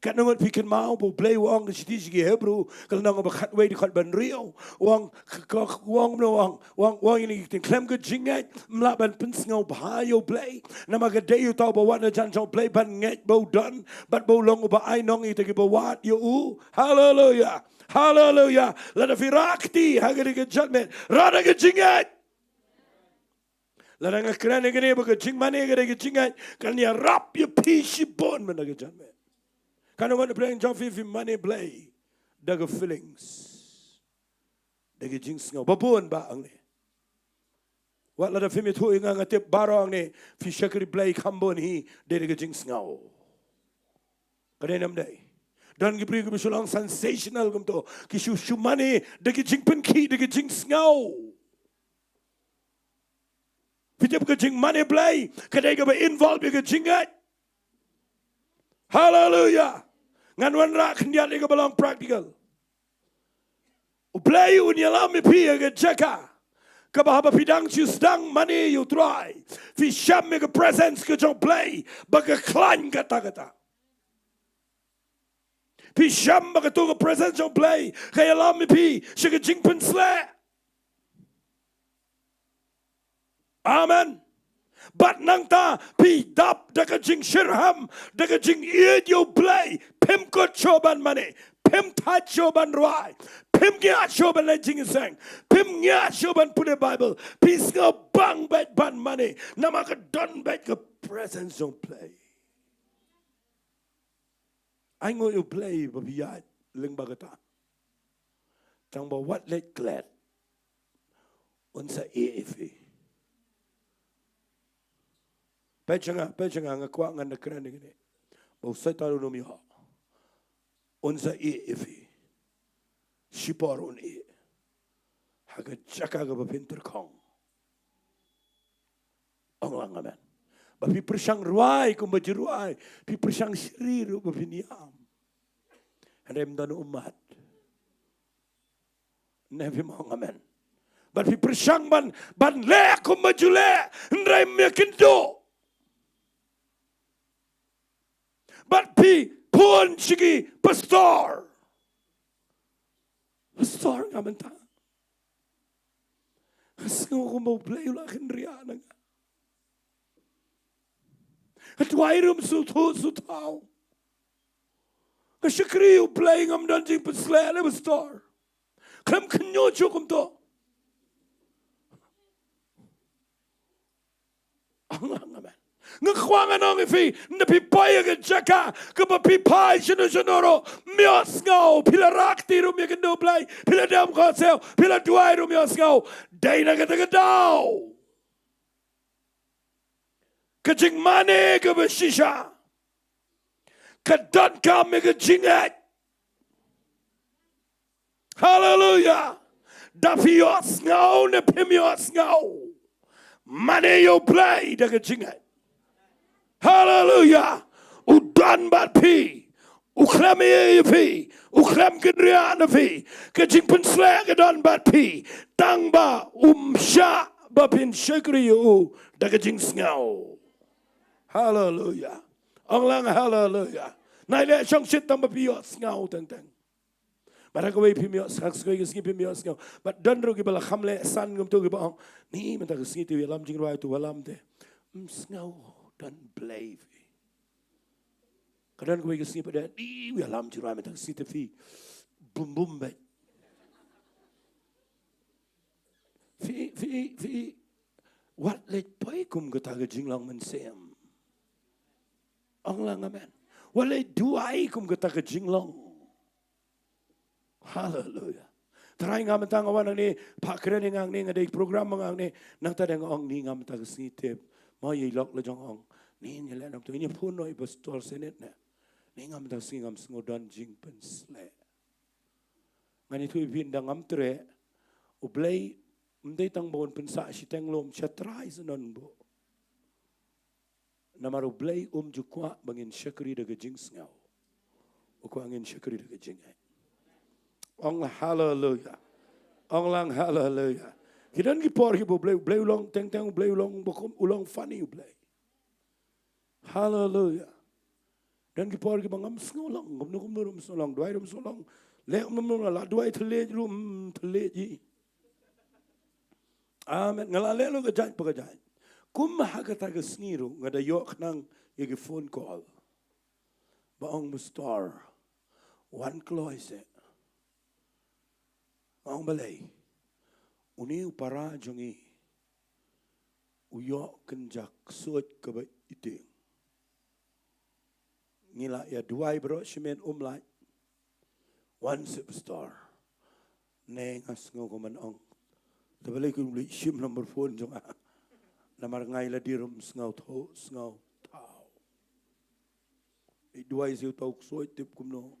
Katno ngut phi kynmaw ba u Blei u ong ha ka shithi sha ki Hebru, ka lynnong ba khatwei dkhot ba hynriew, u ong, ka, ka, u ong, u ong, u ong, u ong ïa kine ki ktien, khlem ka jingngeit ym lah ban pynsngewbha ïa u Blei. Namar ka dei uta uba wad na jan jong u Blei ban ngeit ba u don bad ba u long uba ainong ïa kita kiba wad ïa u. Haleluya. Haleluya. Lada phi rah kti ha kane ka janmiet, rah da ka jingngeit. Lada nga kren ïa kane ba ka jingmane ka dei ka jingngeit, kan ïarap ïa phi shibun mynta ka janmiet. Katno ngut na pdeng jong phi phi mane Blei da ka feelings, da ka jingsngew? Ba bun bah hangne. Wat lada phim ithuh ïa nga, nga tip baroh hangne phi shakri Blei kham bun hi dei da ka jingsngew. Ka dei ne ym dei? Don ki briew kiba shu long sensational kumto, ki shu, shu mane da ki jingpynkhih, da ki jingsngew. Phi tip ka jingmane Blei ka dei kaba involve ïa ka jingngeit. Haleluya. Ngan wanrah khyndiat ïa kaba long practical. U Blei un ïalam ïa phi ha ka jaka kaba haba phi dang shu sdang mane ïa u Trai, phi shem ïa ka presence ka jong u Blei ba ka khlaiñ katta katta. Phi shem ba kato ka presence jong u Blei ka ïalam ïa phi sha ka jingpynsleh. Amen. Bad nangta phi dap da ka jingshitrhem, da ka jingïeit ïa u Blei, phim kut shuh ban mane, phim thait shuh ban rwai, phim ngiah shuh ban leit jingïaseng, phim ngiah shuh ban pule Bible, phi sngewbang beit ban mane, namar ka don beit ka presence jong u Blei. Ai nguh ïa u Blei ba phi ïaid lyngba kata. Tang ba wat leit klet, un sa ïeh ïa phi. Peit sha nga, peit sha nga, nga kwah ngan da kren ïa kane. Ba u Soitan un ym ïoh. Un sa ïeh ïa phi. Shipor un ïeh. Ha ka jaka kaba phin tyrkhong. Ong lang amen. Ba phi pyrshang rwai kumba ju rwai, phi pyrshang shri ruh ba phin ïam, hynrei ym don ummat. Ne phim ong amen? Ba phi pyrshang ban, ban leh kumba ju leh, hynrei ym ïakynduh. Bad phi phone sha ki pastor. Pastor, nga mynta nga sngew kumba u Blei u la kynriah na nga. Nga duwai ruh ym sngewthuh sngewthaw. Nga shakri u Blei, ngam don jingpynsleh, leh pastor. Khlem khynñiuh shuh kumto. Ong lang amen. Nga kwah ngan ong ïa phi, ynda phi poi ïa ka jaka kaba phi phai shano shano ruh, ym ïohsngew. Phi la rah kti ruh ym ïakynduh Blei, phi la dem khot siew, phi la duwai ruh ym ïohsngew. Dei na kata ka daw ka jingmane kaba shisha ka donkam ïa ka jingngeit. Haleluya. Da phi ïohsngew ne phim ïohsngew, mane ïa U Blei da ka jingngeit. Haleluya. U don bad phi. U khlem ïa phi. U khlem kynriah na phi. Ka jingpynsleh ka don bad phi. Tang ba um shah ba phin shakri ïa u da ka jingsngew. Haleluya. Ong lang haleluya. Nai leh shongshit tang ba phi ïohsngew teng teng. Bad ha kawei phim ïohsngew, ha kawei ka sngi phim ïohsngew. Bad don ruh kiba la kham leh san kumto kiba ong, ni mynta ka sngi te u ïalam jingrwai, te u ïalam te. Ym sngew, don Blei phi. Ka don kawei ka sngi pat de, ni u ïalam jingrwai mynta ka sngi te phi bum bum bad. Phi, phi, phi, wat leit poi kum kata ka jinglong mynsiem. Ong lang amen. Wat leit duwai kum kata ka jinglong. Haleluya. Trai nga mynta nga wan hangne, phah kren ïa nga hangne, nga dei program ma nga hangne, nangta dang ong ni nga mynta ka sngi tip. Ma ïa i lok la jong ong. Ni ïa leh nangta, ïa phone noh ïa i pastor senate ne. Ni nga mynta ka sngi ngam sngew don jingpynsleh. Ngan ïathuh ïa phi ynda ngam treh, U Blei ym dei tang ba un pynsah shiteng lum, sha trai sa non buh. Namar U Blei um ju kwah ba ngin shakri da ka jingsngew. U kwah ngin shakri da ka jingngeit. Ong haleluya. Ong lang haleluya. Ki don ki por kiba U Blei, U Blei u long teng teng, U Blei u long ba kum, u long funny U Blei. Haleluya. Don ki por kiba ngam sngew long, ngam sngew long, ngam sngew long, duwai ngam sngew long. Leh ngam sngew long, la duwai thylliej ruh, mm, thylliej i. Amen. Nga la leh ruh ka jait pa ka jait. Kum ha kata ka sngi ruh, nga da ïoh khnang ïa ki phone call. Ba ong pastor, wan kloi seh. Nga ong balei? Une u para jong ngi u ïoh kynja ksuid kaba itieng. Ngi la ïa duwai baroh shimet um lait. Wan seh pastor. Ne nga sngew kumno ong. Te balei kum leit shim number phone jong nga. Namar nga ïa lade ruh ym sngew thaw, sngew thaw. I duwai seh u thaw ksuid tip kumno.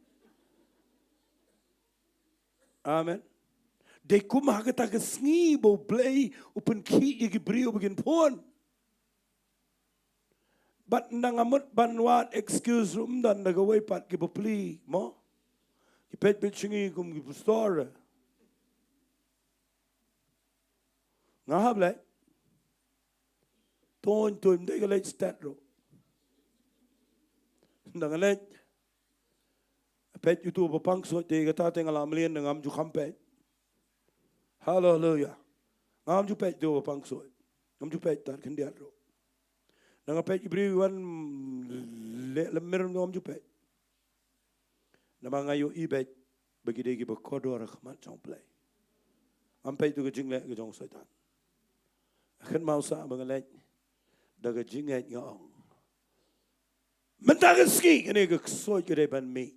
Amen. Dei kum ha kata ka sngi ba U Blei u pynkhih ïa ki briew ba kin phone. Bad nang amut ban wad excuse ruh ym don da kawei pat ki bapli mo. Ki peit peit sha ngi kum ki pastor. Nga hap leit. Tun tun dei ka leit stet ruh. Nang leit. Peit utu ba pang ksuid te kata te nga la mlien ngam ju kham peit. Haleluya. Ngam ju peit utu ba pang ksuid. Ngam ju peit tat khyndiat ruh. Nang peit i briew wan leh lemir ngam ju peit. Namar nga ïohi beit ba ki dei kiba kordor ha khmat jong Blei. Ngam peit utu ka jingleh ka jong Soitan. Kynmaw sa ba nga leit da ka jingngeit nga ong. Mynta ka sngi kane ka ksuid ka dei ban mih.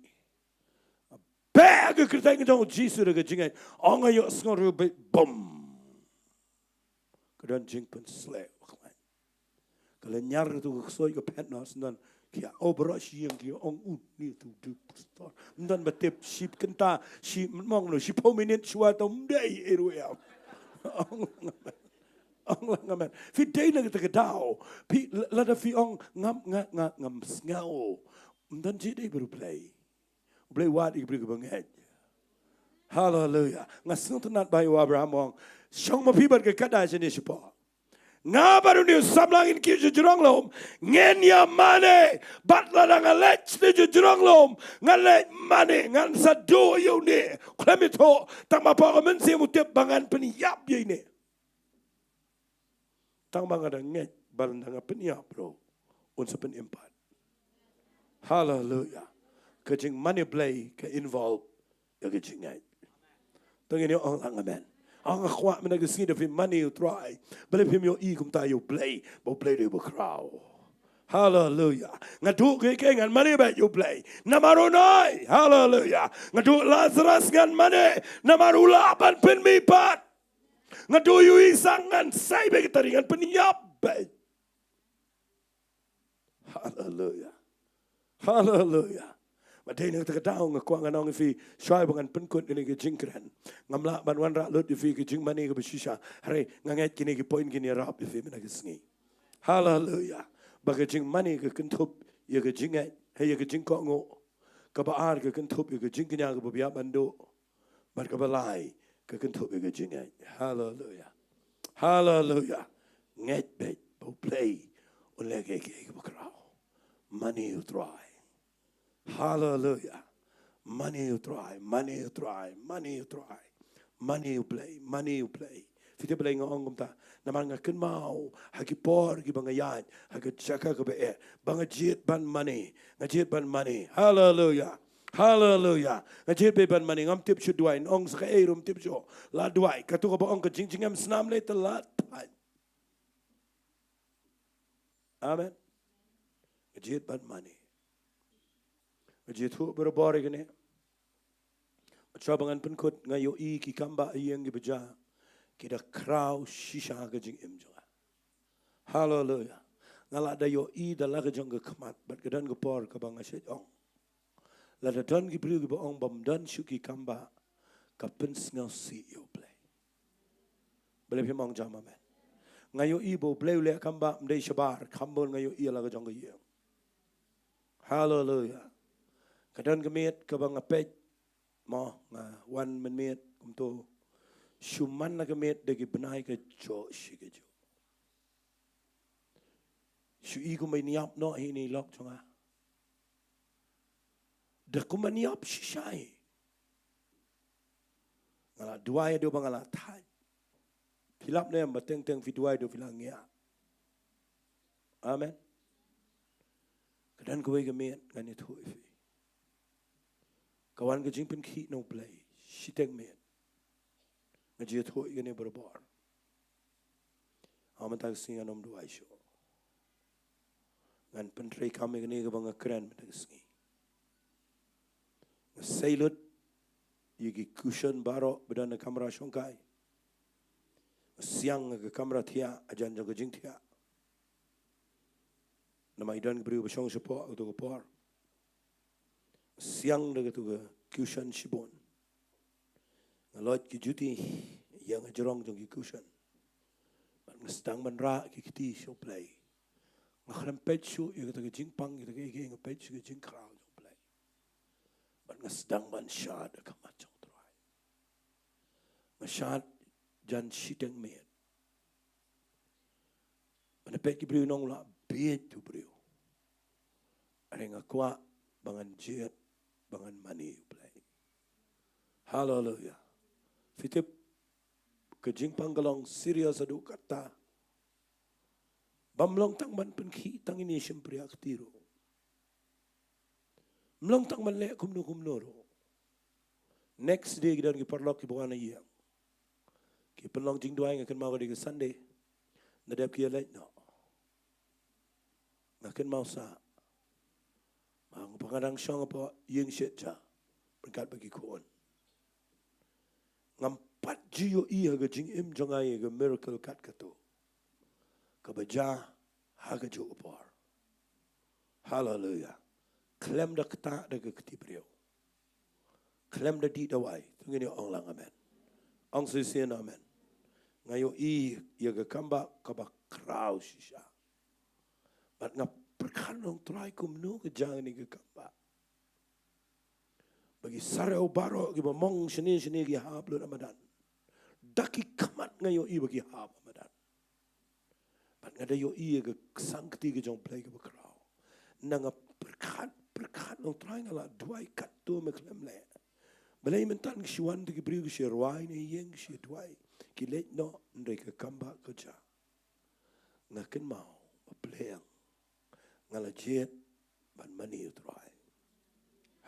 Beh ka kyrteng ka jong U Jisu da ka jingngeit. Ong nga ïohsngew ruh beit bum. Ka don jingpynsleh. Ka la nyar tu ka ksuid ka phet noh shen don. Ki ïa obrot shi ïing ki ong u ni tu du pastor. Ym don ba tip shi kynta shi mong no shiphew minit shuwa to ym dei ei ruh ïa. Ong lang amen. Phi dei na kata ka daw. Phi lada phi ong ngam nga nga ngam sngew. Ym don jingdei bad U Blei. U Blei wad ïa ki briew kiba ngeit. Haleluya. Nga sngewtynnat ba ïa u Abraham u ong shong ma phi bad ka kata shane shapoh. Nga bad une u samla ngin kiew sha jrong lum. Ngin ïa mane bad lada nga leit sha jrong lum nga leit mane ngan sa duh ïa une. Khlem ïathuh tang ba pok ka mynsiem u tip ba ngan pynïap ïa ine. Tang ba nga da ngeit ba lada nga pynïap ruh un sa pynim pat. Haleluya. Ka jingmane Blei ka involve ïa ka jingngeit. Tang ïa ong lang amen. Ong nga kwah mynta ka sngi da phim mane ïa U Trai. Balei phim ïohi kumta ïa U Blei ba U Blei dei ba khraw. Haleluya. Nga duh kiei kiei ngan mane bad ïa U Blei namar u nai. Haleluya. Nga duh Lazarus ngan mane namar u lah ban pynmihpat. Nga duh ïa u Isak ngan sei bad ka tari ngan pynïap bad. Haleluya. Haleluya. Ba dei na kata ka daw nga kwah ngan ong ïa phi, shuwa ba ngan pynkut ïa kane ka jingkren, ngam lah ban wanrah lut ïa phi ka jingmane kaba shisha. Hynrei nga ngeit kine ki point kin ïarap ïa phi mynta ka sngi. Haleluya. Ba ka jingmane ka kynthup ïa ka jingngeit, ha ïa ka jingkohnguh. Kaba ar ka kynthup ïa ka jingkñia kaba biang ban duh. Bad kaba lai ka kynthup ïa ka jingngeit. Haleluya. Haleluya. Ngeit beit ba U Blei un leh kiei kiei kaba khraw. Mane U Trai. Haleluya. Mane U Trai, mane U Trai, mane U Trai. Mane U Blei, mane U Blei. Phi tip balei nga ong kumta? Namar nga kynmaw ha ki por kiba nga ïaid ha ka jaka kaba eh, ba nga jied ban mane, nga jied ban mane. Haleluya. Haleluya. Nga jied beit ban mane, ngam tip shuh duwai, ong sa kaei ruh ngam tip shuh. La duwai, kato kaba ong ka jingjngem snam lei te la thait. Amen. Nga jied ban mane. Nga jied thuh barabor ïa kane. Shuwa ba ngan pynkut, nga ïohi ki kambah ïing kiba jia ki da khraw shisha ka jingim jong nga. Haleluya. Nga la da ïohi da la ka jong ka khmat bad ka don ka por kaba nga shait ong, lada don ki briew kiba ong bym don shuh ki kambah, ka pynsngewsih ïa U Blei. Balei phim ong jam amen? Nga ïohi ba U Blei u leh kambah ym dei shabar, kham bun nga ïohi la ka jong ka ïing. Haleluya. Ka don ka miet kaba nga peit, mo, nga wan mynmiet kumto. Shu man la ka miet da ki bnai ka joh shi ka joh. Shu i kumba in ïap noh hi ne i lok jong nga. Da kumba in ïap shisha hi. Nga la duwai haduh ba nga la thait. Phi lap ne em ba teng teng phi duwai haduh phi la ngiah? Amen. Ka don kawei ka miet ngan ïathuh ïa phi. Ka wan ka jingpynkhih na U Blei shiteng miet. Nga ju ïathuh ïa kane barabor. Haba mynta ka sngi ngan ym duwai shuh. Ngan pyntreikam ïa kane kaba nga kren mynta ka sngi. Nga sei lut ïa ki cushion baroh ba don ha kamra shongkai. Nga siang ha ka kamra thiah, hajan jong ka jingthiah. Namar i don ki briew ba shong shapoh ha kato ka por. Siang da kato ka cushion shibun. Nga loit ki juti ïa nga jrong jong ki cushion. Bad nga sdang ban rah ki kti sha U Blei. Nga khlem peit shuh ïa kata ka jingpang, ïa kata ka, ïa ka, nga peit shuh ka jingkhraw jong U Blei. Bad nga sdang ban shad ha khmat jong U Trai. Nga shad jan shiteng miet. Bad nga peit ki briew nong la bieit tu briew. Hynrei nga kwah ba ngan jied, ba ngan mane ïa U Blei. Haleluya. Phi tip ka jingpang ka long serious haduh katta. Bym long tang ban pynkhih tang ïa kine shympriah kti ruh. Ym long tang ban leh kumno kumno ruh. Next day ki don ki paralok kiba wan ha ïing. Ki pynlong jingduwai, nga kynmaw ka dei ka Sunday. Nga dep ki ïaleit noh. Nga kynmaw sa. Ba nga, ba nga dang shong hapoh ïing shet ja. Ryngkat bad ki khun. Ngam pat ju ïohi ha ka jingim jong nga ïa ka miracle kat kato. Kaba jia ha kajuh ka por. Haleluya. Khlem da ktah da ka kti briew. Khlem da dih dawai. To ngin ïa ong lang amen. Ong shisien amen. Nga ïohi ïa ka kambah kaba khraw shisha. Bad nga pyrkhat, ong Trai, kumno ka jia kane ka kambah. Ba ki sarew baroh kiba mong shane shane ki hap lut ha madan. Da ki khmat nga ïohi ba ki hap ha madan. Bad nga da ïohi ïa ka sangkti ka jong U Blei kaba khraw. Nga pyrkhat, pyrkhat, ong Trai, nga la duwai katto me khlem leh. Balei mynta ki shu wan tu ki briew ki shu rwai na ïing ki shu duwai. Ki leit noh hynrei ka kambah ka jia. Nga kynmaw ba pleng nga la jied ban mane ïa U Trai.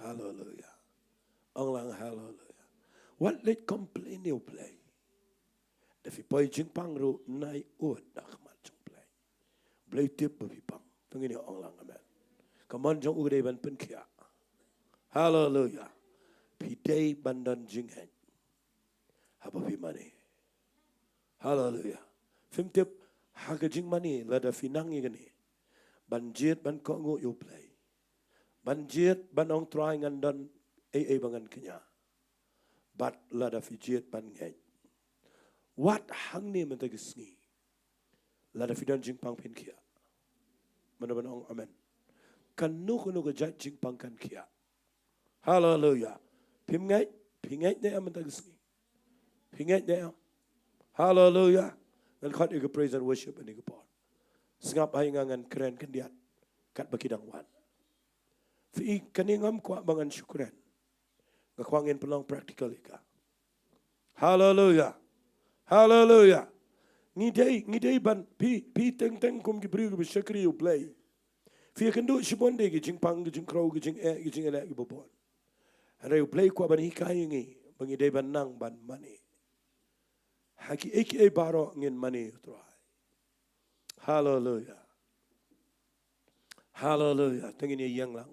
Haleluya. Ong lang haleluya. Wat leit complain ïa U Blei. Da phi poi jingpang ruh nai ud na khmat jong U Blei. U Blei u tip ba phi pang. Ngin ïa ong lang amen. Ka mon jong u ka dei ban pynkhiah. Haleluya. Phi dei ban don jingngeit haba phi mane. Haleluya. Phim tip, ha ka jingmane, lada phi nang ïa kane, ban jied ban kohnguh ïa U Blei, ban jied ban ong Trai ngan don ei ei ba ngan kñia. Bad lada phi jied ban ngeit, wat hangne mynta ka sngi, lada phi don jingpang phin khiah. Mano ban ong amen? Kano kano ka jait jingpang kan khiah. Haleluya. Phim ngeit, phi ngeit ne em mynta ka sngi? Phi ngeit ne em? Haleluya. Ngan khot ïa ka praise and worship ha kane ka por. Sngap ha ïing, ngan kren khyndiat katba ki dang wan. Phi i kane, ngam kwah ba ngan shu kren. Nga kwah ngin pynlong practical ïa ka. Haleluya. Haleluya. Ngi dei, ngi dei ban, phi, phi teng teng kum ki briew kiba shakri U Blei. Phi ïakynduh shibun de ki jingpang, ki jingkhrew, ki jingeh, ki jingeh kiba bun. Hynrei U Blei u kwah ban hikai ïa ngi ba ngi dei ban nang ban mane ha kiei kiei baroh, ngin mane ïa U Trai. Haleluya. Haleluya. Te ngin ïa ïeng lang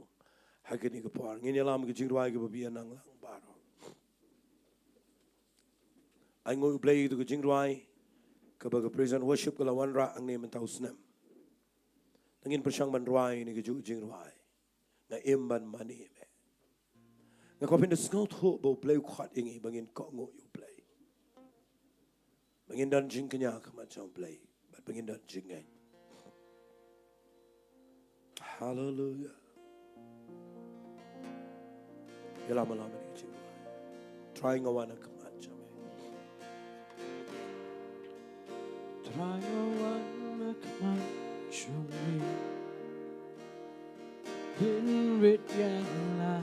ha kane ka por. Ngin ïalam ki jingrwai kiba phi ïa nang lang baroh. Ai nguh U Blei ïa ka jingrwai kaba ka praise and worship ka la wanrah hangne mynta u snem. Te ngin pyrshang ban rwai ïa kane ka jingrwai. Nga im ban mane ïa me. Nga kwah phin da sngewthuh ba U Blei u khot ïa ngi ba ngin kohnguh ïa U Blei, ba ngin don jingkñia ha khmat jong U Blei, bad ba ngin don jingngeit. Haleluya. Ïalam, ïalam ïa ka jingrwai. Trai, nga wan ha khmat jong me. Trai, nga wan ha khmat jong me. Pynrit ïa nga.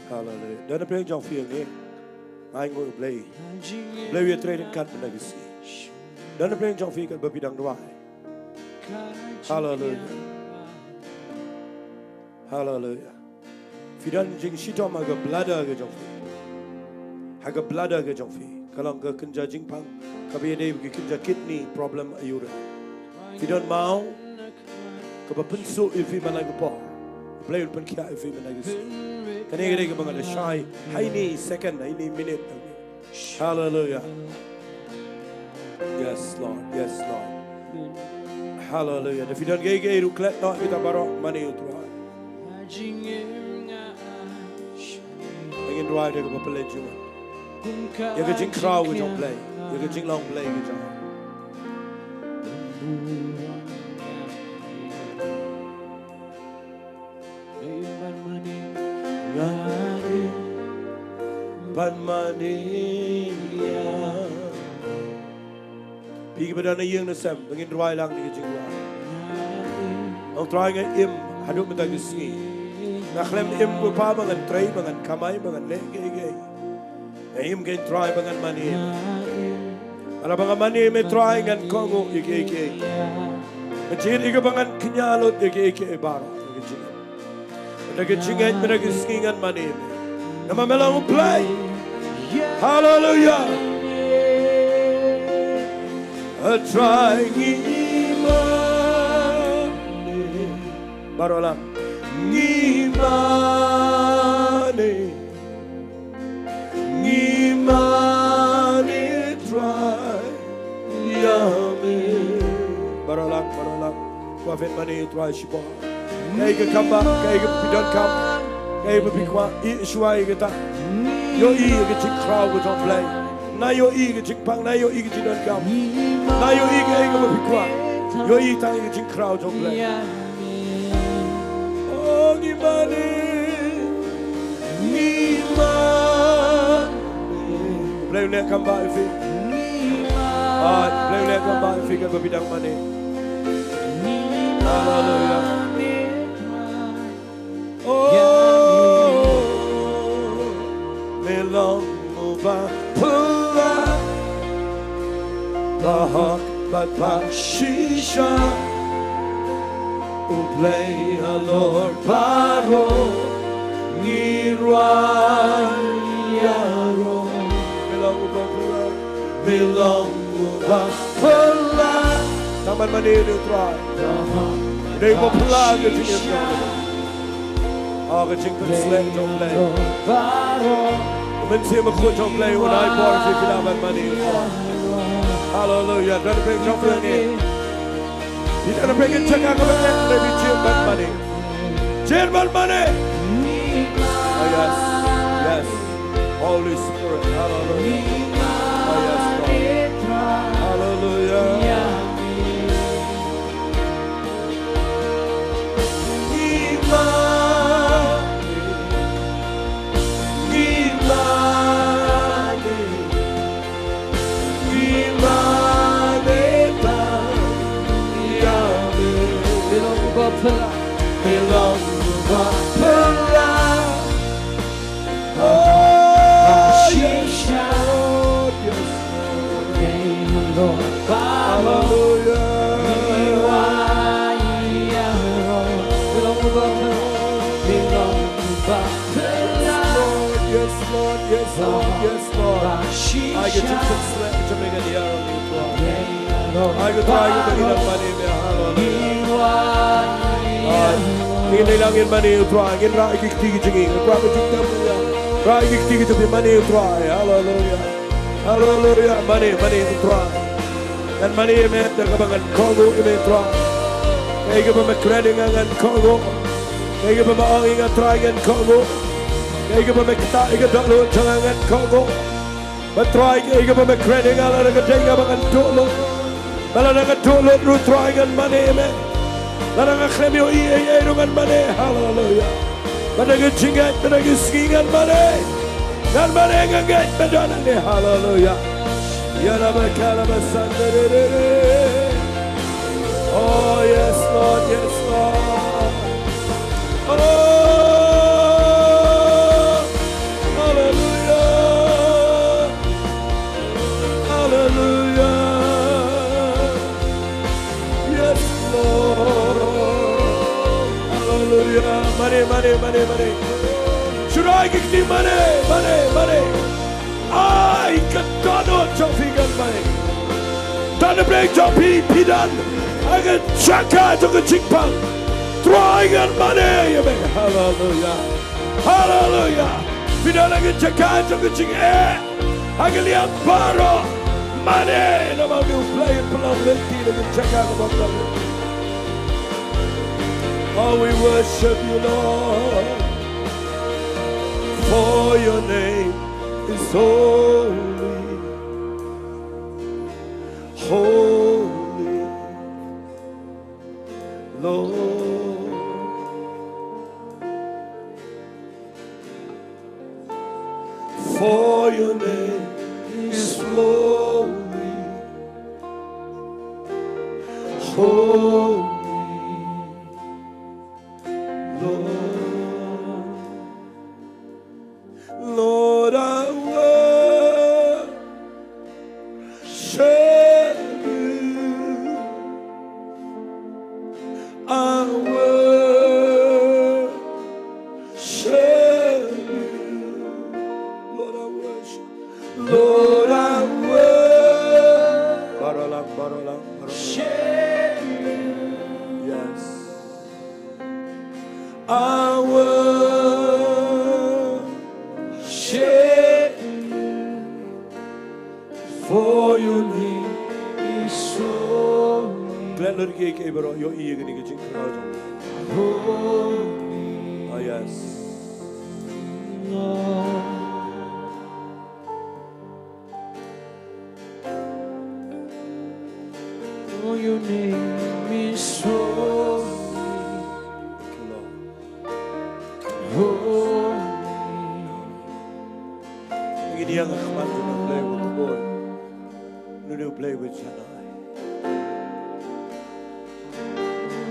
Haleluya. Don na pdeng jong phi hangne? Ai nguh U Blei. Blei u ïatrei ryngkat mynta ka sngi. Don na pdeng jong phi katba phi dang rwai? Haleluya. Haleluya. Phi don jingshitom ha ka bladder ka jong phi. Ha ka bladder ka jong phi. Ka long ka kynja jingpang kaba ïadei bad ka kynja kidney problem, aïu re. Phi don maw kaba pynsuh ïa phi man la ka por. U Blei un pynkhiah ïa phi man la ka sngi. Kane ka dei kaba nga da shai ha ine i second, ha ine i minit. Haleluya. Yes, Lord. Yes, Lord. Haleluya. Da phi don kiei kiei ruh, klet noh kita baroh, mane ïa U Trai. Ngin rwai da kaba pynleit jingmut ïa ka jingkhraw ka jong U Blei, ïa ka jinglong Blei ka jong U. Ban mane ïa. Phi kiba don ha ïing na sem, ba ngin rwai lang ïa ka jingrwai. Ong Trai, nga im haduh mynta ka sngi. Nga khlem im ko Pa ba ngan trei, ba ngan kamai, ba ngan leh kiei kiei. Nga im kein Trai ba ngan mane. Lada ba nga mane ïa me Trai, ngan kohnguh ïa kiei kiei. Nga jied ïa ka ba ngan kñia lut ïa kiei kiei baroh. Mynta ka jingngeit, mynta ka sngi ngan mane ïa me. Namar me long U Blei. Haleluya. A Trai, ngi mane. Baroh lang. Ngi mane. Ngi mane Trai ïa me. Baroh lang, baroh lang. Kwah phin mane ïa U Trai shibun. Kaei ka kam ba, kaei ka phi donkam, kaei ba phi kwah, ïeh shuwa ïa kata. Ïohi ïa ka jingkhraw ka jong U Blei. Na ïohi ïa ka jingpang, na ïohi ïa ka jingdonkam. Na ïohi ïa kaei kaba phi kwah. Ïohi tang ïa ka jingkhraw jong U Blei. Oh, ngi mane, ngi mane. Blei u leh kam ba ïa phi. Ah, Blei u leh kam ba ïa phi katba phi dang mane. Haleluya. Oh, me long uba pura, ba hok bad ba shisha. U Blei halor baroh ngi rwai ïaroh. Tang ban mane ïa u Trai. Dei ba phylla ka jingim jong u. Ah, ka jingpynsleh jong u Blei. Mynsiem bakhuid jong u Blei un ai bor ïa phi, phi lah ban mane ïa u Trai. Haleluya. Don phi jong phi ne? Phi don phi jaka kaba eh, dei phi jied ban mane. Jied ban mane. Oh yes. Yes. Holy Spirit. Hallelujah. Oh yes, Lord. Hallelujah. Oh, yes, Lord, yes, Lord. Hallelujah. Yes, Lord, yes, Lord, yes, Lord. Ai ka jingpynsleh jong me ngan ïa u Trai. Ai ka Trai ka ngi nang mane ïa me, haleluya. Ai, ngin ïa lang ngin mane ïa u Trai, ngin rah ïa ki kti ki jong ngi, ngin rah ïa ki kti ki jong ngi, rah ïa ki kti ki jong ngi, mane ïa u Trai, haleluya. Haleluya, mane, mane ïa u Trai. Ngan mane ïa me da kaba ngan kohnguh ïa me Trai. Kaei kaba me kren ïa nga ngan kohnguh. Kaei kaba me ong ïa nga Trai ngan kohnguh. Kaei kaba me ktah ïa ka dohnud jong nga ngan kohnguh. Ba Trai kaei kaba me kren ïa nga lada ka dei kaba ngan duh lut. Ba lada ngan duh lut ruh Trai ngan mane ïa me. Lada nga khlem ïohi ei ei ruh ngan mane. Haleluya. Ba da ka jingngeit, ba da ka sngi ngan mane. Ngan mane, ngan ngeit ba don hangne. Haleluya. Ya la ba ka la ba san da re re re. Oh yes Lord, yes Lord. Oh, hallelujah. Hallelujah. Yes, Lord. Hallelujah. Mane, mane, mane, mane. Shu rah ïa ki kti, mane, mane, mane. Ai ka dohnud jong phi ngan mane. Don ha pdeng jong phi, phi don ha ka jaka jong ka jingpang. Trai ngan mane ïa me. Haleluya. Haleluya. Phi don ha ka jaka jong ka jingeh. Ha ka liang baroh. Mane namar u Blei un pynlong lynti na ka jaka kaba bha. Oh, we worship you, Lord. For your name is holy. Holy, Lord. For your name is holy. Holy, Lord. Lord, I worship you. I worship you. Lord, I worship. Lord, I worship. Baroh lang, baroh lang, baroh lang. Yes. I worship you, for your name is holy. Klet lut kiei kiei baroh, ïohi ïa kane ka jingkhraw jong. Holy. Ah, yes. Lord. Oh, your name is holy. Holy. Ngin ïeng ha khmat jong u Blei uba khuid. Une u Blei uba shaniah.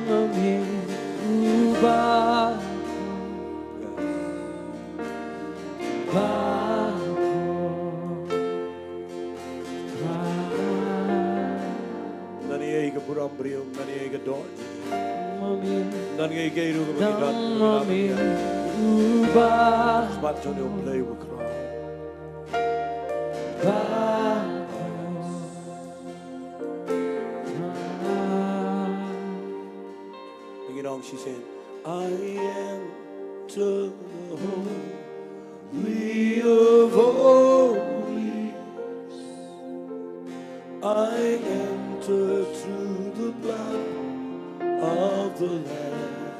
Amen. Uba. Uba. Nane ïa ka burom briew, nane ïa ka doh. Nane ïa ka ruh ka bynta. Khmat jong u Blei uba khraw. Ngin ong shisien. I enter the holy of holies. I enter through the blood of the Lamb.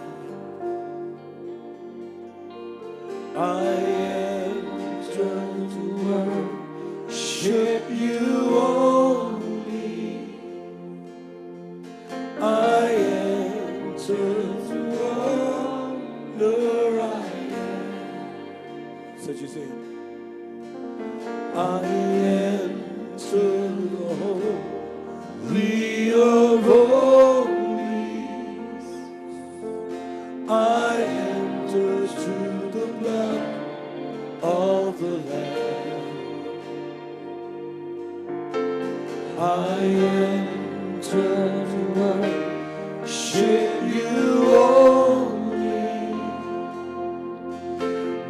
I enter to worship you only. I enter to honor I am. So you say, I enter the holy of holies. I enter through the blood of the Lamb. I enter to worship you only.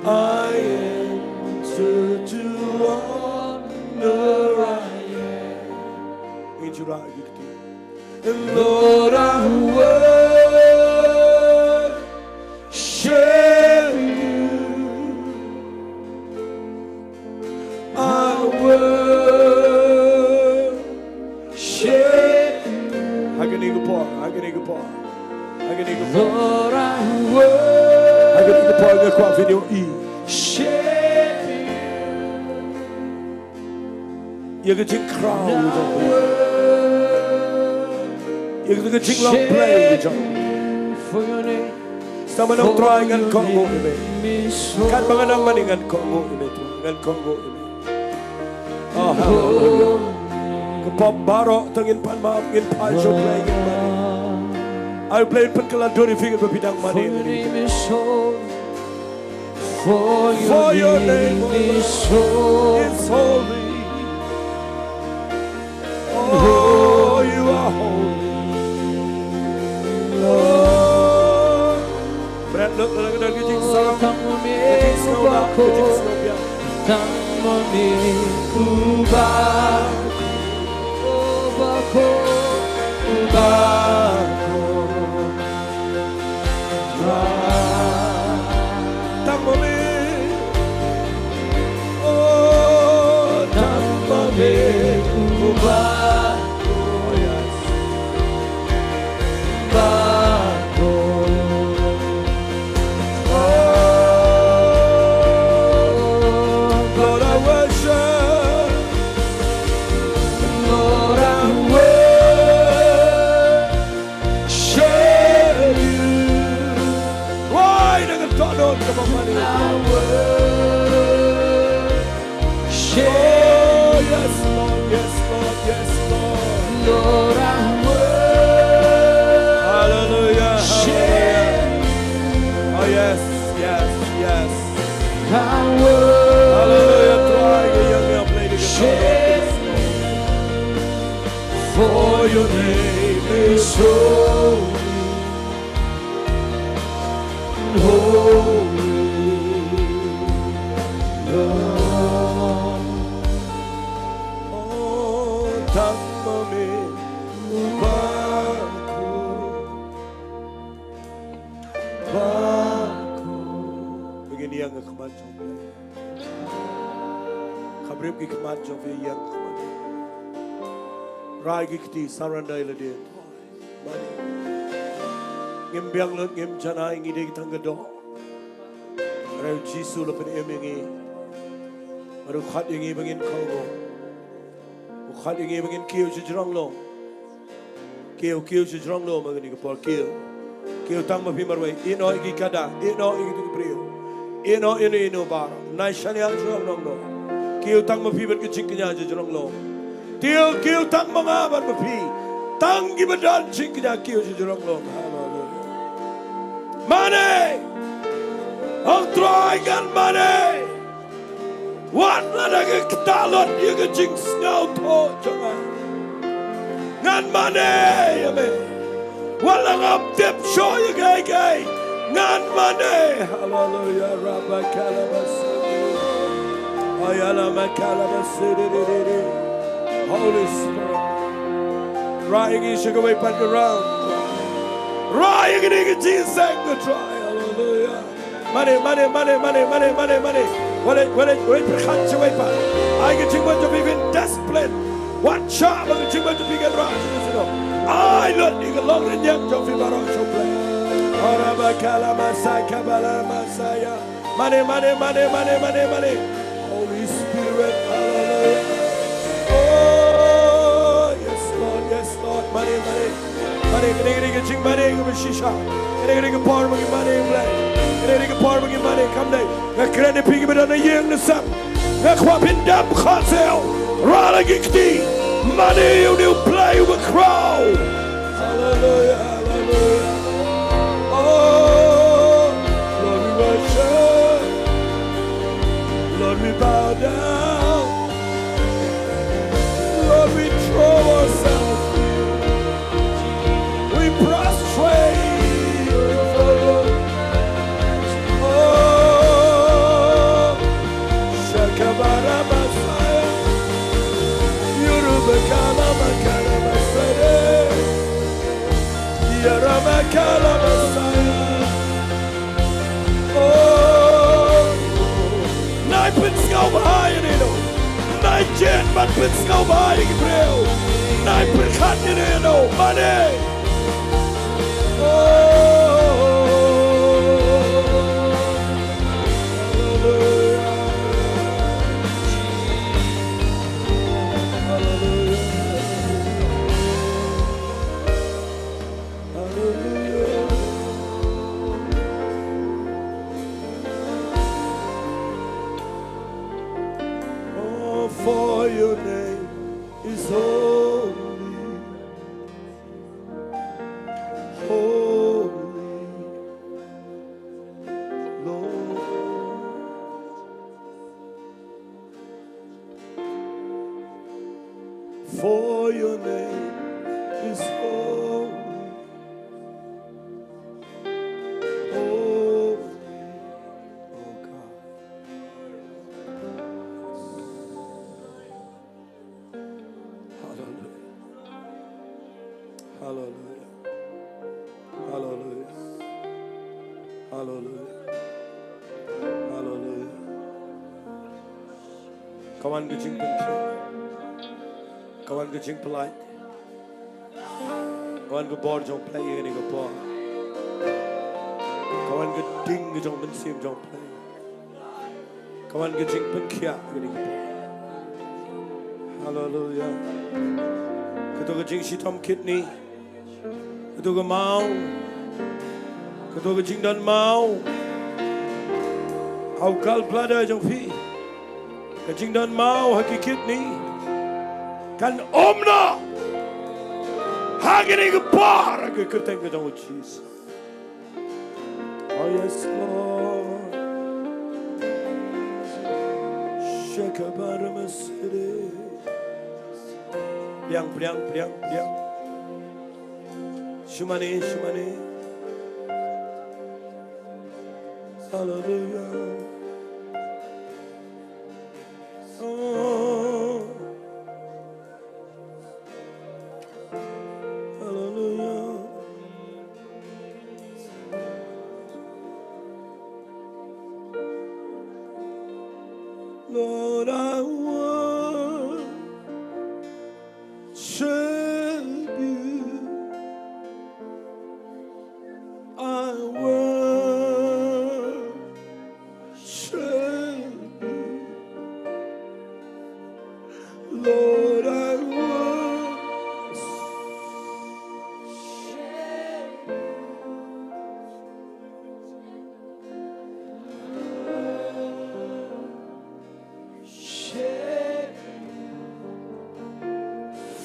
I enter to honor I am. Ngin shu rah ïa ki kti. And Lord, I worship you. I worship you. Ha kane ka por, ha kane ka por, ha kane ka por. Lord, I worship you. Ha kane ka por nga kwah phin ïohi ïa ka jingkhraw jong phi, ïa ka jinglong Blei jong phi. Sa man ong Trai ngan kohnguh ïa me. Katba nga nang mane ngan kohnguh ïa me Trai, ngan kohnguh ïa me. Oh, haleluya. Ka pop baroh to ngin pan map, ngin phai sha U Blei, ngin mane. Ai U Blei un pynkylla dur ïa phi katba phi dang mane. For your name, O Lord, is holy. Oh, you are holy. Oh. Bret lut la ka dang ka jingsngew, ka jingsngew, ka jingsngew biang. Tang ma me uba, uba ko, uba ko. Tang ma me. Oh, tang ma me uba. Oh, yes. Uba ko. Oh, Lord, I worship. Lord, I worship. Share you. Why the God don't come on, man? I worship. Oh, yes, Lord, yes, Lord, yes, Lord. Lord, I worship. Hallelujah, hallelujah. Oh, yes, yes, yes. I worship. Hallelujah, Trai, ïa ïa ïa Blei. For your name is holy, holy, Lord. Oh, tang ma me uba ko, uba ko. Ngin ïeng ha khmat jong Blei. Khabrip ki khmat jong phi, ïeng ha khmat. Rai ki kti, surrender ïa lade. Mane. Ngim biang lut, ngim janai, ngi dei tang ka doh. Hynrei U Jisu u la pynim ïa ngi. Bad u khot ïa ngi ba ngin kohnguh. U khot ïa ngi ba ngin kiew shajrong lum. Kiew, kiew shajrong lum ha kane ka por, kiew. Kiew tang ma phi marwei. Ïehnoh ïa ki kada, ïehnoh ïa ki briew. Ïehnoh ïa ino ino baroh. Nai shaniah shajrong lum. Kiew tang ma phi bad ka jingkñia shajrong lum. Kiew, kiew tang ma nga bad ma phi. Tang kiba don jingkñia kiew shajrong lum. Haleluya. Mane. Ong Trai ngan mane. Wat la da ka ktah lut ïa ka jingsngewthuh jong nga. Ngan mane ïa me. Wat la ngam tip shuh ïa kaei kaei. Ngan mane. Haleluya. Rabba kalabas. Ayala makalabas. Holy Spirit. Rai ïa ngi sha kawei pat ka round. Trai ïa kane ka jingseng, Trai. Haleluya. Mane, mane, mane, mane, mane, mane, mane. Walej, walej, walej pyrkhat shawei pat. Ai ka jingmut jong phi ban discipline. Wat shah ba ka jingmut jong phi kan rah shuh shuh. Ai lut ïa ka long rynïeng jong phi baroh sha U Blei. Ora bakala masaka bala masaya. Mane, mane, mane, mane, mane, mane. Holy Spirit, hallelujah. Oh, yes, Lord, yes, Lord. Mane, mane. Mane, kane, kane, ka jingmane kaba shisha. Kane, kane, ka por ba ngin mane, Blei. Kane, kane, ka por ba ngin mane, kam dei. Nga kren ïa phi kiba don na ïing na sem. Nga kwah phin dap khohsiew. Rah la ki kti. Mane ïa une U Blei uba khraw. Hallelujah, hallelujah. Oh, Lord, we worship. Lord, we bow down. Lord, we throw ourselves. We prostrate before you. Oh, Shakabara Messiah. Yoruba Kala Makala Messiah. Yaramakala Messiah. Oh, nai pynsngewbha ïa no. Nai jied bad pynsngewbha ïa ki briew. Nai pyrkhat ïa no. Mane. Oh, hallelujah. Hallelujah. Hallelujah. Oh, for your name is holy, holy, Lord. For your name is holy, holy, oh God. Hallelujah. Hallelujah. Hallelujah. Hallelujah. Hallelujah. Ka wan ka jingpynkhiah. Ka wan ka jingpyllait. Ka wan ka bor jong U Blei ïa kane ka por. Ka wan ka ding ka jong U Mynsiem jong U Blei. Ka wan ka jingpynkhiah ïa kane ka por. Haleluya. Kato ka jingshitom kidney. Kato ka maw. Kato ka jingdon maw ha u gallbladder jong phi. Ka jingdon maw ha ki kidney. Kan ym noh. Ha kane ka por ha ka kyrteng ka jong u Jisu. Oh yes, Lord. Shakabarama city. Priang, priang, priang, priang. Shumane, shumane. Hallelujah. Oh. Hallelujah. Lord, I worship you. I worship you. Lord, I worship you.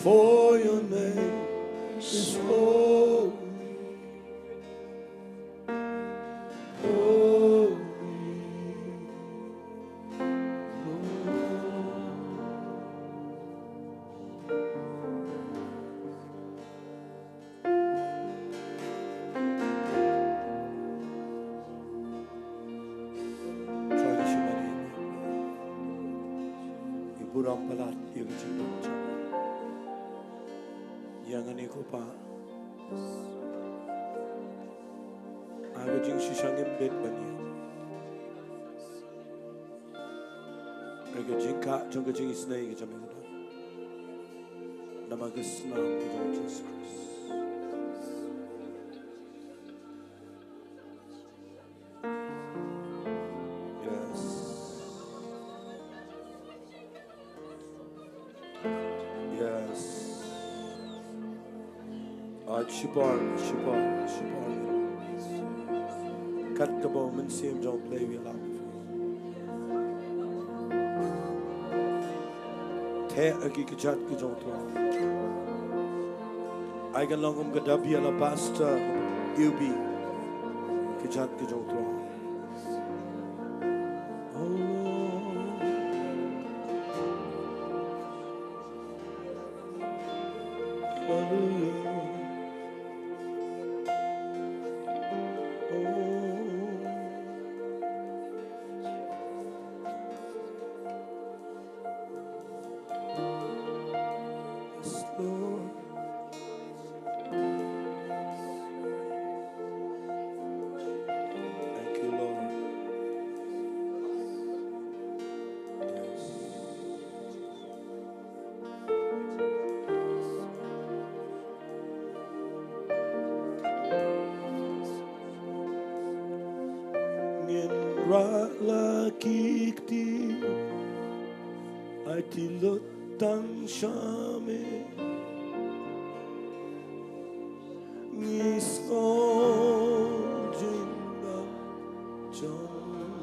For your name is holy. Holy Lord. Ngi burom palat ïa ka jingdon jong ngi. Ïa ngan ïa ko Pa. Ha ka jingshisha ngim dei ban ïa. Ha ka jingkha jong ka jingisynei ka jong me ka dang. Namar ka snam ka jong Jisu Khrist. Yes. Yes. Ait shipor, shipor, shipor. Kat kaba u Mynsiem jong U Blei u ïalam. Te ha ki kjat ki jong u Trai. Ai kan long kum ka dabi alabaster, U B. Kjat ki jong u Trai. Oh Lord. Hallelujah. Oh. Yes, Lord. Thank you, Lord. Yes. Ngin rah la ki kti, aiti lut tang sha me. Ngi sngew jingdon jong me.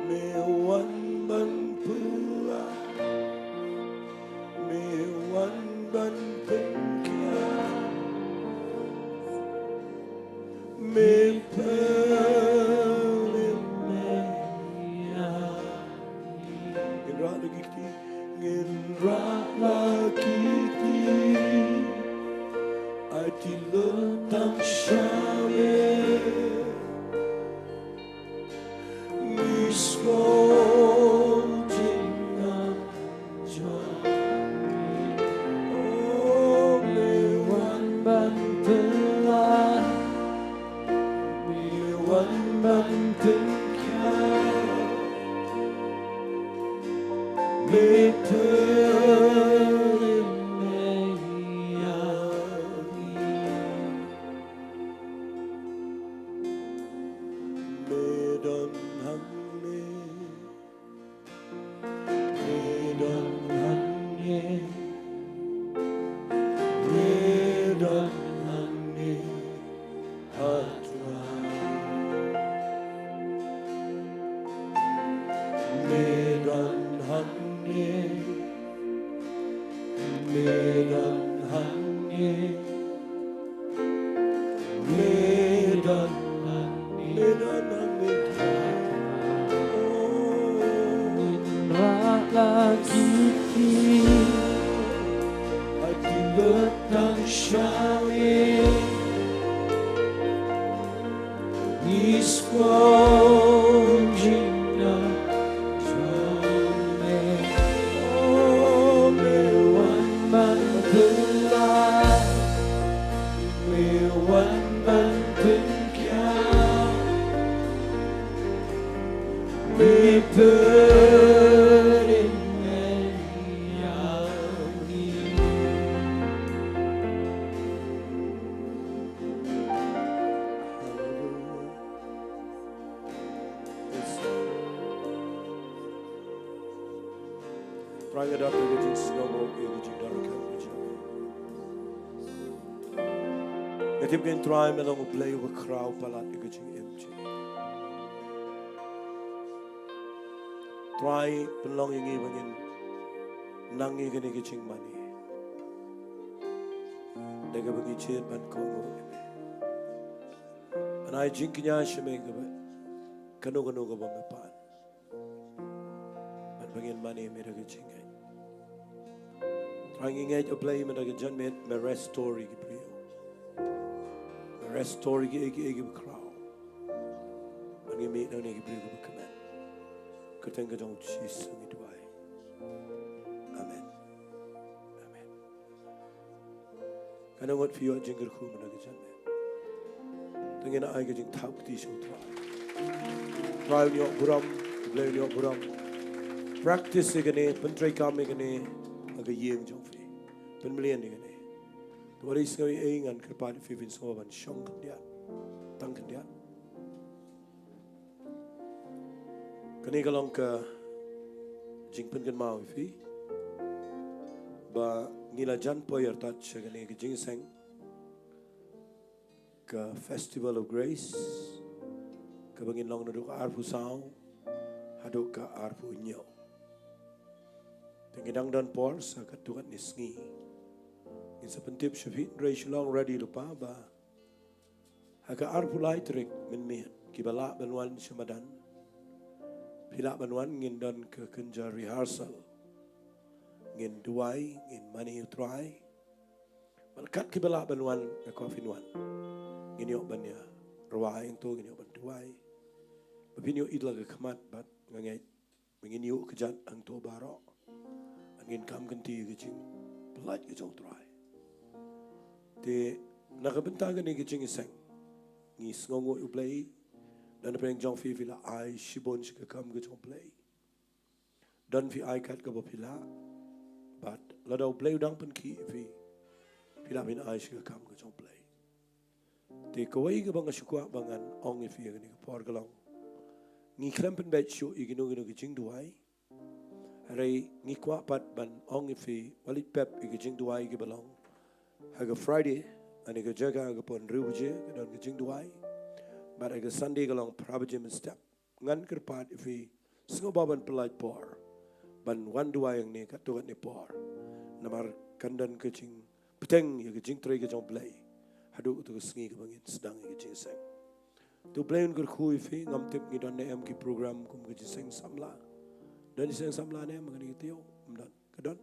Me wan ban pynlah, me wan ban pynkhiah, me pynlip me ïa. Ngin rah la ki kti, ngin rah la ki kti, aiti lut tang sha me. Ngi sngew jingdon jong me. Oh, me wan ban pynlah, me wan ban pynkhiah, me pynlip me ïa ngi. Me don hangne, me don hangne, me don hangne ha Trai. Me don hangne, me don hangne, me don hangne, me don hangne. Oh, ngin rah la ki kti, aiti lut tang sha me. Ngi sngew jingdon jong me. Oh, me wan ban pynlah, me wan ban pynkhiah, me pynlip me ïa ngi. Hallelujah. Yes. Trai, nga dap ïa ka jingsngewnguh ïa ka jingdonkam ka jong me. Nga tip, Trai, me long U Blei uba khraw palat ïa ka jingim jong ngi. Trai, pynlong ïa ngi ba ngin nang ïa kane ka jingmane da kaba ngi jied ban kohnguh ïa me. Ban ai jingkñia sha me kaba kano kano kaba me pan, ban ba ngin mane ïa me da ka jingngeit. Trai, ngi ngeit, A Blei, mynta ka janmiet me restore ïa ki briew, me restore ïa kiei kiei kiba khraw. Ban ngin mih na une u briew kaba kmen. Kyrteng ka jong U Jisu ngi duwai. Amen. Amen. Katno ngut phi ïoh jingkyrkhu mynta ka janmiet? Ngin ai ka jingthap kti sha U Trai. Trai un ïoh burom, U Blei un ïoh burom. Practice ïa kane, pyntreikam ïa kane ha ka ïing jong phi. Pynmlien ïa kane. Te wat ïa sngew ei ei, ngan kyrpad ïa phi, phin sngew ban shong khyndiat, tang khyndiat. Kane ka long ka jingpynkynmaw ïa phi ba ngi la jan poi artat sha kane ka jingïaseng ka Festival of Grace, kaba ngin long naduh ka arphew saw haduh ka arphew hynñiew. Te ngi dang don por sa katto katne sngi. Ngin sa pyntip sha phi, hynrei shu long ready lypa ba ha ka arphew lai tarik mynmiet, kiba lah ban wan sha madan, phi lah ban wan, ngin don ka kynja rehearsal. Ngin duwai, ngin mane ïa U Trai. Bad kat kiba lah ban wan, nga kwah phin wan. Ngin ïoh ban ïa rwai hangto, ngin ïoh ban duwai. Ba phin ïoh ïeit la ka khmat, bad nga ngeit ba ngin ïoh kjat hangto baroh. Bad ngin kam kynti ka jingpyllait ka jong U Trai. Te na ka bynta kane ka jingïaseng, ngi sngewnguh ïa U Blei. Don na pdeng jong phi, phi la ai shibun sha ka kam ka jong U Blei. Don phi ai kat kaba phi lah. Bad lada U Blei u dang pynkhih ïa phi, phi lah phin ai sha ka kam ka jong U Blei. Te kawei kaba nga shu kwah ba ngan ong ïa phi ha kane ka por ka long, ngi khlem pynbeit shuh ïa kino kino ki jingduwai. Hynrei ngi kwah pat ban ong ïa phi, wat leit pep ïa ki jingduwai kiba long ha ka Friday, ha kane ka jaka ha ka por hynriew baje ka don ka jingduwai. Bad ha ka Sunday ka long phra baje mynstep. Ngan kyrpad ïa phi, sngewbha ban pyllait por ban wan duwai hangne katto katne por. Namar kan don ka jingpyrshang ïa ka jingtrei ka jong U Blei haduh kato ka sngi kaba ngin sdang ïa ka jingïaseng. To U Blei un kyrkhu ïa phi. Ngam tip ngi don ne em ki program kum ka jingïaseng samla. Don jingïaseng samla ne em ha kane ka taïew? Ym don. Ka don?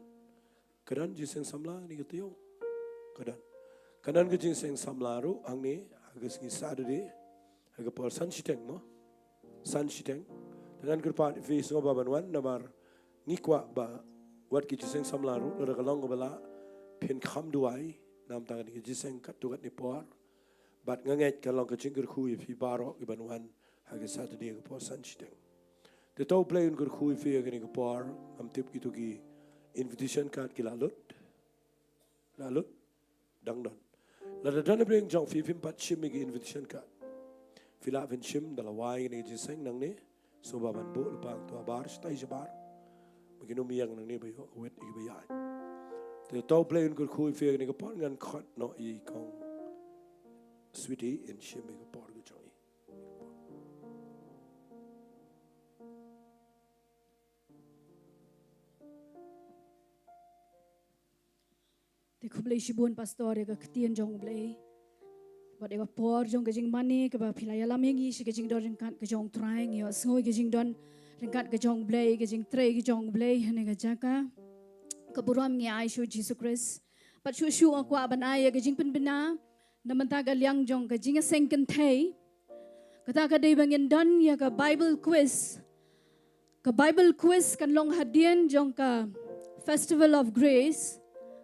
Ka don jingïaseng samla ha kane ka taïew? Ka don. Ka don ka jingïaseng samla ruh hangne ha ka sngi Saturday ha ka por san shiteng, mo? San shiteng. Te ngan kyrpad ïa phi, sngewbha ban wan, namar ngi kwah ba wat ki jingïaseng samla ruh, lada ka long kaba lah, phin kham duwai namar kane ka jingïaseng katto katne por. Bad nga ngeit kan long ka jingkyrkhu ïa phi baroh kiban wan ha ka Saturday ha ka por san shiteng. Te to U Blei un kyrkhu ïa phi ha kane ka por. Ngam tip kito ki invitation card ki la lut? La lut? Dang don. Lada don ha pdeng jong phi, phim pat shim ïa ki invitation card, phi lah phin shim da la wai ïa kane ka jingïaseng nangne. Sngewbha ban buh lypa hangto habar, shatai shabar. Ba kin ym ïeng nangne ba ïoh wit ïa kiba ïaid. Te to U Blei un kyrkhu ïa phi ha kane ka por. Ngan khot noh ïa i kong Sweety in shim ïa ka por ka jong i. Te khublei shibun Pastor ïa ka ktien jong U Blei bad ïa ka por jong ka jingmane kaba phi la ïalam ïa ngi sha ka jingdon ryngkat ka jong U Trai. Ngi ïohsngew ïa ka jingdon ryngkat ka jong U Blei, ka jingtrei ka jong U Blei ha kane ka jaka. Ka burom ngi ai sha U Jisu Khrist. Bad shuh shuh nga kwah ban ai ïa ka jingpynbna na bynta ka liang jong ka jingïaseng kynthei. Kata ka dei ba ngin don ïa ka Bible quiz. Ka Bible quiz kan long hadien jong ka Festival of Grace,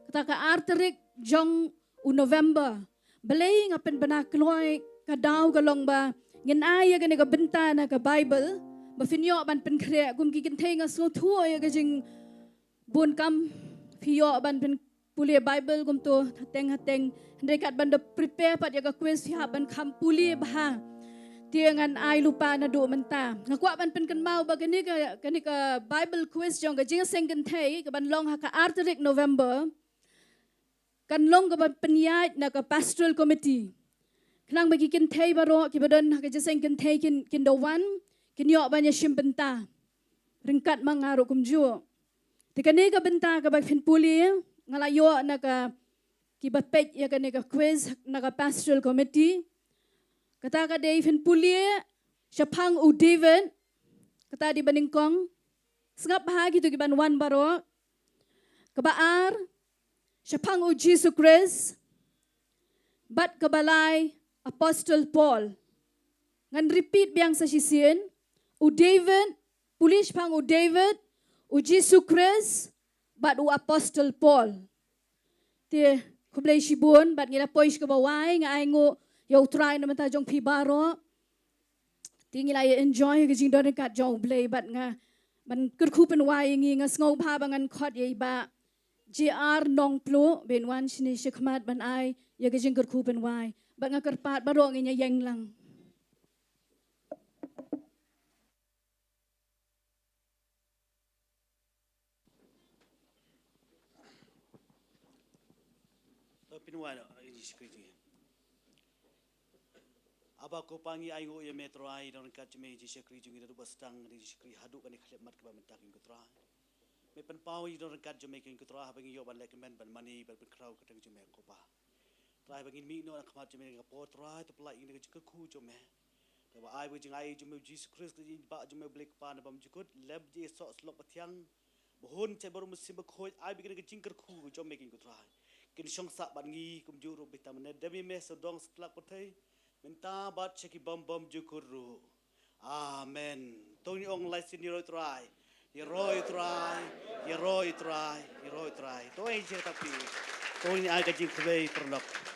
kata ka ar tarik jong u November. Balei nga pynbna kloi? Ka daw ka long ba ngin ai ïa kane ka bynta na ka Bible ba phin ïoh ban pynkhreh. Kum ki kynthei nga sngewthuh ïa ka jingbun kam phi ïoh ban pyn pule Bible kumto hateng hateng. Hynrei katba da prepare pat ïa ka quiz, phi hap ban kham pule bha. Te ngan ai lypa naduh mynta. Nga kwah ban pynkynmaw ba kane ka, kane ka Bible quiz jong ka jingïaseng kynthei kaban long ha ka ar tarik November kan long kaban pynïaid na ka Pastoral Committee. Khnang ba ki kynthei baroh kiba don ha ka jingïaseng kynthei kin, kin da wan, kin ïoh ban ïashim bynta ryngkat ma nga ruh kumjuh. Te kane ka bynta kaba phin pule, nga la ïoh na ka, kiba peit ïa kane ka quiz na ka Pastoral Committee. Kata ka dei phin pule shaphang u David, kata dei ba nyngkong. Sngap bha kito kiban wan baroh. Kaba ar, shaphang u Jisu Khrist bad kaba lai, Apostle Paul. Ngan repeat biang sa shisien, u David, pule shaphang u David, u Jisu Khrist bad u Apostle Paul. Te khublei shibun, bad ngi la poi sha kaba wai. Nga ainguh ïa U Trai na bynta jong phi baroh. Te ngi la ïa enjoy ïa ka jingdon ryngkat jong U Blei bad nga ban kyrkhu pynwai ïa ngi, nga sngewbha ba ngan khot ïa i Bah J R Nongpluh ban wan shane shakhmat ban ai ïa ka jingkyrkhu pynwai. Bad nga kyrpad baroh ngin ïa ïeng lang. To pynwai noh, ïa ka jingshakri jong ngi. Aba ko Pa, ngi ainguh ïa me Trai, don ryngkat jong me ïa ka jingshakri jong ngi naduh ba sdang, ïa ka jingshakri haduh kane ka khyllipmat kaba mynta, ko Trai. Me pynpaw ïa ka don ryngkat jong me, ko Trai, haba ngi ïoh ban leh kmen ban mane ban pynkhraw ka kyrteng jong me ko Pa. Trai, ba ngin mih noh na khmat jong me ha kane ka por Trai, to pynlait ïa ngi da ka jingkyrkhu jong me. Trai, ba ai ba ka jingai jong me Jisu Khrist, ka jingbah jong me U Blei Kpa na bymjukut, lem jingïasoh sylluk bathiang, ba hun cha baroh mynsiem bakhuid, ai ba kane ka jingkyrkhu jong me, ko Trai, kin shong sah bad ngi kumjuh ruh beit mynne. Dem ïa me sawdong satlak pyrthei, mynta bad sha ki bym bymjukut ruh. Amen. To ngin ong lai sien: Ïaroh ïa U Trai, ïaroh ïa U Trai, ïaroh ïa U Trai, ïaroh ïa U Trai. To ai jingthapi. To ngin ai ka jingkhublei paralok.